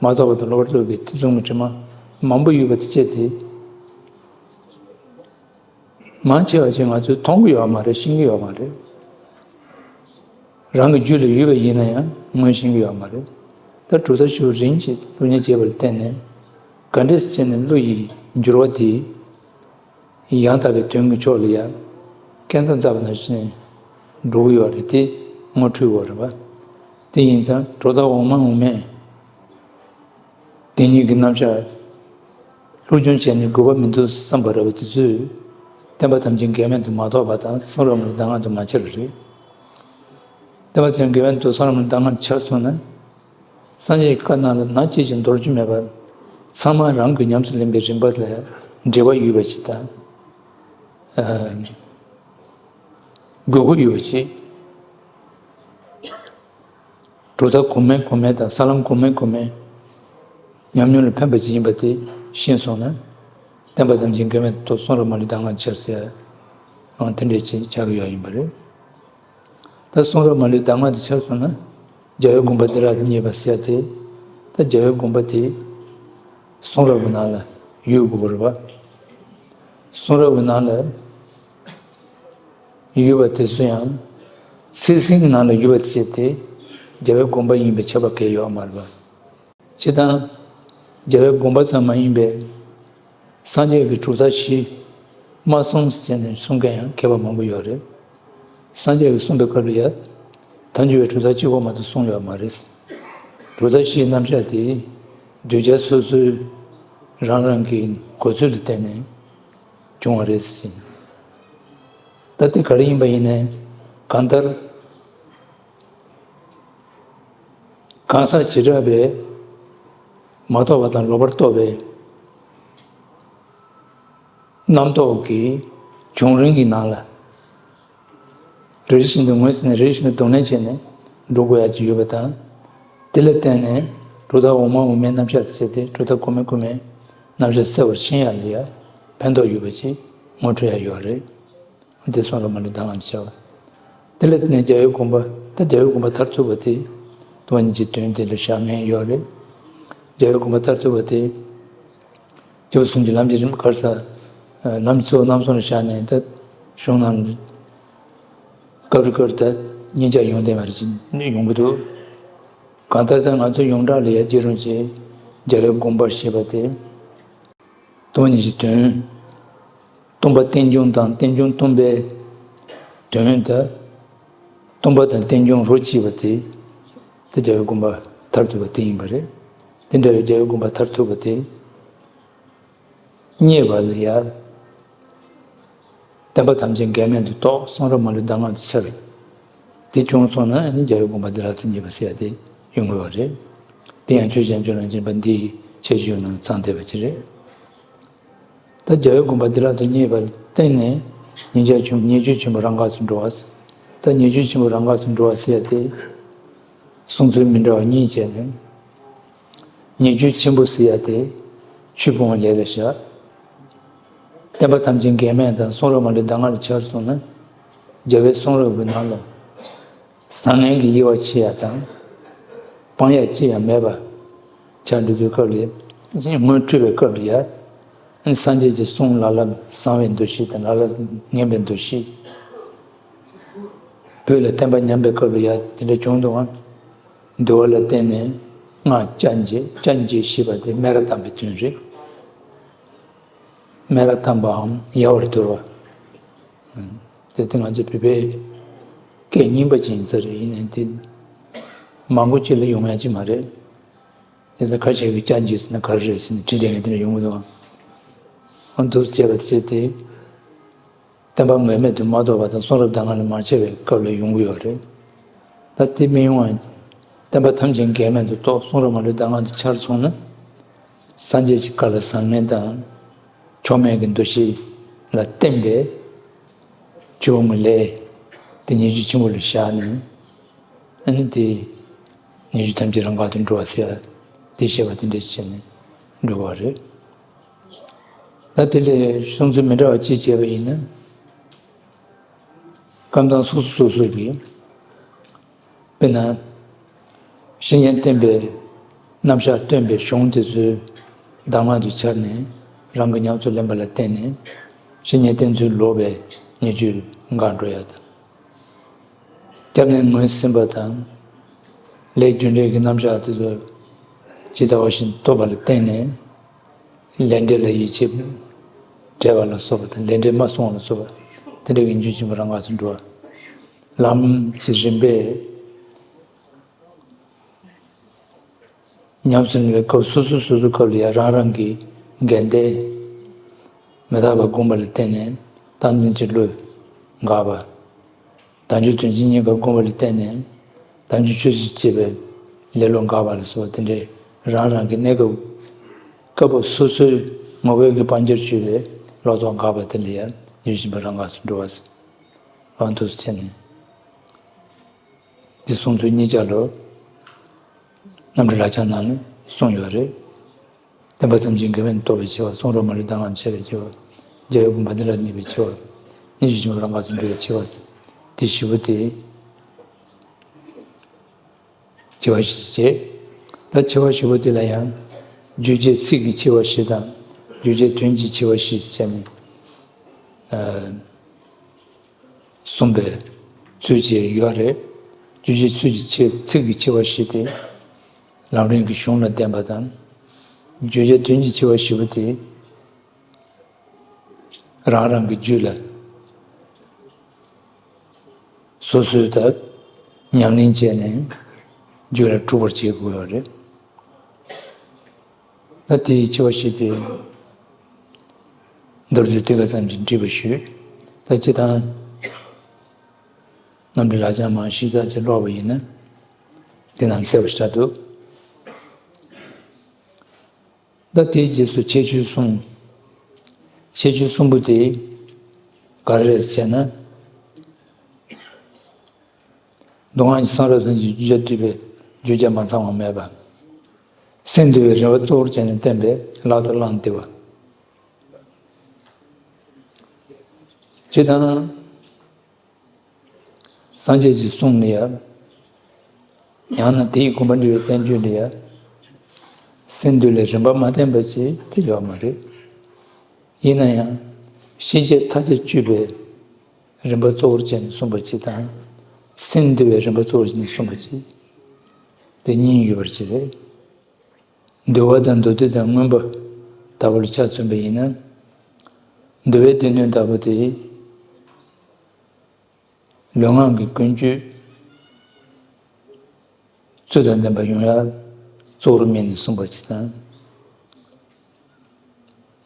མ་རྟོགས་པ་དང་ལོག་པར་རྟོག་པའི་ཐེ་ཚོམ་གྱི་དྲི་མ་མང་པོ་ཡོད་པ་དེ་བཅད་དེ། མང་ཆེ་བ་ཅིག་ང་ཚོས་མཐོང་གི་ཡོད་མ་རེད། ཤེས་ཀྱི་ཡོད་མ་རེད། རང་གི་རྒྱུད་ལ་ཡོད་པ་ཡིན་ན་ཡང་ངོས་ཤེས་ཀྱི་ཡོད་མ་རེད། ད་གྲུབ་མཐའ་ཞུ་རིན་གྱིས་སློབ་གཉེར་བྱས་པ་ལ་བརྟེན་ནས་ག་འདྲས་བྱས་ནས་བློ་ཡི་འགྱུར་བ་དེ། ཡང་དག་པའི་དོན་གྱི་ཕྱོགས་ལ་ཡང་སྐད་འདང་འཛག་པ་ནང་བཞིན་འགྲོ་གི་ཡོད་རེད་དེ། ངོ་འཕྲོད་ཡོད་རེད་པ། དེ་ཡིན་ཙང་གྲུབ་མཐའ་འོག་མ་འོག་མས་དེ་ཉིད་ཀྱི་རྣམ་གཞག་སློབ་སྦྱོང་བྱས་ནས་དགོས་པ་མི་འདུག་བསམ་པ་རེད་པ། དེ་ཚོས་བསྟན་པ་ཐམས་ཅད་འགལ་མེད་དུ་མ་རྟོགས་པ་དང་། གསུང་རབ་ནི་གདམས་ངག་ཏུ་མ་འཆར་བ་རེད། བསྟན་པ་ཐམས་ཅད་འགལ་མེད་དུ་གསུང་རབ་ནི་གདམས་ངག་འཆར་སོང་ན། སངས་རྒྱས་ཀྱི་བཀའ་རྣམས་ལ་ན་གཅིག་ཀྱང་འདོར་རྒྱུ་མེད་པར་ཚང་མ་རང་གིས་ཉམས་སུ་ལེན་པའི་རིམ་པ་ལ་འབྲེལ་བ་ཡོད་པ་ཞིག་དང་། ཨ། དགོས་མཁོ་ཡོད་པ་ཞིག། གྲུབ་མཐའ་གོང་མའི་གོང་མའི་དང་ས་ལམ་གོང་མའི་གོང་མའི་ཉམས་མྱོང་ལ་ཕན་པ་ཞིག་ཡིན་པ་དེ་ཤེས་སོང་ན། བསྟན་པ་ཐམས་ཅད་འགལ་མེད་དུ་རྟོགས། གསུང་རབ་མ་ལུས་གདམས་ངག་འཆར་ཟེར། ཨང་། དེ་འདྲས་ཅིག་ཆགས་ཀྱི་ཡོད་ཡིན་པ་རེད། ད་གསུང་རབ་མ་ལུས་གདམས་ངག་དེ་ཆགས་སོང་ན། རྒྱལ་བའི་དགོངས་པ་འདི་རང་རྙེད་པ་ཟེར་ཏེ། ད་རྒྱལ་བའི་དགོངས་པ་དེ་གསུང་རབ་ཀྱི་ནང་ལ་ཡོད་དགོས་པ་རེད་པ། གསུང་རབ་ཀྱི་ནང་ལ་ཡོད་པ་དེ་ཚོ་ཡང་ཚིག་ཟིན་གྱི་ནང་ལ་ཡོད་པ་བྱས་ཏེ། རྒྱལ་བའི་དགོངས་པ་ཡིན་པའི་ཁྱབ་པ་གང་ཡང་ཡོད་མ་རེད་པ། སྤྱིར་བཏང་རྒྱལ་བའི་དགོངས་པ་ཙམ་མ་ཡིན་པའི་སངས་རྒྱས་ཀྱི་གྲུབ་མཐའ་བཞི་མ་གསུངས་ཟེར་ནས་གསུང་མཁན་ཡང་མཁས་པ་མང་པོ་ཡོད་རེད། སངས་རྒྱས་ཀྱིས་གསུངས་པའི་སྐབས་ལ་ཡང་ཐལ་འགྱུར་བའི་གྲུབ་མཐའ་གཅིག་པོ་མ་གཏོགས་གསུངས་ཡོད་མ་རེད། གྲུབ་མཐའ་བཞིའི་རྣམ་གཞག་དེ་གདུལ་བྱ་སོ་སོའི་རང་རང་གི་གོ་ཚུལ་ལ་བརྟེན་ནས་བྱུང་བ་རེད་ཟེར། ད་དེ་ག་རེ་ཡིན་པ་ཡིན་ནའི་གང་ལྟར། གང་ཟག་བྱེ་བྲག་པས་མ་རྟོགས་པ་དང་ལོག་པར་རྟོག་པའི་རྣམ་རྟོག་གི་བྱུང་རིམ་གྱི་ནང་ལ། རེ་རེ་བཞིན་དུ་ངོས་ཟིན་ནས་རེ་རེ་བཞིན་དུ་གདོང་ལེན་བྱས་ནས་འགྲོ་དགོས་ཡ་ཅིག་ཡོད་པ་དང་། དེ་ལ་བརྟེན་ནས་གྲུབ་མཐའ་འོག་མ་འོག་མའི་རྣམ་གཞག་དེ་བྱས་ཏེ་གྲུབ་མཐའ་གོང་མའི་གོང་མའི་རྣམ་གཞག་གསལ་བར་ཤེས་ཡ་ལ་ཡ་ཕན་ཐོགས་ཡོད་པ་ཅིག་ངོ་འཕྲོད་ཡ་ཡོད་རེད། འདི་གསུང་རབ་མ་ལུས་གདམས་ངག་ཏུ་འཆར་བ། དེ་ལ་བརྟེན་ནས་རྒྱལ་བའི་དགོངས་པ། ད་རྒྱལ་བའི་དགོངས་པ་མཐར་ཐུག་པ་དེ། ཐུབ་པ་ཉིད་ཀྱི་དོན་དེ་ལ་བཞག་མཁན་ཡོད་རེད། རྒྱལ་བའི་དགོངས་པ་མཐར་ཐུག་པ་དེ། སྐྱེས་བུ་གསུམ་གྱི་ལམ་གྱི་རིམ་ག་རེ་ཟེར། ལམ་གྱི་གཙོ་བོ་རྣམ་གསུམ་ལ་བཞག་ནས་ད། གཞུང་ནང་སྐབས་རེ་སྐབས་རེ་ད་གཉིས་ཆ་ཡོང་བསྡད་པ་རེད་ཅེས་ཡོང་གི་འདུག་གང་ལྟར་ད་ང་ཚོ་ཡོངས་གྲགས་ལ་ཡ་རྒྱལ་རོང་ཆེ་རྒྱལ་བའི་དགོངས་པ་ཞེས་པ་དེ། སྟོང་པ་ཉིད་ཀྱི་དོན། སྟོང་པ་རྟེན་འབྱུང་དང་རྟེན་འབྱུང་སྟོང་པའི་དོན་དང་། སྟོང་པ་དང་རྟེན་འབྱུང་རོ་གཅིག་པ་དེ། དེ་རྒྱལ་བའི་དགོངས་པ་མཐར་ཐུག་པ་དེ་ཡིན་པ་རེད། དེ་འདྲ་བའི་རྒྱལ་བའི་དགོངས་པ་མཐར་ཐུག་པ་དེ། རྙེད་པ་ལ་ཡ། བསྟན་པ་ཐམས་ཅད་འགལ་མེད་དུ་རྟོགས། གསུང་རབ་མ་ལུས་གདམས་ངག་ཏུ་འཆར། དེ་བྱུང་སོང་ན་ཨ་ནི་རྒྱལ་བའི་དགོངས་པ་བདེ་བླག་ཏུ་རྙེད་པ་ཟེར་ཡ་དེ་ཡོང་གི་ཡོད་རེད། དེ་ཡང་ཆོས་ཀྱི་སྤྱོད་ལམ་སྦྱིན་པ་འདིའི་ཁྱད་ཆོས་ནང་ཚང་བསྡད་པ་ཅིག་རེད། ད་རྒྱལ་བའི་དགོངས་པ་བདེ་བླག་ཏུ་རྙེད་པར་བརྟེན་ནས་ཉེ་རྒྱུད་ཆེན་ཉེ་རྒྱུད་ཆེན་པོ་རང་འགགས་སུ་འགྲོ་བ། ད་ཉེ་རྒྱུད་ཆེན་པོ་རང་འགགས་སུ་འགྲོ་བ་ཟེར་ཡ་དེ། གསུང་ཚུལ་མི་འདྲ་བ་གཉིས་བྱས་ནས། ཉེ་རྒྱུད་ཆེན་པོ་ཟེར་ཡ་དེ་ཆོས་སྤོང་བའི་ལས་ལ་བཞག་བསྟན་པ་ཐམས་ཅད་འགལ་མེད་དང་གསུང་རབ་མ་ལུས་གདམས་ངག་ལ་འཆར་སོང་ན། རྒྱལ་བའི་གསུང་རབ་ཀྱི་ནང་ལ་བཟང་ངན་གྱི་དབྱེ་བ་ཕྱེ་ཡ་དང་། སྤང་ཡ་ཅི་ཡང་མེད་པ་ཆགས་འགྲོ་དུས་སྐབས་ལ། དངོས་འཁྲུལ་བའི་སྐབས་ལ་ཡ། སངས་རྒྱས་ཀྱི་གསུང་ལ་ལ་བཟང་བའི་འདུ་ཤེས་དང་ལ་ལ་ངན་པའི་འདུ་ཤེས། བོད་ལ་བསྟན་པ་ཉམས་པའི་སྐབས་ལ་ཡ་དེ་འདྲ་བྱུང་འདུག་ཨང་། འདུལ་བ་ལ་བརྟེན་ནས་སྔགས་བཅའ་འགྱེད། བཅའ་འགྱེད་ཞེས་པ་དེ་སྨད་ར་དམ་པའི་དོན་རེད། སྨད་ར་དམ་པའམ་ཡལ་བར་དོར་བ། དེ་དེ་ང་ཚོ་བོད་པའི་སྐད་རྙིང་པ་ཅིག་ཡིན་ས་རེད། ཡིན་ནའི་དེ་མང་པོ་ཅིག་ལ་ཡོང་ཡ་ཅིག་མ་རེད། དེ་ཚོ་ཁ་ཤས་ཀྱིས་བཅའ་འགྱེད་ཟེར་ན་ག་རེ་རེད་ཟེར་ནས་དྲིས་བསྡད་མཁན་དེ་འདྲ་ཡོང་གི་འདུག་ཨང་། འདུག་བྱས་པ་དེ་བྱས་ཏེ། བསྟན་པ་འགལ་མེད་དུ་མ་རྟོགས་པ་དང་གསུང་རབ་གདམས་ངག་ལ་མ་ཕྱེ་བའི་སྐབས་ལ་ཡོང་གི་ཡོད་རེད། ད་དེ་མི་ཡོང་བ། བསྟན་པ་ཐམས་ཅད་འགལ་མེད་དུ་རྟོགས། གསུང་རབ་མ་ལུས་གདམས་ངག་ཏུ་འཆར་སོང་ན། སངས་རྒྱས་ཀྱི་བཀའ་ལ་བཟང་ངན་དང་། མཆོག་དམན་གྱི་འདུ་ཤེས་ལ་བརྟེན་པའི་ཆོས་སྤོང་གི་ལས་དེ་ཉེ་རྒྱུད་ཆེན་པོ་ལ་བཞག་ནས། ཨ་ནི་དེ་ཉེ་རྒྱུད་ཐམས་ཅད་རང་འགག་ཏུ་འགྲོ་བ་ཟེར་བ་དེ་བཤད་པ་དེ་འདྲ་བྱས་ནས་འགྲོ་བ་རེད། ད་དེ་ལས་གསུང་ཚུལ་མི་འདྲ་བ་ཅིག་བྱས་པ་ཡིན་ན། སྐབས་དང་སོ་སོ་སོ་སོ་གིས། དཔེར་ན། བཤེས་གཉེན་བསྟེན་པའི་རྣམ་གཞག་སྟོན་པའི་གཞུང་དེ་ཚོའི་གདམས་ངག་ཏུ་འཆར་ནས་རང་གི་ཉམས་སུ་ལེན་པ་ལ་བརྟེན་ནས་བཤེས་གཉེན་བསྟེན་ཚུལ་ལོག་པའི་ཉེ་རྒྱུད་འགག་འགྲོ་ཡ་དང་། སྐྱབས་གནས་ངོས་ཟིན་པ་དང་། ལས་རྒྱུ་འབྲས་ཀྱི་རྣམ་གཞག་དེ་ཚོ་ཇི་ལྟ་བ་བཞིན་རྟོགས་པ་ལ་བརྟེན་ནས། ལས་འབྲས་ལ་ཡིད་ཆེས་བྲལ་བ་ལ་སོགས་པ་དང་ལས་འབྲས་མ་བསྲུང་བ་ལ་སོགས་པ་དེ་འདྲ་གི་རྒྱུན་ཆེན་པོ་རང་འགགས་སུ་འགྲོ་བ། ལམ་གྱི་རིམ་པས་ཉམས་སུ་ལེན་པའི་སྐབས་སོ་སོ་སོ་སོའི་སྐབས་ལ་ཡང་རང་རང་གི་འགལ་འདས་མི་རྟག་པ་བསྒོམ་པ་ལ་བརྟེན་ནས་རྟག་འཛིན་གྱི་བློ་འགག་པ། དལ་འབྱོར་དོན་སྤྱི་གཉིས་ཀ་བསྒོམ་པ་ལ་བརྟེན་ནས་དལ་འབྱོར་ཆོས་སུ་བྱེད་པའི་ལེ་ལོ་འགག་པ་ལ་སོགས་པ་དེ་འདྲའི་རང་རང་གི་གནས་སྐབས་སྐབས་སོ་སོའི་ངོ་བོའི་གི་སྤང་བྱར་གྱུར་པའི་ལོག་རྟོག་འགག་པ་དེ་ལ་ཡང་ཡུལ་བཞིན་པ་རང་འགགས་སུ་འགྲོ་བ་ཟེར། དབང་དུ་བྱས་ནས་འདི་གསུང་ཚུལ་གཉིས་ཆ་ལོ་རྣམ་གྲོལ་ལག་ཆ་ནང་ནས་གསུངས་ཡོད་རེད། བསྟན་པ་ཐམས་ཅད་འགལ་མེད་རྟོགས་པའི་ཆེ་བ། གསུང་རབ་མ་ལུས་གདམས་ངག་འཆར་བའི་ཆེ་བ། རྒྱལ་བའི་དགོངས་པ་བདེ་བླག་རྙེད་པའི་ཆེ་བ། སྙན་ཞུ་ཆེན་པོ་རང་འགགས་སུ་འགྲོ་བའི་ཆེ་བ། དེ་བཞི་པོ་དེ། ཆེ་བ་བཞི་བྱས། ད་ཆེ་བ་བཞི་པོ་དེ་ལ་ཡང་། བརྗོད་བྱའི་ཚིག་གི་ཆེ་བ་བཞི་དང་། བརྗོད་བྱའི་དོན་གྱི་ཆེ་བ་བཞི་ཟེར་ནས། གསུངས་པའི་ཚུལ་བཅས་ཡོད་རེད། རྒྱུ་ཆོས་ཚུལ་གྱི་ཆེ་ཚིག་གི་ཆེ་བ་བཞི་སྟེ། ལམ་རིམ་གྱི་གཞུང་ལ་བརྟེན་པ་དང་། བརྗོད་བྱ་དོན་གྱི་ཆེ་བ་བཞི་པོ་དེ། རང་རང་གི་རྒྱུད་ལ་སོ་སོའི་ད་ཉམས་ལེན་བྱས་ནས་རྒྱུད་ལ་གྲུབ་པར་བྱེད་དགོས་པ་རེད། ད་དེའི་ཆེ་བ་བཞི་དེ་མདོར་བསྡུས་དེ་ག་ཙམ་གྱིས་འགྲིག་པ་ཞུས། ད་སྤྱི་བཏང་རྣམ་འགྲེལ་ལག་བཅངས་མང་ཤེས་ཚར་གྱི་ཀློག་པ་ཡིན་ན་དེ་རྣམས་གསལ་པོ་ཞིག་འདུག་ད་དེའི་རྗེས་སུ་ཁྱད་ཆོས་གསུམ། ཁྱད་ཆོས་གསུམ་པོ་དེ་ག་རེ་རེད་ཟེར་ན། མདོ་སྔགས་ཀྱི་གསུང་རབ་ཐམས་ཅད་རྒྱུད་རྒྱལ་བསྡུས་པའི་རྒྱུད་རྒྱལ་མ་ཚང་བ་མེད་པ། སེམས་འདུལ་བའི་རིམ་པ་གཙོ་བོར་བྱས་ནས་བསྟན་པའི་ལག་ཏུ་བླངས་ཏེ་བ། ཇི་ལྟར་སངས་རྒྱས་ཀྱི་གསུང་ལ་ཡང་། ཡང་ན་དེའི་དགོངས་པ་འགྲེལ་བའི་བསྟན་བཅོས་ལ་ཡང་། སེམས་འདུལ་ལས་རིམ་པ་མ་བསྟན་པ་ཅིག་དེ་ཡོད་མ་རེད། ཡིན་ན་ཡང་། ཤེས་བྱའི་མཐའ་བརྒྱད་གཅོད་པའི་ རིམ་པ་གཙོ་བོར་བྱས་ནས་གསུངས་པ་གཅིག་དང་། སེམས་འདུལ་བའི་རིམ་པ་གཙོ་བོར་བྱས་ནས་གསུངས་པ་གཅིག་དེ་གཉིས་ཡོད་པར་བྱེད་པས། འདུལ་བ་དང་མདོ་སྡེ་དང་མངོན་པ་ལྟ་བུ་ལ་ཆ་མཚོན་པ་ཡིན་ན། འདུལ་བའི་སྡེ་སྣོད་ལྟ་བུ་དེ། ལུས་ངག་གི་ཀུན་སྤྱོད་ཚུལ་དང་ལྡན་པ་ཡོང་ཡ་གཙོ་བོར་དམིགས་ནས་གསུངས་པ་ཅིག་དང་།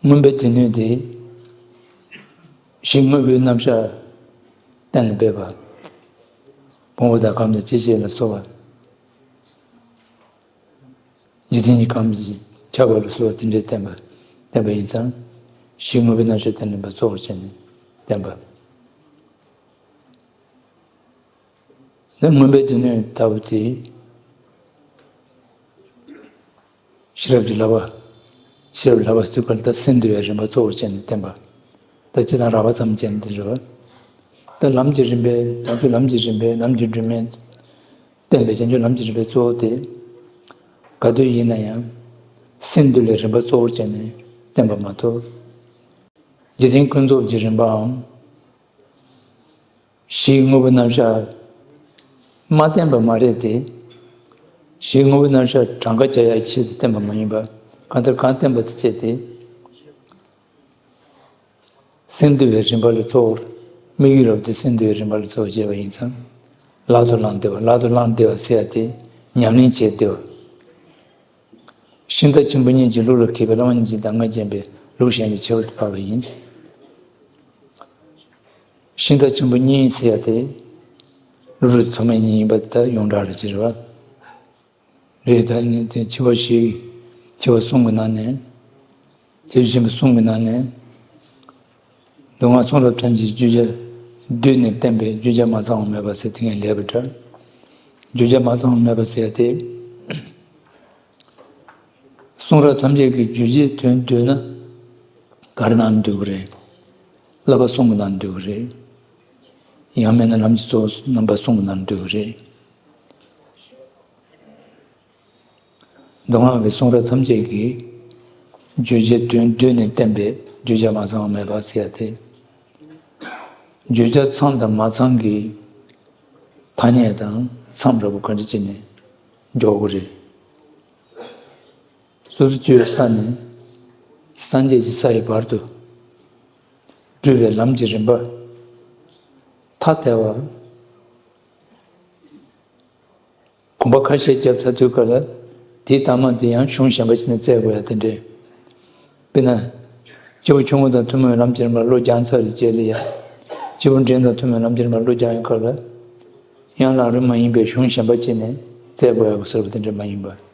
མངོན་པའི་སྡེ་སྣོད་དེ། གཞི་དངོས་པོའི་རྣམ་གཞག་གཏན་ལ་འབེབས་པ། ཕུང་པོ་དང་ཁམས་དང་ཅི་བྱེད་ལ་སོགས་པ། འཇིག་རྟེན་གྱི་ཁམས་ཀྱི་ཁྱབ་པ་ལ་སོགས་པ་དེ་འདྲའི་བསྟན་པ་བསྟན་པ་ཡིན་ཙང་། གཞི་དངོས་པོའི་རྣམ་གཞག་གཏན་ལ་འབེབས་པ་གཙོ་བོར་བྱས་ནས་བསྟན་པ། ནི་མངོན་པའི་སྡེ་སྣོད་ལྟ་བུ་དེ། ཤེས་རབ་ཀྱི་བསླབ་པ། ཤེས་རབ་བསླབ་པ་ཟེར་ག་ལ་ད་སེམས་འདུལ་བའི་རིམ་པ་གཙོ་བོར་བྱས་ནས་བསྟན་པ། ད་སྤྱིར་བཏང་རགས་པ་ཙམ་བྱས་ནས་དེ་རེད་པ། ད་ལམ་གྱི་རིམ་པའི་བྱང་ཆུབ་ལམ་གྱི་རིམ་པའི་ལམ་གྱི་སྒྲོན་མེ། བསྟན་པའི་བྱང་ཆུབ་ལམ་གྱི་རིམ་པའི་གཙོ་བོ་དེ། ག་དུས་ཡིན་ན་ཡང་། སེམས་འདུལ་བའི་རིམ་པ་གཙོ་བོར་བྱས་ནས་བསྟན་པ་མ་གཏོགས། འཇིག་རྟེན་ཀུན་རྫོབ་ཀྱི་རིམ་པའམ། གཞི་དངོས་པོའི་རྣམ་གཞག་མ་བསྟན་པ་མ་རེད་དེ། གཞི་དངོས་པོའི་རྣམ་གཞག་གྲངས་ཀ་བྱ་ཡག་ཆེད་དུ་བསྟན་པ་མ་ཡིན་པ། གང་ལྟར་གང་བསྟན་པ་དེ་བྱས་ཏེ། སེམས་འདུལ་བའི་རིམ་པ་ལ་གཙོ་བོར། དམིགས་ཡུལ་རབ་ཏུ་སེམས་འདུལ་བའི་རིམ་པ་ལ་གཙོ་བོར་བྱས་པ་ཡིན་ཙང་། ལག་ཏུ་བླངས་བསྡད་པ། ལག་ཏུ་བླངས་བསྡད་པ་ཟེར་ཡ་དེ་ཉམས་ལེན་བྱས་བསྡད་པ། ཤིང་རྟ་ཆེན་པོ་གཉིས་ཀྱི་ལུགས་ལ་མཁས་པའི་བླ་མ་གཉིས་ཀྱི་གདམས་ངག་རྒྱན་པའི་ལུགས་གཞན་ལས་ཁྱད་པར་དུ་འཕགས་པ་ཡིན། ཤིང་རྟ་ཆེན་པོ་གཉིས་ཟེར་ཡ་དེ། ཀླུ་སྒྲུབ་ཐོགས་མེད་གཉིས་ཡིན་པ་དེ་ད་ཡོངས་གྲགས་རེད་ཅེས་རེད་བ། རེད། ད་ནི་དེ་ཆེ་བ་བཞི། ཆེ་བ་གསུམ་གྱི་ནང་ནས། ཆེ་བ་ཆེན་པོ་གསུམ་གྱི་ནང་ནས། མདོ་སྔགས་གསུང་རབ་ཐམས་ཅད་བརྗོད་བྱ་བསྡུས་ནས་བསྟན་པའི་བརྗོད་བྱ་མ་ཚང་བ་མེད་པ་ཟེར་དེ་ངས་ལབ་པ་འདྲ། བརྗོད་བྱ་མ་ཚང་བ་མེད་པ་ཟེར་ཡ་དེ། གསུང་རབ་ཐམས་ཅད་ཀྱི་རྗོད་བྱེད་དོན་བསྡུས་ན། ག་རེ་ནང་འདུས་ཀྱི་རེད། བསླབ་པ་གསུམ་གྱི་ནང་འདུས་ཀྱི་རེད། ཡང་མིན་ན་ལམ་གྱི་གཙོ་བོ་རྣམ་པ་གསུམ་གྱི་ནང་འདུས་ཀྱི་རེད། མདོ་སྔགས་ཀྱི་གསུང་རབ་ཐམས་ཅད་ཀྱི་རྗོད་བྱེད་དོན་བསྡུས་ནས་བསྟན་པའི་བརྗོད་བྱ་མ་ཚང་བ་མེད་པ་ཟེར་ཡ་དེ། བརྗོད་བྱ་ཚང་དང་མ་ཚང་གི་ཐ་སྙད་དང་མཚམས་འདྲ་པོ་ག་འདྲ་བྱས་ནས་འཇོག་དགོས་རེད། སོ་སོ་སྐྱེ་བོའི་ས་ནས་སངས་རྒྱས་ཀྱི་ས་ཡི་བར་དུ་བགྲོད་པའི་ལམ་གྱི་རིམ་པ་ཐ་དད་པ། གོམ་པ་ཁ་ཤས་བརྒྱབ་ཚར་དུས་སྐབས་ལ་དེའི་ལྟག་མ་དེ་ཡང་གཞུང་གཞན་པ་ཞིག་ནས་བཙལ་དགོས་ཡ་དེ་འདྲས། དཔེར་ན། སྐྱེས་བུ་ཆུང་ངུ་དང་ཐུན་མོང་བའི་ལམ་གྱི་རིམ་པར་བློ་སྦྱངས་ཚར་བའི་རྗེས་ལ་ཡང་། སྐྱེས་བུ་འབྲིང་དང་ཐུན་མོང་བའི་ལམ་གྱི་རིམ་པར་བློ་སྦྱངས་ཡོད་སྐབས་ལ། ཡང་ལམ་རིམ་མ་ཡིན་པའི་གཞུང་གཞན་པ་ཅིག་ནས་བཙལ་དགོས་ཡག་གི་བཟོ་འདྲ་དེ་འདྲ་མ་ཡིན་པར།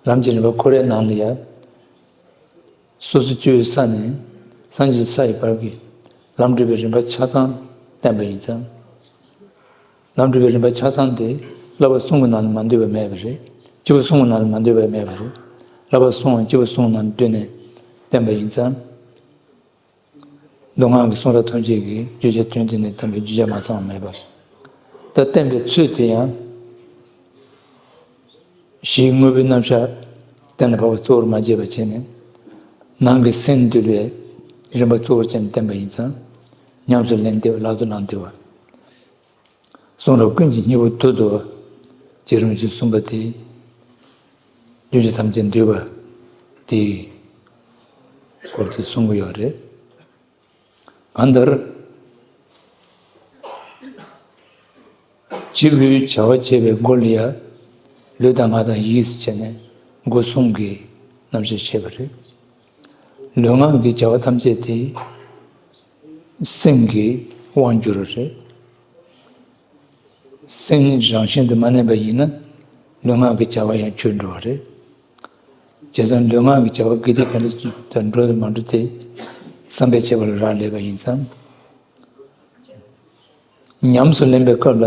ལམ་གྱི་རིམ་པ་ཁོ་རའི་ནང་ལ་ཡང་། སོ་སོ་སྐྱེ་བོའི་ས་ནས་སངས་རྒྱས་ས་ཡི་བར་གྱི་ལམ་བགྲོད་པའི་རིམ་པ་ཆ་ཚང་བསྟན་པ་ཡིན་ཙང་། ལམ་བགྲོད་པའི་རིམ་པ་ཆ་ཚང་དེ་བསླབ་པ་གསུམ་གྱི་ནང་ལ་མ་འདུས་པ་མེད་པ་རེད། སྐྱེས་བུ་གསུམ་གྱི་ནང་ལ་མ་འདུས་པ་མེད་པ་རེད། བསླབ་པ་གསུམ་སྐྱེས་བུ་གསུམ་གྱི་ནང་ལ་བསྡུས་ནས་བསྟན་པ་ཡིན་ཙང་། མདོ་སྔགས་ཀྱི་གསུང་རབ་ཐམས་ཅད་ཀྱི་བརྗོད་བྱ་དོན་བསྡུས་ནས་བསྟན་པའི་རྒྱུ་ཆ་མ་ཚང་བ་མེད་པ། ད་བསྟན་པའི་ཚུལ་དེ་ཡང་། གཞིའི་དངོས་པོའི་རྣམ་གཞག་གཏན་ལ་ཕབ་པ་གཙོ་བོར་མ་བྱས་པ་བྱས་ནས། ནང་གི་སེམས་འདུལ་བའི་རིམ་པ་གཙོ་བོར་བྱས་ནས་བསྟན་པ་ཡིན་ཙང་། ཉམས་སུ་ལེན་བདེ་བ་ལག་ཏུ་བླང་བདེ་བ། གསུང་རབ་ཀུན་གྱི་སྙིང་པོ་མཐུ་བསྡུ་བ། རྗེ་རིན་པོ་ཆེས་གསུངས་པ་དེ། རྒྱུད་ཀྱི་ཐམས་ཅད་འདུས་པ་དེའི་སྐོར་དེ་གསུང་གི་ཡོད་རེད། གང་ལྟར། སྐྱེས་བུའི་བྱ་བ་བྱེད་པའི་སྒོ་ལ་ཡང་ལུས་དང་ངག་དང་ཡིད་ཟེར་བྱས་ནས་སྒོ་གསུམ་གྱི་རྣམ་གཞག་བཤད་པ་རེད། ལུས་ངག་གི་བྱ་བ་ཐམས་ཅད་དེ་སེམས་ཀྱི་དབང་བསྒྱུར་བ་རེད། སེམས་རང་བཞིན་དུ་མ་གནས་པ་ཡིན་ན་ལུས་ངག་གི་བྱ་བ་ཡང་འཆོལ་འགྲོ་བ་རེད། བྱས་ཙང་ལུས་ངག་གི་བྱ་བ་དགེ་སྡིག་ག་འདྲ་ཅིག་དང་འགྲོ་དང་མ་འགྲོ་དེ་བསམ་པས་ཁྱབ་པ་ལ་རག་ལས་པ་ཡིན་ཙང་། ཉམས་སུ་ལེན་པའི་སྐབས་ལ་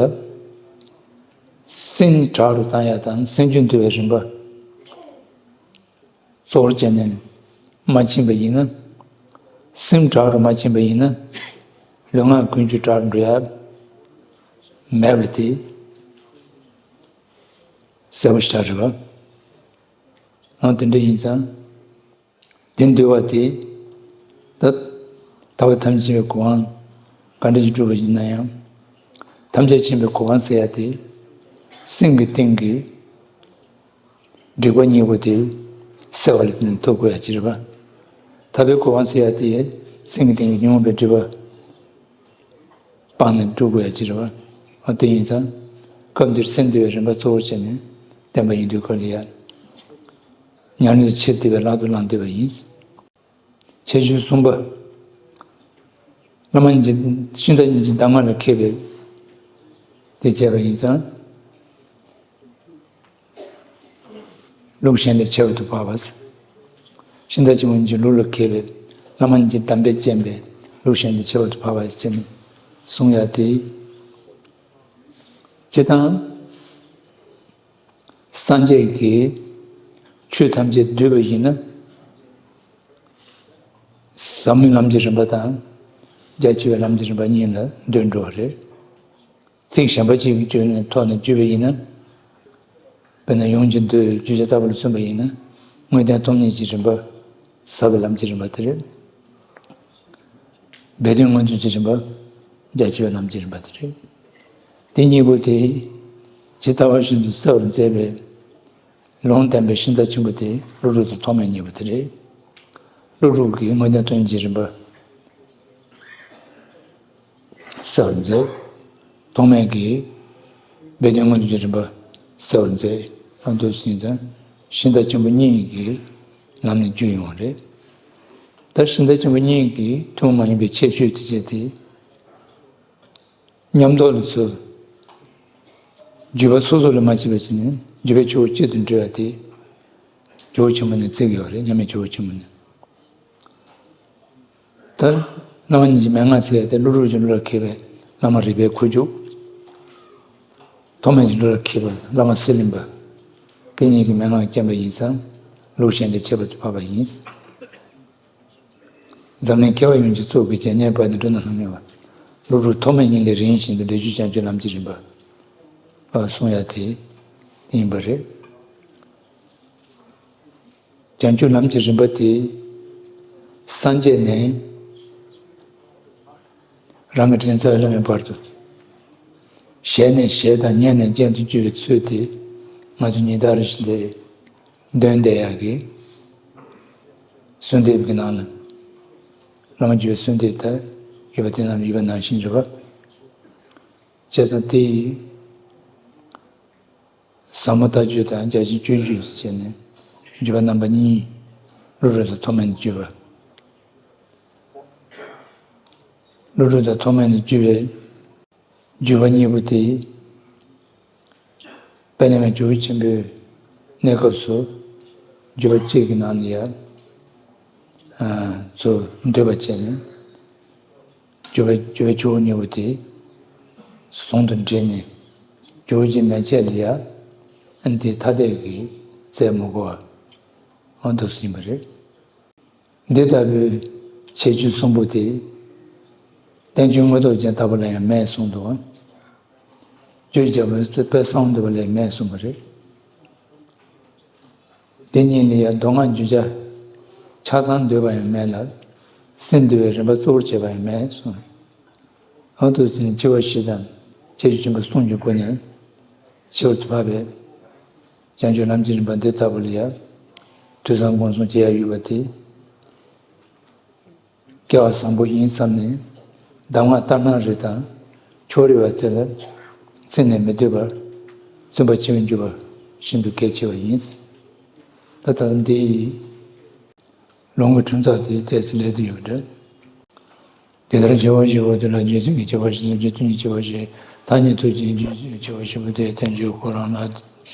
སེམས་དྲག་རུ་བཏང་ཡ་དང་སེམས་རྒྱུད་འདུལ་བའི་རིམ་པ། གཙོ་བོར་བྱས་ནས་མ་ཕྱིན་པ་ཡིན་ན། སེམས་དྲག་རུ་མ་ཕྱིན་པ་ཡིན་ན། ལུས་ངག་ཀུན་སྤྱོད་དྲག་རུ་འགྲོ་ཡ་མེད་པ་དེ་གསལ་པོ་ཞེ་དྲག་རེད་པ། འོ་དེ་འདྲ་ཡིན་ཙང་། དེ་འདུལ་བ་དེ། ད། ཐར་པ་ཐམས་ཅད་པའི་གོ་འཕང་ ག་འདྲ་ཞིག་བསྒྲུབས་པ་ཡིན་ན་ཡང་། ཐམས་ཅད་མཁྱེན་པའི་གོ་འཕང་ཟེར་ཡ་དེ། སེམས་ཀྱི་སྟེང་གི་སྒྲིབ་པ་གཉིས་པོ་དེ་སེལ་བ་ལ་བརྟེན་ནས་ཐོབ་དགོས་ཡ་ཅིག་རེད་པ། ཐར་པའི་གོ་འཕང་ཟེར་ཡ་དེ་སེམས་ཀྱི་སྟེང་གི་ཉོན་མོངས་པའི་སྒྲིབ་པ་སྤངས་ནས་འགྲུབ་དགོས་ཡ་ཅིག་རེད་པ། འོ་དེ་ཡིན་ཙང་། སྐབས་འདིར་སེམས་བདེ་བའི་རིམ་པ་གཙོ་བོར་བྱས་ནས་བསྟན་པ་ཡིན་དུས་སྐབས་ལ་ཡ། ཉམས་ལེན་ཆེས་བདེ་བའི་ལག་ཏུ་བླངས་བསྡད་པ་ཡིན། ཁྱད་ཆོས་གསུམ་པ། བླ་མ་ཉིད་ཀྱི་ཤིང་རྟ་ཉིད་ཀྱི་གདམས་ངག་ལ་མཁས་པའི་དེ་བྱས་པ་ཡིན་ཙང་། ལུགས་གཞན་ལས་ཁྱད་པར་དུ་འཕགས་པ། ཤིང་རྟ་ཆེན་པོ་ཉིད་ཀྱི་ལུགས་ལ་མཁས་པའི་བླ་མ་ཉིད་ཀྱི་གདམས་པས་རྐྱེན་པས་ལུགས་གཞན་ལས་ཁྱད་པར་དུ་འཕགས་པ་ཟེར་ནས་གསུང་ཡ་དེ། སྤྱིར་བཏང་། སངས་རྒྱས་ཀྱིས་ཆོས་ཐམས་ཅད་བསྡུས་པ་ཡིན་ན། ཟབ་མོའི་ལམ་གྱི་རིམ་པ་དང་། རྒྱ་ཆེ་བའི་ལམ་གྱི་རིམ་པ་གཉིས་ལ་འདུས་འགྲོ་བ་རེད། ཚིག་གཞན་པ་གཅིག་གི་བརྗོད་ནས་ཐོག་ནས་བརྗོད་པ་ཡིན་ན། དཔེར་ན་ཡོངས་ཀྱི་མདོའི་བརྗོད་བྱ་ལྟ་བུ་ལ་མཚོན་པ་ཡིན་ན། དངོས་བསྟན་སྟོང་ཉིད་ཀྱི་རིམ་པ། ཟབ་པའི་ལམ་གྱི་རིམ་པ་དེ་རེད། སྦས་དོན་མངོན་སུམ་གྱི་རིམ་པ། རྒྱ་ཆེ་བའི་ལམ་གྱི་རིམ་པ་དེ་རེད། དེ་གཉིས་པོ་དེ་ཇི་ལྟ་བ་བཞིན་དུ་གསལ་བར་མཛད་པའི་ལུང་བསྟན་པའི་ཤིང་རྟ་ཆེན་པོ་དེ་ཀླུ་སྒྲུབ་དང་ཐོགས་མེད་གཉིས་པོ་དེ་རེད། ཀླུ་སྒྲུབ་ཀྱིས་དངོས་བསྟན་སྟོང་ཉིད་ཀྱི་རིམ་པ་གསལ་བར་མཛད། ཐོགས་མེད་ཀྱིས་སྦས་དོན་མངོན་སུམ་གྱི་རིམ་པ་གསལ་བར་མཛད། ཨ་འདུག་ཟིན་ཙང་ཤིང་རྟ་ཆེན་པོ་གཉིས་ཀྱི་ལམ་ནས་བརྒྱུད་ཡོང་བ་རེད། ད་ཤིང་རྟ་ཆེན་པོ་གཉིས་ཀྱི་ཐུན་མོང་མ་ཡིན་པའི་ཁྱད་ཆོས་དེ་བྱས་ཏེ། ཉམས་རྟོགས་ལ་ཚུལ། བརྒྱུད་པ་སོ་སོ་ལ་མ་ཕྱེ་བར་བྱས་ནས་བརྒྱུད་པའི་ཇོ་བོ་གཅིག་ཏུ་འབྲེལ་བ་དེ། ཇོ་བོ་ཆེན་པོ་ནས་བརྩི་གི་ཡོད་རེད། མཉམ་མེད་ཇོ་བོ་ཆེན་པོ་ནས། ད་བླ་མ་ཉིད་ཀྱི་མན་ངག་ཟེར་ཡ་དེ་ཀླུ་སྒྲུབ་ཀྱི་ལུགས་ལ་མཁས་པའི་བླ་མ་རིག་པའི་ཁུ་བྱུག་ཐོགས་མེད་ཀྱི་ལུགས་ལ་མཁས་པའི་བླ་མ་གསེར་གླིང་པ། དེ་གཉིས་ཀྱི་མན་ངག་རྐྱེན་པ་ཡིན་ཙང་ལུགས་གཞན་ལས་ཁྱད་པར་དུ་འཕགས་པ་ཡིན། འཛམ་གླིང་མཁས་པ་ཡོངས་ཀྱི་གཙུག་གི་རྒྱན་སྙེ་བ་ནི་འགྲོ་ན་སྣང་མེད་པ། ཀླུ་སྒྲུབ་ཐོགས་མེད་ཉིད་ལས་རིང་བཞིན་དུ་འབྲས་རྒྱུད་བྱང་ཆུབ་ལམ་གྱི་རིམ་པ། གསུང་ཡ་དེ་ཡིན་པ་རེད། བྱང་ཆུབ་ལམ་གྱི་རིམ་པ་དེ་སངས་རྒྱས་ནས་རང་གི་དྲིན་ཚེ་བ་ལྷ་མིའི་བར་དུ། ཞལ་ནས་ཞལ་དང་སྙན་ནས་སྙན་དུ་བརྒྱུད་པའི་ཚུལ་དེ་ང་ཚོ་ཉིན་ལྟར་བཞིན་དུ་འདོན་བསྡད་ཡག་གི་གསོལ་འདེབས་ཀྱི་ནང་ལ། བླ་མ་བརྒྱུད་པའི་གསོལ་འདེབས་དང་ཡོད་པ་དེ་རྣམས་ཡོད་པ་ནང་བཞིན་རེད་པ། བྱས་ཙང་དེ་ཡིས། ཟབ་མོ་ལྟ་སྤྱོད་དང་རྒྱ་ཆེན་སྤྱོད་བརྒྱུད་ཟེར་ནས་བརྒྱུད་པ་རྣམ་པ་གཉིས། ཀླུ་སྒྲུབ་དང་ཐོགས་མེད་ནས་བརྒྱུད་པ། ཀླུ་སྒྲུབ་དང་ཐོགས་མེད་ནས་བརྒྱུད་པའི་བརྒྱུད་པ་གཉིས་པོ་དེ། དཔལ་ལྡན་མའི་ཇོ་བོ་ཆེན་པོའི་གནས་སྐབས་སུ་བརྒྱུད་པ་གཅིག་གི་ནང་ལ་ཡང་། ཚུར་འདུས་པ་བྱས་ནས། བརྒྱུད་པ་བརྒྱུད་པའི་ཇོ་བོ་གཉིས་པོ་དེ་ཟུང་དུ་འབྲེལ་ནས་ཇོ་བོ་རྗེ་མན་ཆད་ལ་ཡང་འདི་ཐ་དད་ཀྱི་རྩལ་མི་དགོས་པ་འོ་འདུག་ཟིན་པ་རེད། འདི་ལྟ་བུའི་ཁྱད་ཆོས་གསུམ་པོ་དེ་བསྟན་བཅོས་དངོས་སྟོབས་ཅན་ལྟ་བུ་ལ་ཡང་མེད་གསུངས་འདུག་བརྗོད་བྱ་བའི་དཔེ་གསང་འདུས་པ་ལས་མེད་གསུངས་པ་རེད། དེ་གཉིས་ལ་ཡང་མདོ་སྔགས་བརྗོད་བྱ་ཆ་ཚང་འདུས་པ་ཡང་མེད་ལ། སེམས་འདུལ་བའི་རིམ་པ་གཙོ་བོར་བྱས་པ་ཡང་མེད་གསུངས། འོ་འདུག་ཟིན་ནས་སྤྱི་བོར་བཞི་དང་ཁྱད་ཆོས་ཆེན་པོ་གསུམ་གྱི་སྒོ་ནས་ཁྱད་པར་དུ་འཕགས་པའི་བྱང་ཆུབ་ལམ་གྱི་རིམ་པ་འདི་ལྟ་བུ་ལ་ཡང་དུས་བཟང་དགོངས་གསུང་བྱེད་ཡ་ཡོད་པ་དེ། སྐལ་བ་བཟང་པོ་ཡིན་བསམ་ནས་གདམས་ངག་ལྟར་སྣང་རེ་དང་ཕྱོགས་རིས་པ་ཚེ་ལ་ཚེ་ནས་མི་སྡོད་པར་བརྩོན་པ་ཆེ་བས་འགྱུར་བ་ཤིན་ཏུ་གལ་ཆེ་བ་ཡིན། ད་ལྟ་འདི་ཡི་ལུང་གི་ཁྲིམས་ཚགས་དེ་ཏོག་ཙམ་ལས་དེ་ཡོད་འདྲ། དེ་ལྟར་བྱེད་པ་བཞི་པོ་དེ་ལ་རྗེ་བཙུན་གྱི་བྱེད་པ་བཞི་ནི་རྗེ་བཙུན་གྱི་བྱེད་པ་བཞི། ཐ་སྙད་ཐུགས་རྗེའི་རྗེ་བཙུན་གྱི་བྱེད་པ་བཞི་པོ་དེ་བསྟན་བཅོས་ཁོ་རང་ལ་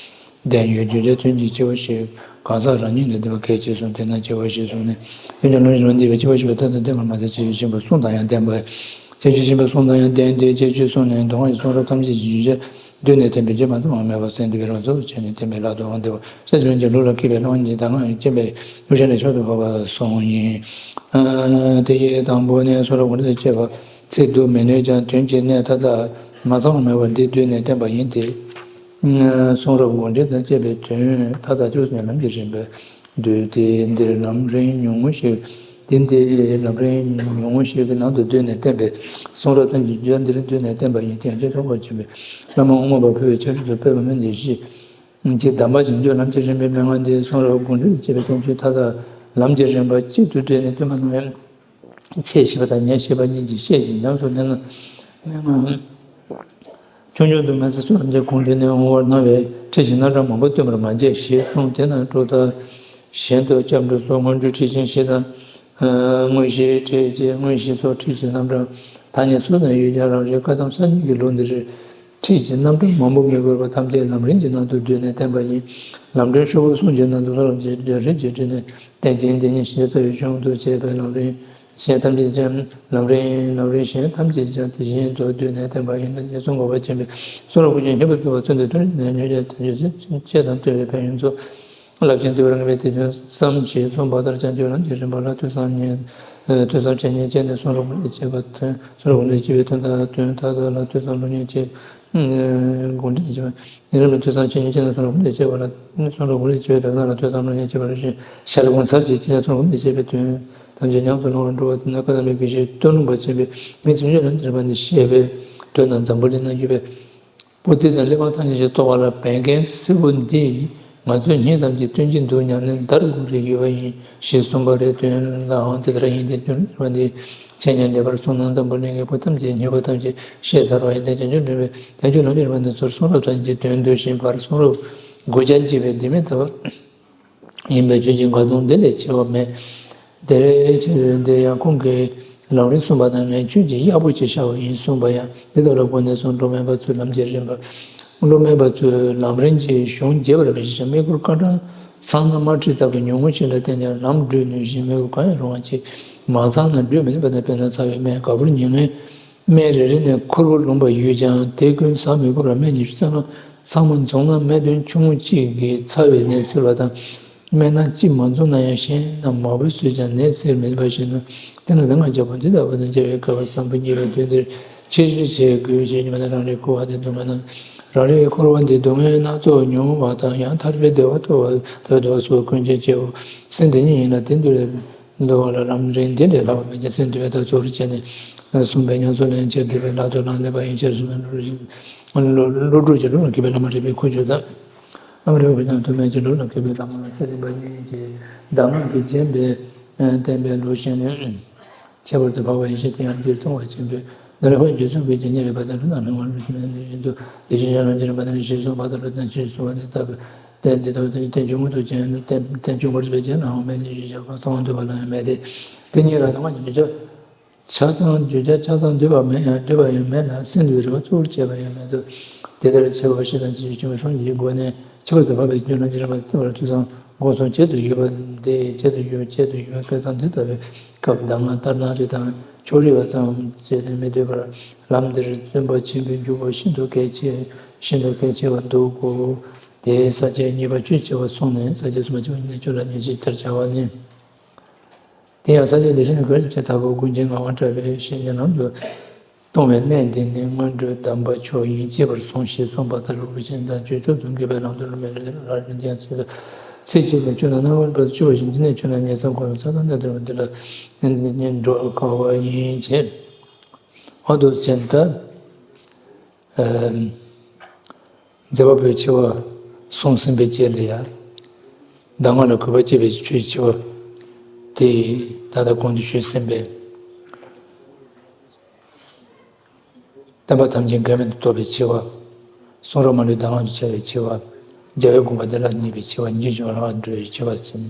ལྡན་ཡོད། བརྗོད་བྱ་མཐུན་གྱི་བྱེད་པ་བཞི། གང་ཟག་རང་ཉིད་ལ་ལྡན་པ་གལ་ཆེ་གསུངས། དེས་ན་བྱེད་པ་བཞི་གསུངས་ནས། དོན་གྱི་ལུང་རིགས་མ་འདས་པའི་བྱེད་པ་བཞི་པོ་ལྟར་དུ་ལྡན་པར་མ་ཟད། ཁྱད་ཆོས་ཆེན་པོ་གསུམ་དང་ཡང་ལྡན་པ། ཁྱད་ཆོས་ཆེན་པོ་གསུམ་དང་ཡང་ལྡན་ཏེ། ཁྱད་ཆོས་གསུམ་ནི་མདོ་སྔགས་ཀྱི་གསུང་རབ་ཐམས་ཅད་ཀྱི་རྒྱུད་བསྡུས་ནས་བསྟན་པའི་རྗེ་མ་ཐོགས་པ་མེད་པ་གསན་འདུས་པའི་རང་ཚུལ་བྱས་ནས་བསྟན་པའི་ལྷ་དང་དབང་བདེ་བ། ས་བཅུ་པའི་ལུགས་ལ་མཁས་པའི་བླ་མ་ཉིད་གདམས་ངག་ཡིན་ཅེས་པའི་ལུགས་གཞན་ལས་ཁྱད་དུ་འཕགས་པ་གསུངས་ཡིན། དེ་ཡི་དང་པོ་ནི་གསུང་རབ་དགོངས་འགྲེལ་དང་བཅས་པ། ཚིག་ཏུ་མི་གནས་ཀྱང་དོན་གྱི་གནད་མཐའ་དག་མ་ཚང་བ་མེད་པར་འདི་བསྡུས་ནས་བསྟན་པ་ཡིན་ཏེ། གསུང་རབ་དགོངས་འགྲེལ་དང་བཅས་པའི་དོན་མཐའ་དག་བཅུ་གསུམ་ལམ་གྱི་རིམ་པས་བསྡུས་ཏེ། འདིར་ལམ་རིམ་ཉུང་ངུ་ཞིག་ དེ་འདི་ལམ་རིམ་ཉུང་ངུ་ཞིག་གི་ནང་དུ་བསྡུས་ནས་བསྟན་པའི་གསུང་རབ་ཐམས་ཅད་རྒྱུད་འདིར་བསྡུས་ནས་བསྟན་པ་ཡིན། དེ་ཡང་ཆོས་ཐོག་པར་བྱོན་པའི་བླ་མ་དབུ་མ་པ་འཕོ་བའི་ཆར་ཆུ་ཚོད་དཔལ་བ་མི་འདི་བཞི། ཅེས་གདམས་པ་བྱང་ཆུབ་ལམ་གྱི་རིམ་པའི་མན་ངག་འདིའི་གསུང་རབ་དགོངས་འགྲེལ་བྱེད་པའི་བསྟན་བཅོས་མཐའ་དག་ལམ་གྱི་རིམ་པ་གཅིག་ཏུ་སྦྲེལ་ནས་བསྟན་པ་གནང་ཡོད། ཆེས་ཞིབ་པ་དང་ཉེར་ཞིབ་པ་གཉིས་ཀྱི་བཤད་ཅིང་ཉམས་སུ་ལེན་ན། མན་ངག་ཆུང་ཆུང་དུ་མ་ཟད་གསུང་རབ་ཀྱི་དགོངས་འགྲེལ་ནས་འོང་བར་སྣང་བའི་ཁྲིད་ཀྱི་རྣམ་གྲངས་མང་པོ་སྟོན་པར་མ་མཛད་ཞེས་གསུངས། དེ་རྣམས་སྒྲུབ་ཐབས་གཞན་དུ་སྐྱབས་འགྲོ་སོགས་སྔོན་འགྲོའི་ཁྲིད་ཆེན་བཞི་དང་། དངོས་གཞིའི་ཁྲིད་ཀྱི་དངོས་གཞི་སོགས་ཁྲིད་ཀྱི་རྣམ་གྲངས་ཐ་སྙད་སུ་ཙམ་ཡོད་ཀྱང་རང་རེའི་བཀའ་གདམས་གསར་རྙིང་གི་ལུགས་འདི་རེད། ཁྲིད་ཀྱི་རྣམ་གྲངས་མང་པོ་མི་དགོས་པར་ཐམས་ཅད་ལམ་རིམ་གྱི་ནང་དུ་བསྡུས་ནས་བསྟན་པ་ཡིན། ལམ་སྒྲོན་ཤོག་བུ་གསུམ་གྱི་ནང་དུ་གསུང་རབ་ཀྱི་རྒྱ་རིས་ཀྱིས་བྲིས་ནས་བསྟན་བཅོས་འདི་ཉིད་ཞེས་རྩ་བའི་གཞུང་དུ་བྱས་པའི་ལམ་རིམ་གཞན་ཐམས་ཅད་ཀྱང་ལམ་རིམ་ལམ་རིམ་གཞན་ཐམས་ཅད་ཀྱང་དེ་བཞིན་དུ་བསྡུས་ནས་བསྟན་པ་ཡིན་ནོ། ཞེས་གསུངས་དགོས་པ་མཁྱེན་པས་གསུང་རབ་ཀུན་གྱི་སྙིང་པོ་ཐུབ་པ་ཚུལ་འདི་དོན་ནས་ཉོན་ཅེས་དོན་བྱེད་ཅེས་དང་བསྟུན་པའི་ཕན་ཡོན་ཚོགས། རླབས་ཆེན་བསྡུས་པར་ངེས་པའི་དེ་དོན་བསམ་ཞེས་གསུངས་པ་ལྟར་བྱང་ཆུབ་ལམ་གྱི་རིམ་པ་ལ་ཐོས་བསམ་ཉན། ཐོས་བསམ་འཆད་ཉན་བྱས་ནས་གསུང་རབ་དགོངས་འགྲེལ་བྱེད་པ་དོན། གསུང་རབ་དགོངས་འགྲེལ་བྱེད་པའི་དོན་དག་དོན་མཐའ་དག་ལ་ཐོས་བསམ་སློབ་གཉེར་བྱེད། དགོངས་འགྲེལ་བྱེད་པ། ཡུན་རིང་ལ་ཐོས་བསམ་འཆད་ཉན་བྱས་ནས་གསུང་རབ་དགོངས་འགྲེལ་བྱེད་པ་ལ་གསུང་རབ་དགོངས་འགྲེལ་བྱེད་པའི་དོན་དག་ལ་ཐོས་བསམ་སློབ་གཉེར་བྱེད་པ་རེ་ཞིང་ཤར་དགོངས་ཚར་གཅིག་ཅེས་གསུང་རབ་དགོངས་འགྲེལ་བྱེད་པའི་དོན་ཐམས་ཅད་ཉམས་སུ་བླང་བར་འགྲོ་བ་དེ་ནི་བཀའ་གདམས་པའི་དགེ་བཤེས་སྟོན་ལུང་པ་ཆེན་པོས་མི་ཆུང་ཆུང་རང་གྲགས་པ་ནས་བཤད་པའི་དོན་དང་འཛམ་བུ་གླིང་ན་ཡོད་པའི། པོ་ཏི་དང་གླེགས་བམ་ཐམས་ཅད་ཀྱི་རྟོགས་པ་ལ་བན་རྒན་སེར་པོ་འདིས་ང་ཚོའི་སྙིང་ཐམས་ཅད་སྟོན་གྱི་འདུག་ཉམས་ལེན་དར་དགོས་རེ་ཡོད་པ་ཡིན་ཞེས་གསུངས་པ་རེད། དོན་ལའང་དེ་ལྟར་ཡིན་ཏེ། བྱང་ཆུབ་ལམ་རིམ་པ་འདི་འཆད་ཉན་ལེགས་པར་གསུངས་ན་འཛམ་བུ་གླིང་གི་བོད་ཐམས་ཅད་སྙིང་པོ་ཐམས་ཅད་ཤེས་ཚར་བ་ཡིན་ཏེ། བྱང་ཆུབ་ལམ་རིམ་པ་བྱང་ཆུབ་ལམ་གྱི་རིམ་པ་འདི་ཚུར་གསུང་རབ་ཐམས་ཅད་དོན་བསྡུས་ཤིང་བར་གསུང་རབ་དགུ་བརྒྱ་འབྱེད་པའི་ལྡེ་མིག་ལྟ་བུ། ཡིན་པའི་ཆོས་ཀྱི་དགའ་སྟོན་འདི་ལས་ཆེ་བ་མེད། དེར་ཆེར་འདིར་ཡང་ཁོང་གིས་ལམ་རིམ་གསུངས་པ་དང་ངས་ཆོས་ཀྱི་གཡག་པོ་ཆེ་ཤ་བ་ཡིན་གསུངས་པ་ཡང་འདི་ལྟ་བུ་ལ་གོ་ནས་བཟུང་སློབ་མའི་བར་དུ་ལམ་གྱི་རིམ་པ། སློབ་མའི་བར་དུ་ལམ་རིམ་གྱི་གཞུང་རྒྱས་པར་མི་ཤེས་ཤིང་། དམིགས་ཡུལ་བཀའ་དྲིན་ཚང་ན་མ་ཁྲིད་ལྟ་བུའི་ཉུང་ངུ་ཞིག་ལ་བརྟེན་ཀྱང་ལམ་བགྲོད་ནུས་ཤིང་དམིགས་ཡུལ་གང་ཡང་རུང་བ་ཅིག་མ་ཚང་ན་བགྲོད་མི་ནུས་པ་དང་། དཔེར་ན་ཚ་བའི་སྨན་ག་བུར་ཉིན་ངན། སྨན་རེ་རེ་ནས་ཁོལ་པོ་ལུང་པ་ཡོད་ཀྱང་དེ་ཀུན་ཟ་མི་དགོས་པར་སྨན་ཉི་ཤུ་རྩ་ལྔ་ཚང་མ་འཛོམས་ན་སྨན་དོན་ཆུང་ངུ་གཅིག་གིས་ཚ་བའི་ནད་སེལ་བ་དང་། སྨན་སྣ་གཅིག་མ་འཛོམས་ན་ཡང་གཞན་རྣམས་མང་པོས་ཟོས་ཀྱང་ནད་སེལ་མི་ནུས་པ་བཞིན་ནོ། དེ་ན་ད་ང་རྒྱལ་པོ་འདི་ལྟ་བུ་དང་མཇལ་བའི་སྐལ་བ་བཟང་པོ་བརྙེས་པའི་དོན་འདིར་ཆེས་ཆེར་བྱེད་དགོས་ཞེས་ཉི་མ་དང་རང་རེའི་འཁོར་བ་འདི་སྡུག་བསྔལ་རྣམས། རང་རེའི་འཁོར་བ་འདི་སྡུག་བསྔལ་སྣ་ཚོགས་མྱོང་བ་དང་། ཡང་ཐར་པའི་བདེ་བ་ཐོབ་པ་ཐོབ་ཐོབ་པ་སོགས་ཀུན་གྱི་སྐྱེ་བོ་སེམས་བདེ་ཉིད་ཡིན་ལ། དེ་འདུལ་འདུལ་བ་ལ་ལམ་རིམ་འདི་ལས་ལྷག་པ་མེད་ཅིང་སེམས་འདུལ་བའི་ཐབས་གཙོ་བོར་བྱས་ནས་གསུངས་པའི་ཉམས་སུ་ལེན་ཕྱིར་བསྡུས་པའི་ལྷག་ཏུ་ལམ་ལེགས་པ་ཡིན་ཕྱིར་གསུངས་པའི་བློ་གྲོས་ཀྱི་བློ་ལ་མཁས་པའི་བླ་མ་རིག་པའི་ཁུ་བྱུག་དང་། བླ་མ་རིག་པའི་ཁུ་བྱུག་དང་མཐུ་མེད་ཀྱི་བློ་ལ་མཁས་པའི་བླ་མ་ལ་ཚེ་རིང་པ་གཉིས་ཀྱིས་གདམས་ངག་གི་རྒྱན་པས་བསྟན་པའི་ལུགས་བཞིན་ནི། ཁྱད་པར་དུ་འཕགས་པ་ཡེ་ཤེས་དེ་ཡང་འདིར་མཐོང་བ་ཆེན་པོས་འདི་ལ་ཧོ་རྒྱུ་ཚུལ་གྱི་རྒྱན་ཉེ་བའི་བར་དུ་ལུས་དང་ལྷུང་བ་ལུས་སུ་མེད་ནི་བཞིན་དུ། དེ་བཞིན་གཤེགས་ལམ་གྱི་རིམ་པ་ནི་ཞེས་གསུངས་པ་ལྟར་རྟེན་ཅིང་གསུངས་པ་ནི་ལྟ་བུའི་རྟེན་འདི་ལྟ་བུ་རྟེན་ཅིང་མངོན་དུ་བྱས་ནས་རྟེན་རྟེན་ཅིང་མངོན་དུ་བྱས་ཀྱང་ལྷག་མེད་ཅེས་བཤད་པ་གསང་བ་འདུས་པ་ལ་ཡང་མེད་དེ། དེ་ཉིད་ལ་སྣང་བ་ཉིད་བརྗོད་བྱ་ཆ་ཚང་བརྗོད་བྱ་ཆ་ཚང་འདུས་པ་མེད་ཡང་འདུས་པ་ཡང་མེད་ལ་སེམས་འདུས་པའི་རིག་པ་གཙོ་བོར་བྱས་པ་ཡང་མེད་དོ། དེ་ལྟར་ཕྱེ་བ་བཞི་དང་བཅུ་གསུམ་གྱི་སྒོ་ནས་ཁྱད་པར་དུ་འཕགས་པའི་རྒྱུད་ལམ་གྱི་རིམ་པ་བསྟན་པར་ཐོས་བསམ་སྒོམ་གསུམ་བྱེད་དུ་ཡོད་པ་འདི་བྱེད་དུ་ཡོད་བྱེད་དུ་ཡོད་པའི་སྐལ་བཟང་འདི་ལྟ་བུའི་སྐབས་གདམས་ངག་ལྟར་སྣང་རེ་དང་ཕྱོགས་རིས་པ་ཙམ་བྱས་ནས་མི་སྡོད་པར་ལམ་འདིར་བརྩོན་པ་ཆེན་པོས་འཇུག་པ་ཤིན་ཏུ་གལ་ཆེ་ཤིན་ཏུ་གལ་ཆེ་བར་འདུག་གོ། དེས་ས་བཅད་གཉིས་པ་བཅུ་ཆེ་བར་གསུངས་ནས་ས་བཅད་གསུམ་པ་བཅུ་པ་ཉེར་བཅུ་ལ་ཉེར་གཅིག་ལྟར་བྱ་བ་ནི། དེ་ཡང་ས་བཅད་འདི་བཞིན་གོས་ཅན་དག་གོ་ཀུན་མཁྱེན་ངག་དབང་གྲགས་པས་བཤེས་གཉེན་ལམ་དུ་གཏོང་བའི་གནད་འདི་ནི་སྔོན་འགྲོའི་གདམས་པ་མཆོག་ཡིན་ཅེས་པར་གསུངས་ཞེས་གསུངས་པ་ལྟར་རུ་བཞིན་དང་བཅོས་ཐུབ་ཏུ་དགོས་པའི་ལམ་དུ་སློབ་མའི་རིགས་ལ་རིགས་ཀྱང་ཚིག་ཚིག་གཅིག་ནས་བཅུ་དང་རྣམ་པར་བཅུ་བ་བཞིན་འདི་ནས་བཅུ་དང་ཉེར་གསུམ་གོང་ས་དང་གནས་དུ་འདི་ལ་འགྲོ་དཀའ་བ་ཡིན་ཕྱིར། འོ་འདུག་ཅེས་ད། མཛད་པ་པོའི་ཆེ་བ་གསུངས་ཟིན་པའི་རྗེས་ལ་ཡང་། གདམས་ངག་ལ་གུས་པ་བསྐྱེད་པའི་ཆོས་ཆེ་བ་དེ་ད་ལྟ་གོང་དུ་ཞུས་ཟིན་པའི། བསྟན་པ་ཐམས་ཅད་འགལ་མེད་དུ་རྟོགས་པའི་ཆེ་བ། གསུང་རབ་མ་ལུས་གདམས་ངག་ཏུ་འཆར་བའི་ཆེ་བ། རྒྱལ་བའི་དགོངས་པ་འདི་ལ་གནས་པའི་ཆེ་བ། འཇིགས་སྐྱོབ་ལ་འགྲོ་བའི་ཆེ་བ་ཟེར་ནས་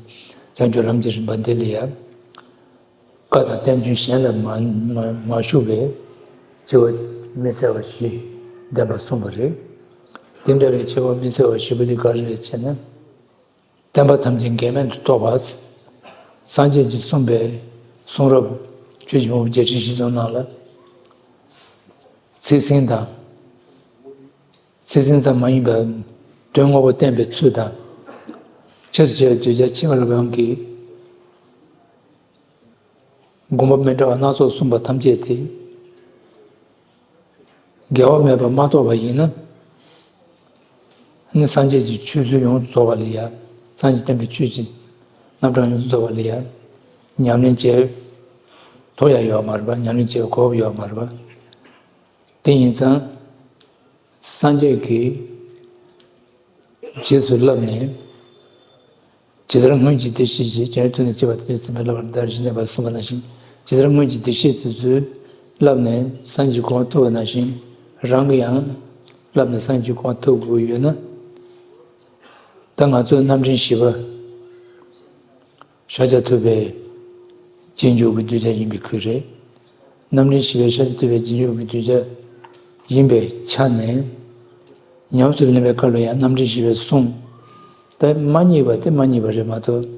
བྱང་ཆུབ་ལམ་གྱི་རིམ་པ་འདི་ལ་ཡང་། བཀའ་དང་བསྟན་བཅོས་གཞན་ལ་མ་མ་མ་ཞུགས་པའི་སྤྱི་བོ་མི་གསལ་བ་བཞི་ལྡན་པ་གསུངས་པ་རེད། དེ་འདྲ་བའི་སྤྱི་བོ་མི་གསལ་བ་བཞི་པོ་འདི་ག་རེ་རེད་ཅེ་ན། བསྟན་པ་ཐམས་ཅད་འགལ་མེད་དུ་རྟོགས་པ། སངས་རྒྱས་ཀྱིས་གསུངས་པའི་གསུང་རབ་ཆོས་ཀྱི་ཕུང་པོ་བརྒྱད་ཁྲི་བཞི་སྟོང་ནང་ལ་ཚིག་ཟིན་དང་། ཚིག་ཟིན་ཙམ་མ་ཡིན་པར་དོན་དངོས་པོ་བསྟན་པའི་ཚུལ་དང་། ཆེད་དུ་བྱས་པའི་གདུལ་བྱ་ཕྱི་མ་ལ་བའམ་གྱི་དགོངས་པ་མི་འདྲ་བ་སྣ་ཚོགས་གསུངས་པ་ཐམས་ཅད་དེ། འགལ་བ་མེད་པར་མ་རྟོགས་པ་ཡིན་ན། ནི་སངས་རྒྱས་ཀྱི་ཆོས་ཚུལ་ཡོངས་སུ་རྫོགས་པ་ལ་ཡ། སངས་རྒྱས་བསྟན་པའི་ཆོས་ཀྱི་རྣམ་གྲངས་ཡོངས་སུ་རྫོགས་པ་ལ་ཡ། ཉམས་ལེན་བྱེད་ཐུབ་ཡ་ཡོད་མ་རེད་པ། ཉམས་ལེན་བྱེད་གོ་སྐབས་ཡོད་མ་རེད་པ། དེ་ཡིན་ཙང་སངས་རྒྱས་ཀྱིས་རྗེས་སུ་བསླབས་ནས། ཇི་ལྟར་སྔོན་གྱི་བདེ་གཤེགས་ཀྱིས། སྤྱན་རས་གཟིགས་དང་བཅས་པ་དེ་ཚུལ་ཁྲིམས་ལ་བར་དུ་བདག་གིས་ཅི་ནས་པ་གསུངས་པ་ནང་བཞིན། ཇི་ལྟར་སྔོན་གྱི་བདེ་གཤེགས་དེ་ཚུལ་བསླབས་ནས་སངས་རྒྱས་གོ་འཕང་ཐོབ་པ་ནང་བཞིན། རང་གིས་ཡང་བསླབས་ནས་སངས་རྒྱས་གོ་འཕང་ཐོབ་དགོས་ཡོད་ན། ད་ང་ཚོ་རྣམ་འདྲེན་བཞི་པ་ཤཱཀྱ་ཐུབ་པའི་རྗེས་འཇུག་གི་གདུལ་བྱ་ཡིན་པའི་ཁུལ་རེད། རྣམ་འདྲེན་བཞི་པའི་ཤཱཀྱ་ཐུབ་པའི་རྗེས་འཇུག་གི་གདུལ་བྱ་ཡིན་པའི་ཆ་ནས། ཉམས་སུ་ལེན་པའི་སྐབས་ལ་ཡང་རྣམ་འདྲེན་བཞི་པའི་གསུང་དེ་མ་རྙེད་པ་དེ་མ་རྙེད་པ་རེད་མ་གཏོགས།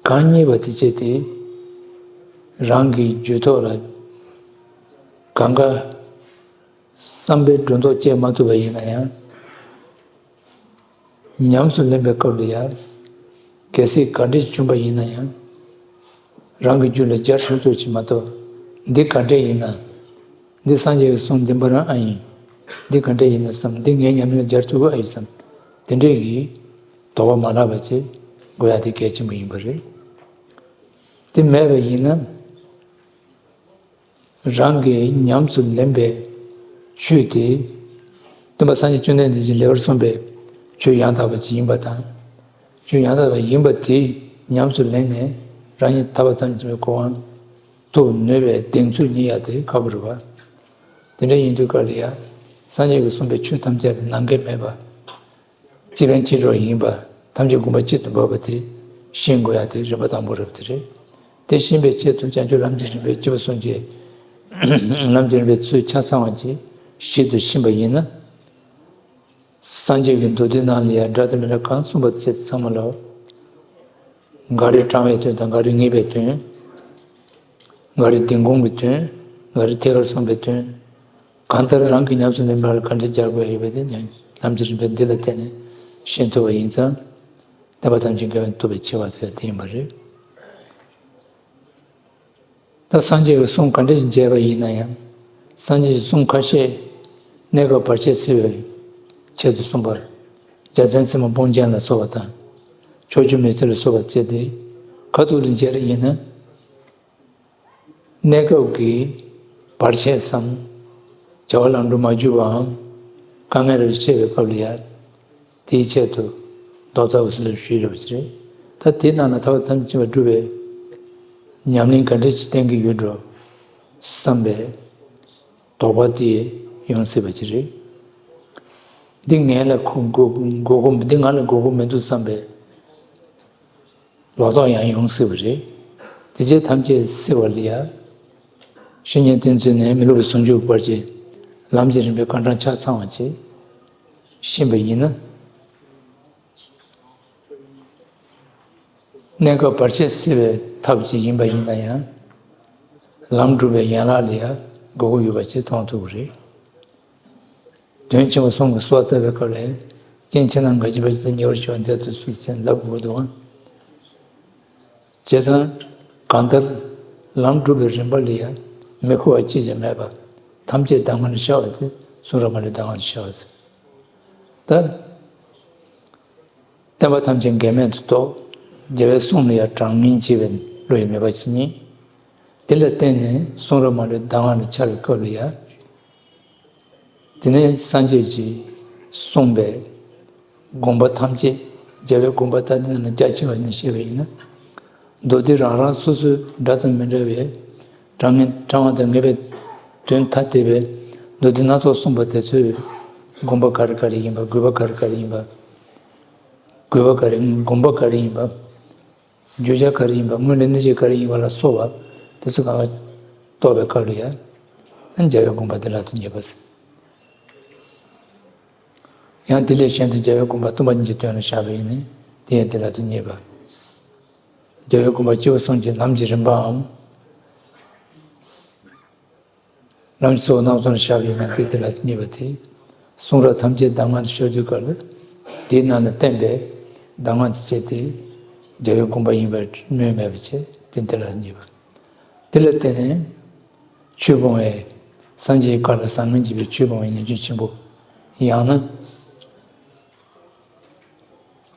གང་རྙེད་པ་དེ་བྱས་ཏེ་རང་གི་རྒྱུད་ཐོག་ལ་གང་ག་བསམ་པའི་སྒྲོ་འདོགས་བཅད་མ་ཐུབ་པ་ཡིན་ན་ཡང་། ཉམས་སུ་ལེན་པའི་སྐབས་ལ་ཡང་། གལ་སྲིད་ག་འདྲས་བྱུང་བ་ཡིན་ན་ཡང་། རང་གི་རྒྱུད་ལ་སྦྱར་ཆོག་ཆོག་ཅིག་མ་གཏོགས། འདི་ག་འདྲས་ཡིན་ན། འདི་སངས་རྒྱས་ཀྱི་གསུང་བདེན་པ་རང་ཨ་ཡིན། འདི་ག་འདྲས་ཡིན་ན་བསམ། འདི་ངའི་ཉམས་ལེན་ལ་སྦྱར་ཐུབ་ཀྱི་ཨ་ཡིན་བསམ། དེ་འདྲས་ཀྱི་དོགས་པ་མ་ལྷག་པ་ཅིག་དགོས་ཡ་དེ་གལ་ཆེན་པོ་ཡིན་པ་རེད། དེ་མེད་པ་ཡིན་ན། རང་གིས་ཉམས་སུ་ལེན་པའི་ཆོས་དེ། སྟོན་པ་སངས་རྒྱས་བཅོམ་ལྡན་འདས་ཀྱིས་ལེགས་པར་གསུངས་པའི་ཆོས་ཡང་དག་པ་ཅིག་ཡིན་པ་དང་། ཆོས་ཡང་དག་པ་ཡིན་པ་དེ་ཉམས་སུ་ལེན་ནས་རང་ཉིད་ཐར་པ་ཐམས་ཅད་པའི་གོ་འཕང་ཐོབ་ནུས་པའི་གདེང་ཚོད་རྙེད་ཡ་དེ་ཁག་པོ་རེད་པ། དེ་འདྲ་ཡིན་དུས་སྐབས་ལ་ཡང་སངས་རྒྱས་ཀྱིས་གསུངས་པའི་ཆོས་ཐམས་ཅད་ལ་ནམ་འགལ་མེད་པ། སྤྱི་ཕན་མཆེད་གྲོགས་ཡིན་པ། ཐམས་ཅད་དགོངས་པ་གཅིག་ཏུ་འབབ་པ་དེ་ཤེས་དགོས་ཡ་དེ་རིམ་པ་དང་པོ་རེད་པ་དེ་རེད། དེ་ཤེས་པའི་ཆེད་དུ་བྱང་ཆུབ་ལམ་གྱི་རིམ་པའི་སྤྱི་བོ་གསུམ་གྱི་ལམ་གྱི་རིམ་པའི་ཚུལ་ཆ་ཚང་བ་ཅིག་ཞིབ་ཏུ་ཤེས་པ་ཡིན་ན། སངས་རྒྱས་ཀྱི་མདོ་སྡེ་ནང་ལ་ཡང་འདྲ་དང་མི་འདྲ་གང་གསུངས་པ་ཚེ་ཚང་མ་ལ། འགའ་རེ་དྲང་བའི་དོན་དང་འགའ་རེ་ངེས་པའི་དོན། འགའ་རེ་བདེན་དགོངས་ཀྱི་དོན། འགའ་རེ་ཐད་ཀར་གསུངས་པའི་དོན། གང་ལྟར་རང་གི་ཉམས་སུ་ལེན་པ་ལ་ག་འདྲ་སྦྱར་དགོས་ཡོད་པ་དེ་ཉམས་ལམ་གྱི་རིམ་པ་འདི་ལ་བརྟེན་ནས་ཤེས་ཐུབ་པ་ཡིན་ཙང་། བསྟན་པ་ཐམས་ཅད་འགལ་བ་ནི་རྟོགས་པའི་ཆེ་བ་ཟེར་དེ་ཡིན་པ་རེད། ད་སངས་རྒྱས་ཀྱི་གསུང་ག་འདྲ་ཞིག་མཇལ་བ་ཡིན་ན་ཡང་། སངས་རྒྱས་ཀྱི་གསུང་ཁ་ཤས་གནས་སྐབས་བར་ཆད་སེལ་བའི་ཆེད་དུ་གསུངས་པ། རྒྱལ་མཚན་རྩེ་མོ་དཔུང་ཅན་ལ་སོགས་པ་དང་། ཕྱོགས་བཅུའི་མི་ཚེ་ལ་སོགས་པ་བརྩིས་ཏེ། ཁ་ཐུག་ལ་མཇལ་བ་ཡིན་ན། གནས་སྐབས་ཀྱི་བར་ཆད་སམ། བྱ་བ་ལམ་འགྲོ་མ་འགྱུར་བའམ། དཀའ་ངལ་རེ་ཆེ་བའི་སྐབས་ལ་ཡང་། དེའི་ཆེད་དུ་རྡོག་རྩ་འུ་སུ་ལ་ཞུས་ཡོད་པ་ཅིག་རེད། ད་དེའི་ནང་ན་ཐར་པ་ཐམས་ཅད་པ་སྒྲུབ་པའི་ཉམས་ལེན་ག་འདྲ་ཅིག་བསྟེན་གྱི་ཡོད་འགྲོ་བསམ་པའི་དོགས་པ་དེ་ཡོང་སྲིད་པ་ཅིག་རེད། འདི་ངས་ལ་གོ་གོ་གོ་འདི་ང་ལ་དགོས་མཁོ་མི་འདུག་བསམ་པའི་ལོག་རྟོག་ཡང་ཡོང་སྲིད་པ་རེད། དེ་བཅས་ཐམས་ཅད་སེལ་བ་ལ་ཡང་། བཤེས་གཉེན་བསྟེན་ཚུལ་ནས་མི་སློབ་པའི་ཟུང་འཇུག་བར་གྱི་ལམ་གྱི་རིམ་པའི་ཀ་གྲངས་ཆ་ཚང་བ་བཅས་ཤེས་པ་ཡིན་ན། གནས་སྐབས་བར་ཆད་སེལ་བའི་ཐབས་ཅིག་ཡིན་པ་ཡིན་ན་ཡང་། ལམ་སྒྲུབ་པའི་ཡན་ལག་ལ་ཡང་དགོས་མཁོ་ཡོད་པ་ཅིག་མཐོང་ཐུབ་ཀྱི་རེད། དོན་ཆེན་པོ་གསུམ་གྱི་གསོལ་བ་བཏབ་པའི་སྐབས་ལ། རྐྱེན་ཕྱི་ནང་འགལ་གྱི་བར་ཆད་ཉེ་བར་ཞི་བར་མཛད་དུ་གསོལ་ཞེས་ལབ་དགོས་འདུག་ཨང་། བྱས་ཙང་། གང་ལྟར་ལམ་སྒྲུབ་པའི་རིམ་པ་ལ་ཡང་མི་ཁུག་པ་གཅིག་ཀྱང་མེད་པ། ཐམས་ཅད་གདམས་ངག་ཏུ་ཤར་བ་དེ་གསུང་རབ་མ་ལུས་གདམས་ངག་ཏུ་ཤར་བ་ཟེར། ད། བསྟན་པ་ཐམས་ཅད་འགལ་མེད་དུ་རྟོགས། རྒྱལ་བའི་གསུང་ལ་ཡང་དྲང་ངེས་བྱེད་པའི་བློ་ཡི་མོས་པ་ཇི་སྙེད། དེ་ལ་བརྟེན་ནས་གསུང་རབ་མ་ལུས་གདམས་ངག་ཏུ་འཆར་བའི་སྐབས་ལ་ཡང་། དེ་ནས་སངས་རྒྱས་ཀྱིས་གསུངས་པའི་དགོངས་པ་ཐམས་ཅད་རྒྱལ་བའི་དགོངས་པ་ལྟར་དེ་རྣམས་ལ་རྒྱ་ཆེ་བ་ནས་བཤད་པ་ཡིན་ན། མདོ་སྡེ་རང་རང་སོ་སོའི་འདྲ་དང་མི་འདྲ་བའི་དྲང་ངེས་དྲང་བ་དང་ངེས་པའི་དོན་ཐ་དད་པའི་མདོ་སྡེ་སྣ་ཚོགས་གསུངས་པ་དེ་ཚོའི་དགོངས་པ་ག་རེ་ག་རེ་ཡིན་པ། དགོས་པ་ག་རེ་ག་རེ་ཡིན་པ། དགོས་པ་ག་རེ། དགོངས་པ་ག་རེ་ཡིན་པ། བརྗོད་བྱ་ག་རེ་ཡིན་པ། སྔོན་ལ་གནོད་བྱེད་ག་རེ་ཡིན་པ་ལ་སོགས་པ་དེ་ཚོ་གང་ག་རྟོགས་པའི་སྐབས་ལ་ཡང་། རྒྱལ་བའི་དགོངས་པ་དེ་ལ་དོན་གཉེར་པ་ཟེར། ཡང་དེ་ལས་གཞན་དུ་རྒྱལ་བའི་དགོངས་པ་སྟོང་པ་ཉིད་ཀྱི་དོན་ལ་བཞག་པ་ཡིན་ན་དེ་ཡང་དེ་ལ་དོན་གཉེར་པ། རྒྱལ་བའི་དགོངས་པ་སྤྱི་བོ་གསུམ་གྱི་ལམ་གྱི་རིམ་པའམ། ལམ་གྱི་ཚོགས་རྣམ་གསུམ་ལ་བཞག་པ་ཡིན་ན་དེ་དེ་ལ་གཉེར་པ་སྟེ། གསུང་རབ་ཐམས་ཅད་གདམས་ངག་ཏུ་ཤར་དུས་སྐབས་ལ། དེའི་ནང་ལ་བསྟན་པའི་གདམས་ངག་ཏུ་བྱས་ཏེ། རྒྱལ་བའི་དགོངས་པ་ཡིན་པར་སྨོས་མེད་པ་བྱས་ཏེ་དེ་ལ་གཉེར་པ། དེ་ལ་བརྟེན་ནས་ཆོས་སྤོང་བའི་སངས་རྒྱས་ཀྱི་བཀའ་ལ་བཟང་ངན་འབྱེད་པའི་ཆོས་སྤོང་བའི་ཉེས་སྤྱོད་ཆེན་པོ། ཡང་ན།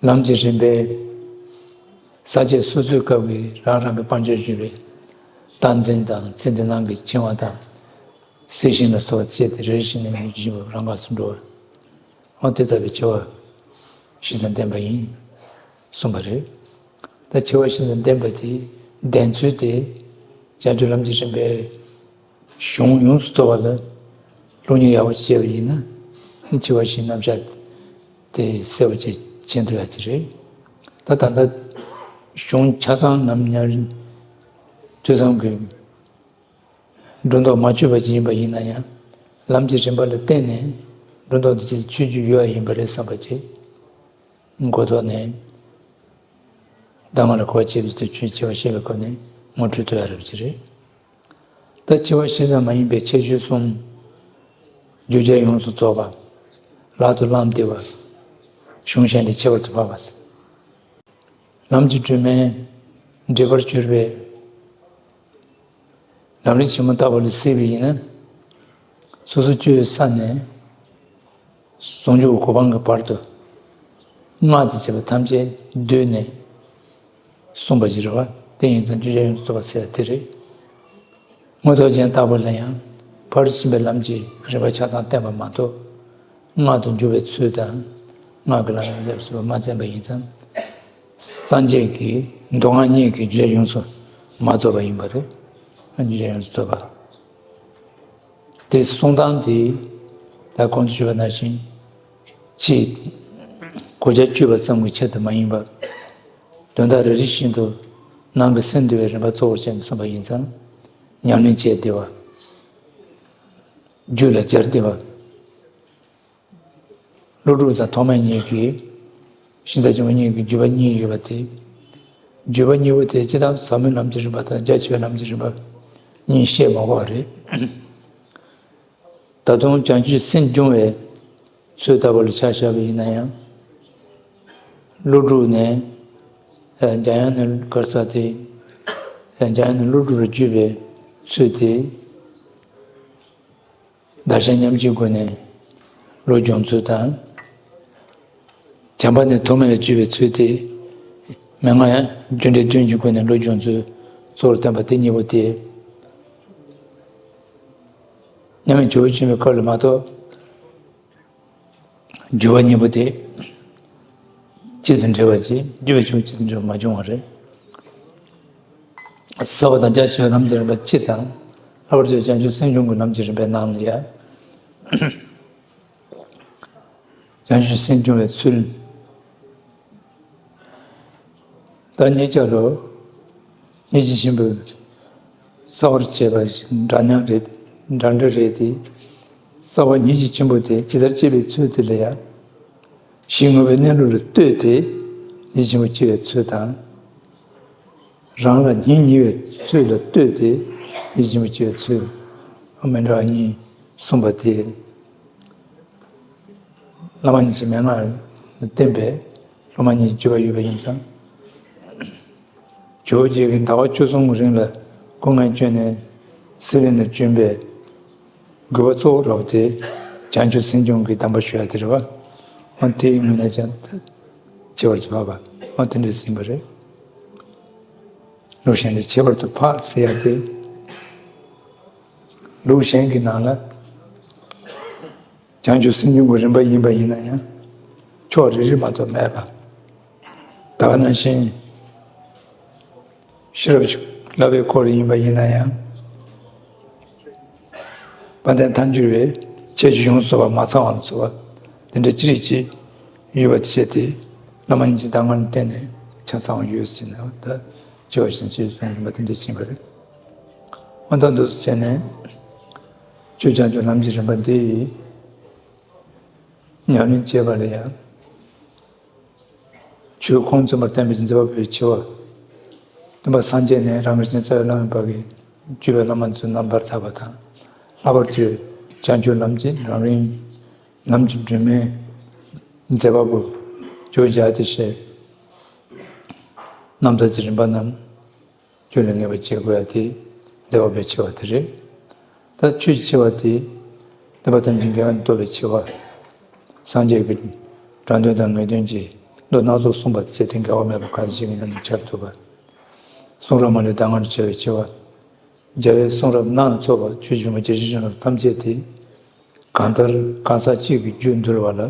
ལམ་གྱི་རིམ་པའི་ ས་བཅད་སོ་སོའི་སྐབས་ཀྱི་རང་རང་གི་དཔལ་འབྱོར་ཞུས་པའི་སྟངས་འཛིན་དང་ཚེ་འདི་སྣང་གི་འཆིང་བ་དང་། སྲིད་ཞེན་ལ་སོགས་པ་བཅས་ཏེ་རེ་རེ་བཞིན་ནས་ཉོན་ཅིག་ཅིག་རང་འགགས་སུ་འགྲོ་བ། འོ་དེ་ལྟ་བུའི་འཆི་བ་བཞི་དང་ལྡན་པ་ཡིན་གསུངས་པ་རེད། ད་འཆི་བ་བཞི་དང་ལྡན་པ་དེ་ལྡན་ཚུལ་དེ་བྱང་ཆུབ་ལམ་གྱི་རིམ་པའི་གཞུང་ཡོངས་སུ་རྫོགས་པ་ལ་སློབ་གཉེར་ཡག་པོ་བྱས་པ་ཡིན་ན་འཆི་བ་བཞིའི་རྣམ་གཞག་དེ་གསལ་པོ་ཅིག་མཁྱེན་ཐུབ་ཡག་ཅིག་རེད། ད་ད་ལྟ་གཞུང་ཆ་ཚང་ནམ་ཉམས་རིང་ཐོས་བསམ་གྱི་སྒྲོ་འདོགས་མ་ཆོད་པ་ཅིག་ཡིན་པ་ཡིན་ན་ཡང་། ལམ་གྱི་རིམ་པ་ལ་བརྟེན་ནས་སྒྲོ་འདོགས་འདི་ཅིག་ཆོད་རྒྱུ་ཡོད་པ་ཡིན་པ་རེད་བསམ་པ་ཅིག་མགོ་ཐོག་ནས་གདམས་ངག་ལ་གོ་བ་བྱེད་པ་ཅིག་ཏུ་ཆོས་འཆི་བ་ཤེས་པའི་སྒོ་ནས་ངོ་འཕྲོད་ཐུབ་ཡ་རབ་ཅིག་རེད། ད་འཆི་བ་ཤེས་ཙམ་མ་ཡིན་པའི་ཁྱད་ཆོས་གསུམ། བརྗོད་བྱ་ཡོངས་སུ་རྫོགས་པ། ལག་ཏུ་བླངས་ཏེ་བ། གཞུང་གཞན་ལས་ཁྱད་པར་དུ་འཕགས་པ། ལམ་གྱི་སྒྲོན་མེ་འབྲེལ་པར་གྱུར་པའི་ལམ་རིམ་ཆེན་མོ་ལྟ་བུ་ལ་གཟིགས་པ་ཡིན་ན། སོ་སོ་སྤྱོད་ས་ནས་ཟུང་འཇུག་གི་གོ་འཕང་གི་བར་དུ་སྔགས་ཀྱི་བྱེད་པ་ཐམས་ཅད་བསྡུས་ནས་གསུངས་པ་ཞིག་རེད་བ། དེ་ཡིན་ཙང་བརྗོད་བྱ་ཡོངས་སུ་རྫོགས་པ་ཟེར་བ་དེ་རེད། མངོན་རྟོགས་རྒྱན་ལྟ་བུ་ལ་ཡང་ཕར་ཕྱིན་པའི་ལམ་གྱི་རིམ་པ་ཆ་ཚང་བསྟན་པ་མ་གཏོགས། སྔགས་དང་འཇུག་པའི་ཚུལ་དང་། སྔགས་ཀྱི་ལམ་ཡང་ལེགས་པར་མ་བསྟན་པ་ཡིན་ཙང་། སངས་རྒྱས་ཀྱི་མདོ་སྔགས་གཉིས་ཀྱི་རྒྱུད་ཡོངས་སུ་མ་རྫོགས་པ་ཡིན་པ་རེད། རྒྱུད་ཡོངས་སུ་རྫོགས་པ། དེ་གསུང་སྟངས་དེ་ད་གོང་དུ་ཞུས་པ་ནང་བཞིན། ཕྱིའི་གོ་ཆ་བཅུ་པ་ཙམ་གྱི་ཆེད་དུ་མ་ཡིན་པར། དོན་དག་རེ་རེ་བཞིན་དུ་ནང་གི་སེམས་འདུལ་བའི་རིམ་པ་གཙོ་བོར་བྱས་ནས་གསུངས་པ་ཡིན་ཙང་། ཉམས་ལེན་བྱས་བསྡད་པ། རྒྱུད་ལ་སྦྱར་བསྡད་པ། ཀླུ་སྒྲུབ་དང་ཐོགས་མེད་གཉིས་ཀྱི། ཤིང་རྟ་ཆེན་པོ་གཉིས་ཀྱི་བརྒྱུད་པ་གཉིས་ཡོད་པ་དེ། བརྒྱུད་པ་གཉིས་པོ་དེ་སྤྱིར་བཏང་ཟབ་མོའི་ལམ་གྱི་རིམ་པ་དང་རྒྱ་ཆེ་བའི་ལམ་གྱི་རིམ་པ་གཉིས་བཤད་མ་དགོས་པ་རེད། ད་དུང་བྱང་ཆུབ་སེམས་སྦྱོང་བའི་ཚུལ་ལྟ་བུ་ལ་ཆ་བཞག་པ་ཡིན་ན་ཡང་། ཀླུ་སྒྲུབ་ནས་འཇམ་དབྱངས་ནས་ག་རེ་ཟེར་དེ། འཇམ་དབྱངས་ནས་ཀླུ་སྒྲུབ་ལ་བརྒྱུད་པའི་ཚུལ་དེ། བདག་གཞན་མཉམ་བརྗེའི་སྒོ་ནས་བློ་སྦྱོང་ཚུལ་དང་། བྱམས་པ་ནས་ཐོགས་མེད་ལ་བརྒྱུད་པའི་ཚུལ་དེ། མན་ངག་ཡང་རྒྱུ་འབྲས་བདུན་གྱི་སྒོ་ནས་བློ་སྦྱོང་ཚུལ་གཙོ་བོར་བསྟན་པ་དེ་གཉིས་པོ་དེ། མཉམ་མེད་ཇོ་བོ་ཆེན་པོའི་སྐབས་ལ་མ་གཏོགས། བརྒྱུད་པ་གཉིས་པོ་དེ་གཅིག་ཏུ་འདྲེས་པ་ཅིག་བརྒྱུད་པའི་ཆོས་གཅིག་ཏུ་འདྲེས་པ་མ་བྱུང་བ་རེད། ཟབ་པ་དང་རྒྱ་ཆེ་བའི་ལམ་གྱི་རིམ་པ་སྤྱི་དང་། ལྷག་པར་དུ་བྱང་ཆུབ་སེམས་སྦྱོང་གི་ལམ་གྱི་རིམ་པའི་ནང་ལ་ཡང་། བྱང་ཆུབ་སེམས་སྦྱོང་བའི་ཚུལ། ད་ཉེ་ཆར་ལོ། སྙིང་རྗེ་ཆེན་པོས་རྩ་བར་བྱས་པ་འདྲ་མཉམ་རེད། འདྲ་འདྲ་རེད་དེ། རྩ་བ་སྙིང་རྗེ་ཆེན་པོ་དེ་ཇི་ལྟར་སྐྱེ་བའི་ཚུལ་དེ་ལ་ཡང་། གཞི་དངོས་པོའི་གནས་ལུགས་ལ་ལྟོས་ཏེ་སྙིང་རྗེ་ཆེན་པོ་སྐྱེ་བའི་ཚུལ་དང་། རང་ལ་སྙིང་ཉེ་བའི་ཚུལ་ལ་ལྟོས་ཏེ་སྙིང་རྗེ་ཆེན་པོ་སྐྱེ་བའི་ཚུལ་མི་འདྲ་བ་གཉིས་གསུངས་པ་དེ། བླ་མ་ཉིད་ཀྱི་མན་ངག་ལ་བརྟེན་པའི་སློབ་མ་ཉིད་ཀྱི་བརྒྱུད་པ་ཡོད་པ་ཡིན་ཙང་། ཇོ་བོ་རྗེ་གིས་ཟླ་བ་བཅུ་གསུམ་གྱི་རིང་ལ་སྐུ་ངལ་བསྐྱོན་ནས་སི་ལིང་ལ་བྱོན་པའི་དགོས་པ་གཙོ་བོ་རབ་དེ་བྱང་ཆུབ་སེམས་སྦྱོང་གི་གདམས་པ་ཞུ་ཡ་དེ་རེད་བ། འོ་དེའི་ངོས་ནས་ཀྱང་ཁྱད་པར་དུ་འཕགས་པ་འོ་དེ་འདྲ་ཟིན་པ་རེད། ལུགས་གཞན་ལས་ཁྱད་པར་དུ་འཕགས་ཟེར་ཡ་དེ། ལུགས་གཞན་གྱི་ནང་ལ། བྱང་ཆུབ་སེམས་སྦྱོང་གི་རིམ་པ་ཡིན་པ་ཡིན་ན་ཡང་། ཕྱོགས་རེ་རེ་མ་གཏོགས་མེད་པ། ད་ག་ནང་བཞིན། ཤེས་རབ་ཀྱི་བསླབ་པའི་སྐོར་ཡིན་པ་ཡིན་ན་ཡང་། དཔལ་ལྡན་ཐལ་འགྱུར་བའི་ཁྱད་ཆོས་ཡོངས་སུ་རྫོགས་པ་མ་ཚང་བ་ལ་སོགས་པ་དེ་འདྲ་ཅི་རིགས་ཅིག་ཡོད་པ་དེ་བྱས་ཏེ། བླ་མ་ཉིད་ཀྱི་གདམས་ངག་ལ་བརྟེན་ནས་ཆ་ཚང་བ་ཡོད་ཟེར་ནས་ད་ཅི་བ་བཞིན་ཅི་གསུངས་ཡིན་པ་དེ་འདྲ་ཕྱིན་པ་རེད། འོ་ད་འདུག་སེ་བྱས་ནས། ཆོས་བྱང་ཆུབ་ལམ་གྱི་རིམ་པ་འདི་ཡི་ཉམས་ལེན་བྱེད་པ་ལ་ཡང་། ཆོས་ཁུངས་བཙུན་པར་བསྟན་པའི་མཛད་པ་པོའི་ཆེ་བ། སྟོན་པ་སངས་རྒྱས་ནས་རང་གི་རྗེས་འཇུག་བླ་མེད་པ་གི་བརྒྱུད་པའི་བླ་མ་ཚོའི་རྣམ་པར་ཐར་པ་དང་། ལྷག་པར་དུ་བྱང་ཆུབ་ལམ་གྱི་རང་རིང་ལམ་གྱི་སྒྲོན་མེ་མཛད་པ་པོ་ཇོ་བོ་རྗེ་ཨ་ཏི་ཤའི་རྣམ་ཐར་གྱི་རིམ་པ་རྣམས། ཁྱོད་ལ་ངེས་པར་བྱེད་དགོས་ཡ་དེ་འདི་བ་བའི་ཆེ་བ་དེ་རེད། ད་ཆོས་ཀྱི་ཆེ་བ་དེ་སྟོན་པ་ཐམས་ཅད་མཁྱེན་པ་རྟོགས་པའི་ཆེ་བ། སངས་རྒྱས་ཀྱི་དྲང་དོན་དང་ངེས་དོན་གྱི་ མདོ་སྣ་ཚོགས་གསུངས་པ་ཚེ་དེ་འགལ་བ་མེད་པ་གང་ཞིག་ཡིན་ན་འཆར་ཐུབ་པ། གསུང་རབ་མ་ལུས་གདམས་ངག་ནས་འཆར་བའི་ཆེ་བ། རྒྱལ་བའི་གསུང་རབ་སྣ་ནས་ཚོགས་པ་ཆོས་ཀྱི་མ་རྒྱལ་སྲས་བྱོན་རབས་ཐམས་ཅད་དེ། གང་ལྟར་གང་ཟག་གཅིག་གི་རྒྱུད་འདུལ་བ་ལ་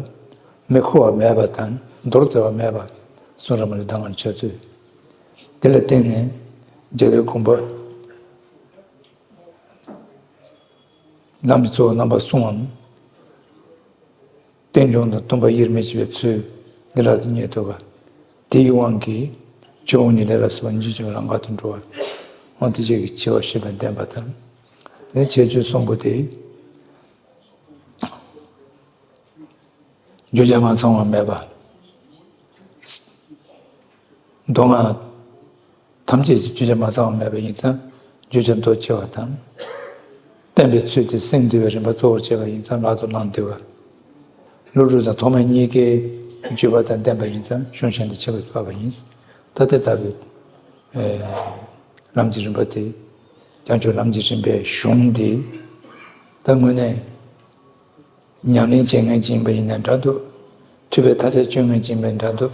མི་མཁོ་བ་མེད་པ་དང་མདོར་བསྡུ་བ་མེད་པ་གསུང་རབ་མ་ལུས་གདམས་ངག་ནས་འཆར་ཚུལ། དེ་ལ་བརྟེན་ནས་རྒྱལ་བའི་དགོངས་པ། ལམ་གྱི་གཙོ་བོ་རྣམ་པ་གསུམ་འམ། རྟེན་འབྱུང་དང་སྟོང་པ་དབྱེར་མི་ཕྱེད་པའི་ཚུལ་འདི་རབ་ཏུ་རྙེད་ཐུབ་པ། དེའི་དབང་གིས་ཇོ་བོ་ཉིད་ལས་ལ་སོགས་པ་འཇིགས་ཆེན་པོའི་ལམ་མཁའ་དང་འགྲོ་བ། འོ་དེ་བཅས་ཀྱི་ཆེ་བ་བཞི་དང་ལྡན་པ་དང་། དེ་ནས་ཁྱད་ཆོས་གསུམ་པོ་དེ། རྒྱུ་ཆ་མ་ཚང་བ་མེད་པ། མདོ་སྔགས་ཐམས་ཅད་ཀྱི་རྒྱུ་ཆ་མ་ཚང་བ་མེད་པ་ཡིན་ཙང་རྒྱུ་ཆ་མདོ་ཆེ་བ་དང་། བསྟན་པའི་ཚུལ་དེ་སེམས་འདུལ་བའི་རིམ་པ་གཙོ་བོར་བྱས་པ་ཡིན་ཙང་ལག་ཏུ་བླང་བདེ་བ། ཀླུ་སྒྲུབ་དང་ཐོགས་མེད་གཉིས་ཀའི་བརྒྱུད་པ་དང་ལྡན་པ་ཡིན་ཙང་གཞུང་གཞན་དང་ཁྱད་པར་འཕགས་པ་ཡིན། ད་དེ་ལྟ་བུའི་ལམ་གྱི་རིམ་པ་དེ། བྱང་ཆུབ་ལམ་གྱི་རིམ་པའི་གཞུང་འདི། ད་དངོས་གནས། ཉམས་ལེན་བྱེད་མཁན་ཅིག་ཡིན་པ་ཡིན་ན་འདྲ་འདུག་ཐུབ་པའི་མཐའ་ཚད་སྤྱོད་མཁན་ཅིག་ཡིན་པ་འདྲ་འདུག་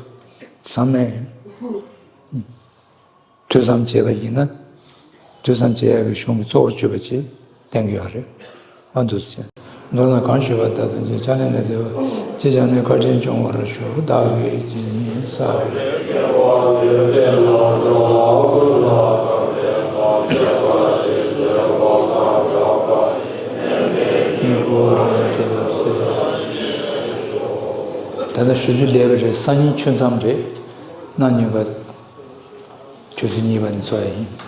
ཚང་མས་ཐོས་བསམ་བྱས་པ་ཡིན་ན། ཐོས་བསམ་བྱེད་ཡག་གི་གཞུང་གི་གཙོ་བོར་གྱུར་པ་ཅིག་བསྟན་གྱི་ཡོད་རེད། ཨ་འདུག་ཟེར། མདོར་ན་གང་ཞུས་པ་ལྟར་དང་ཅིག་ཕྱག་ལེན་ལ་བདེ་བ། ཅི་བྱ་ནས་བཀའ་དྲིན་སྐྱོང་བར་ཞུ། བདག་གིས་ཇི་སྙེད་བསགས་པའི། ད་ལྟ་ཞུ་རྒྱུ་བསྡད་པ་རེད། སང་ཉིན་ཆོས་མཚམས་རེད། གནངས་ཉིན་པ་ཆུ་ཚོད་གཉིས་པ་ནས་ཚོགས་ཡ་ཡིན།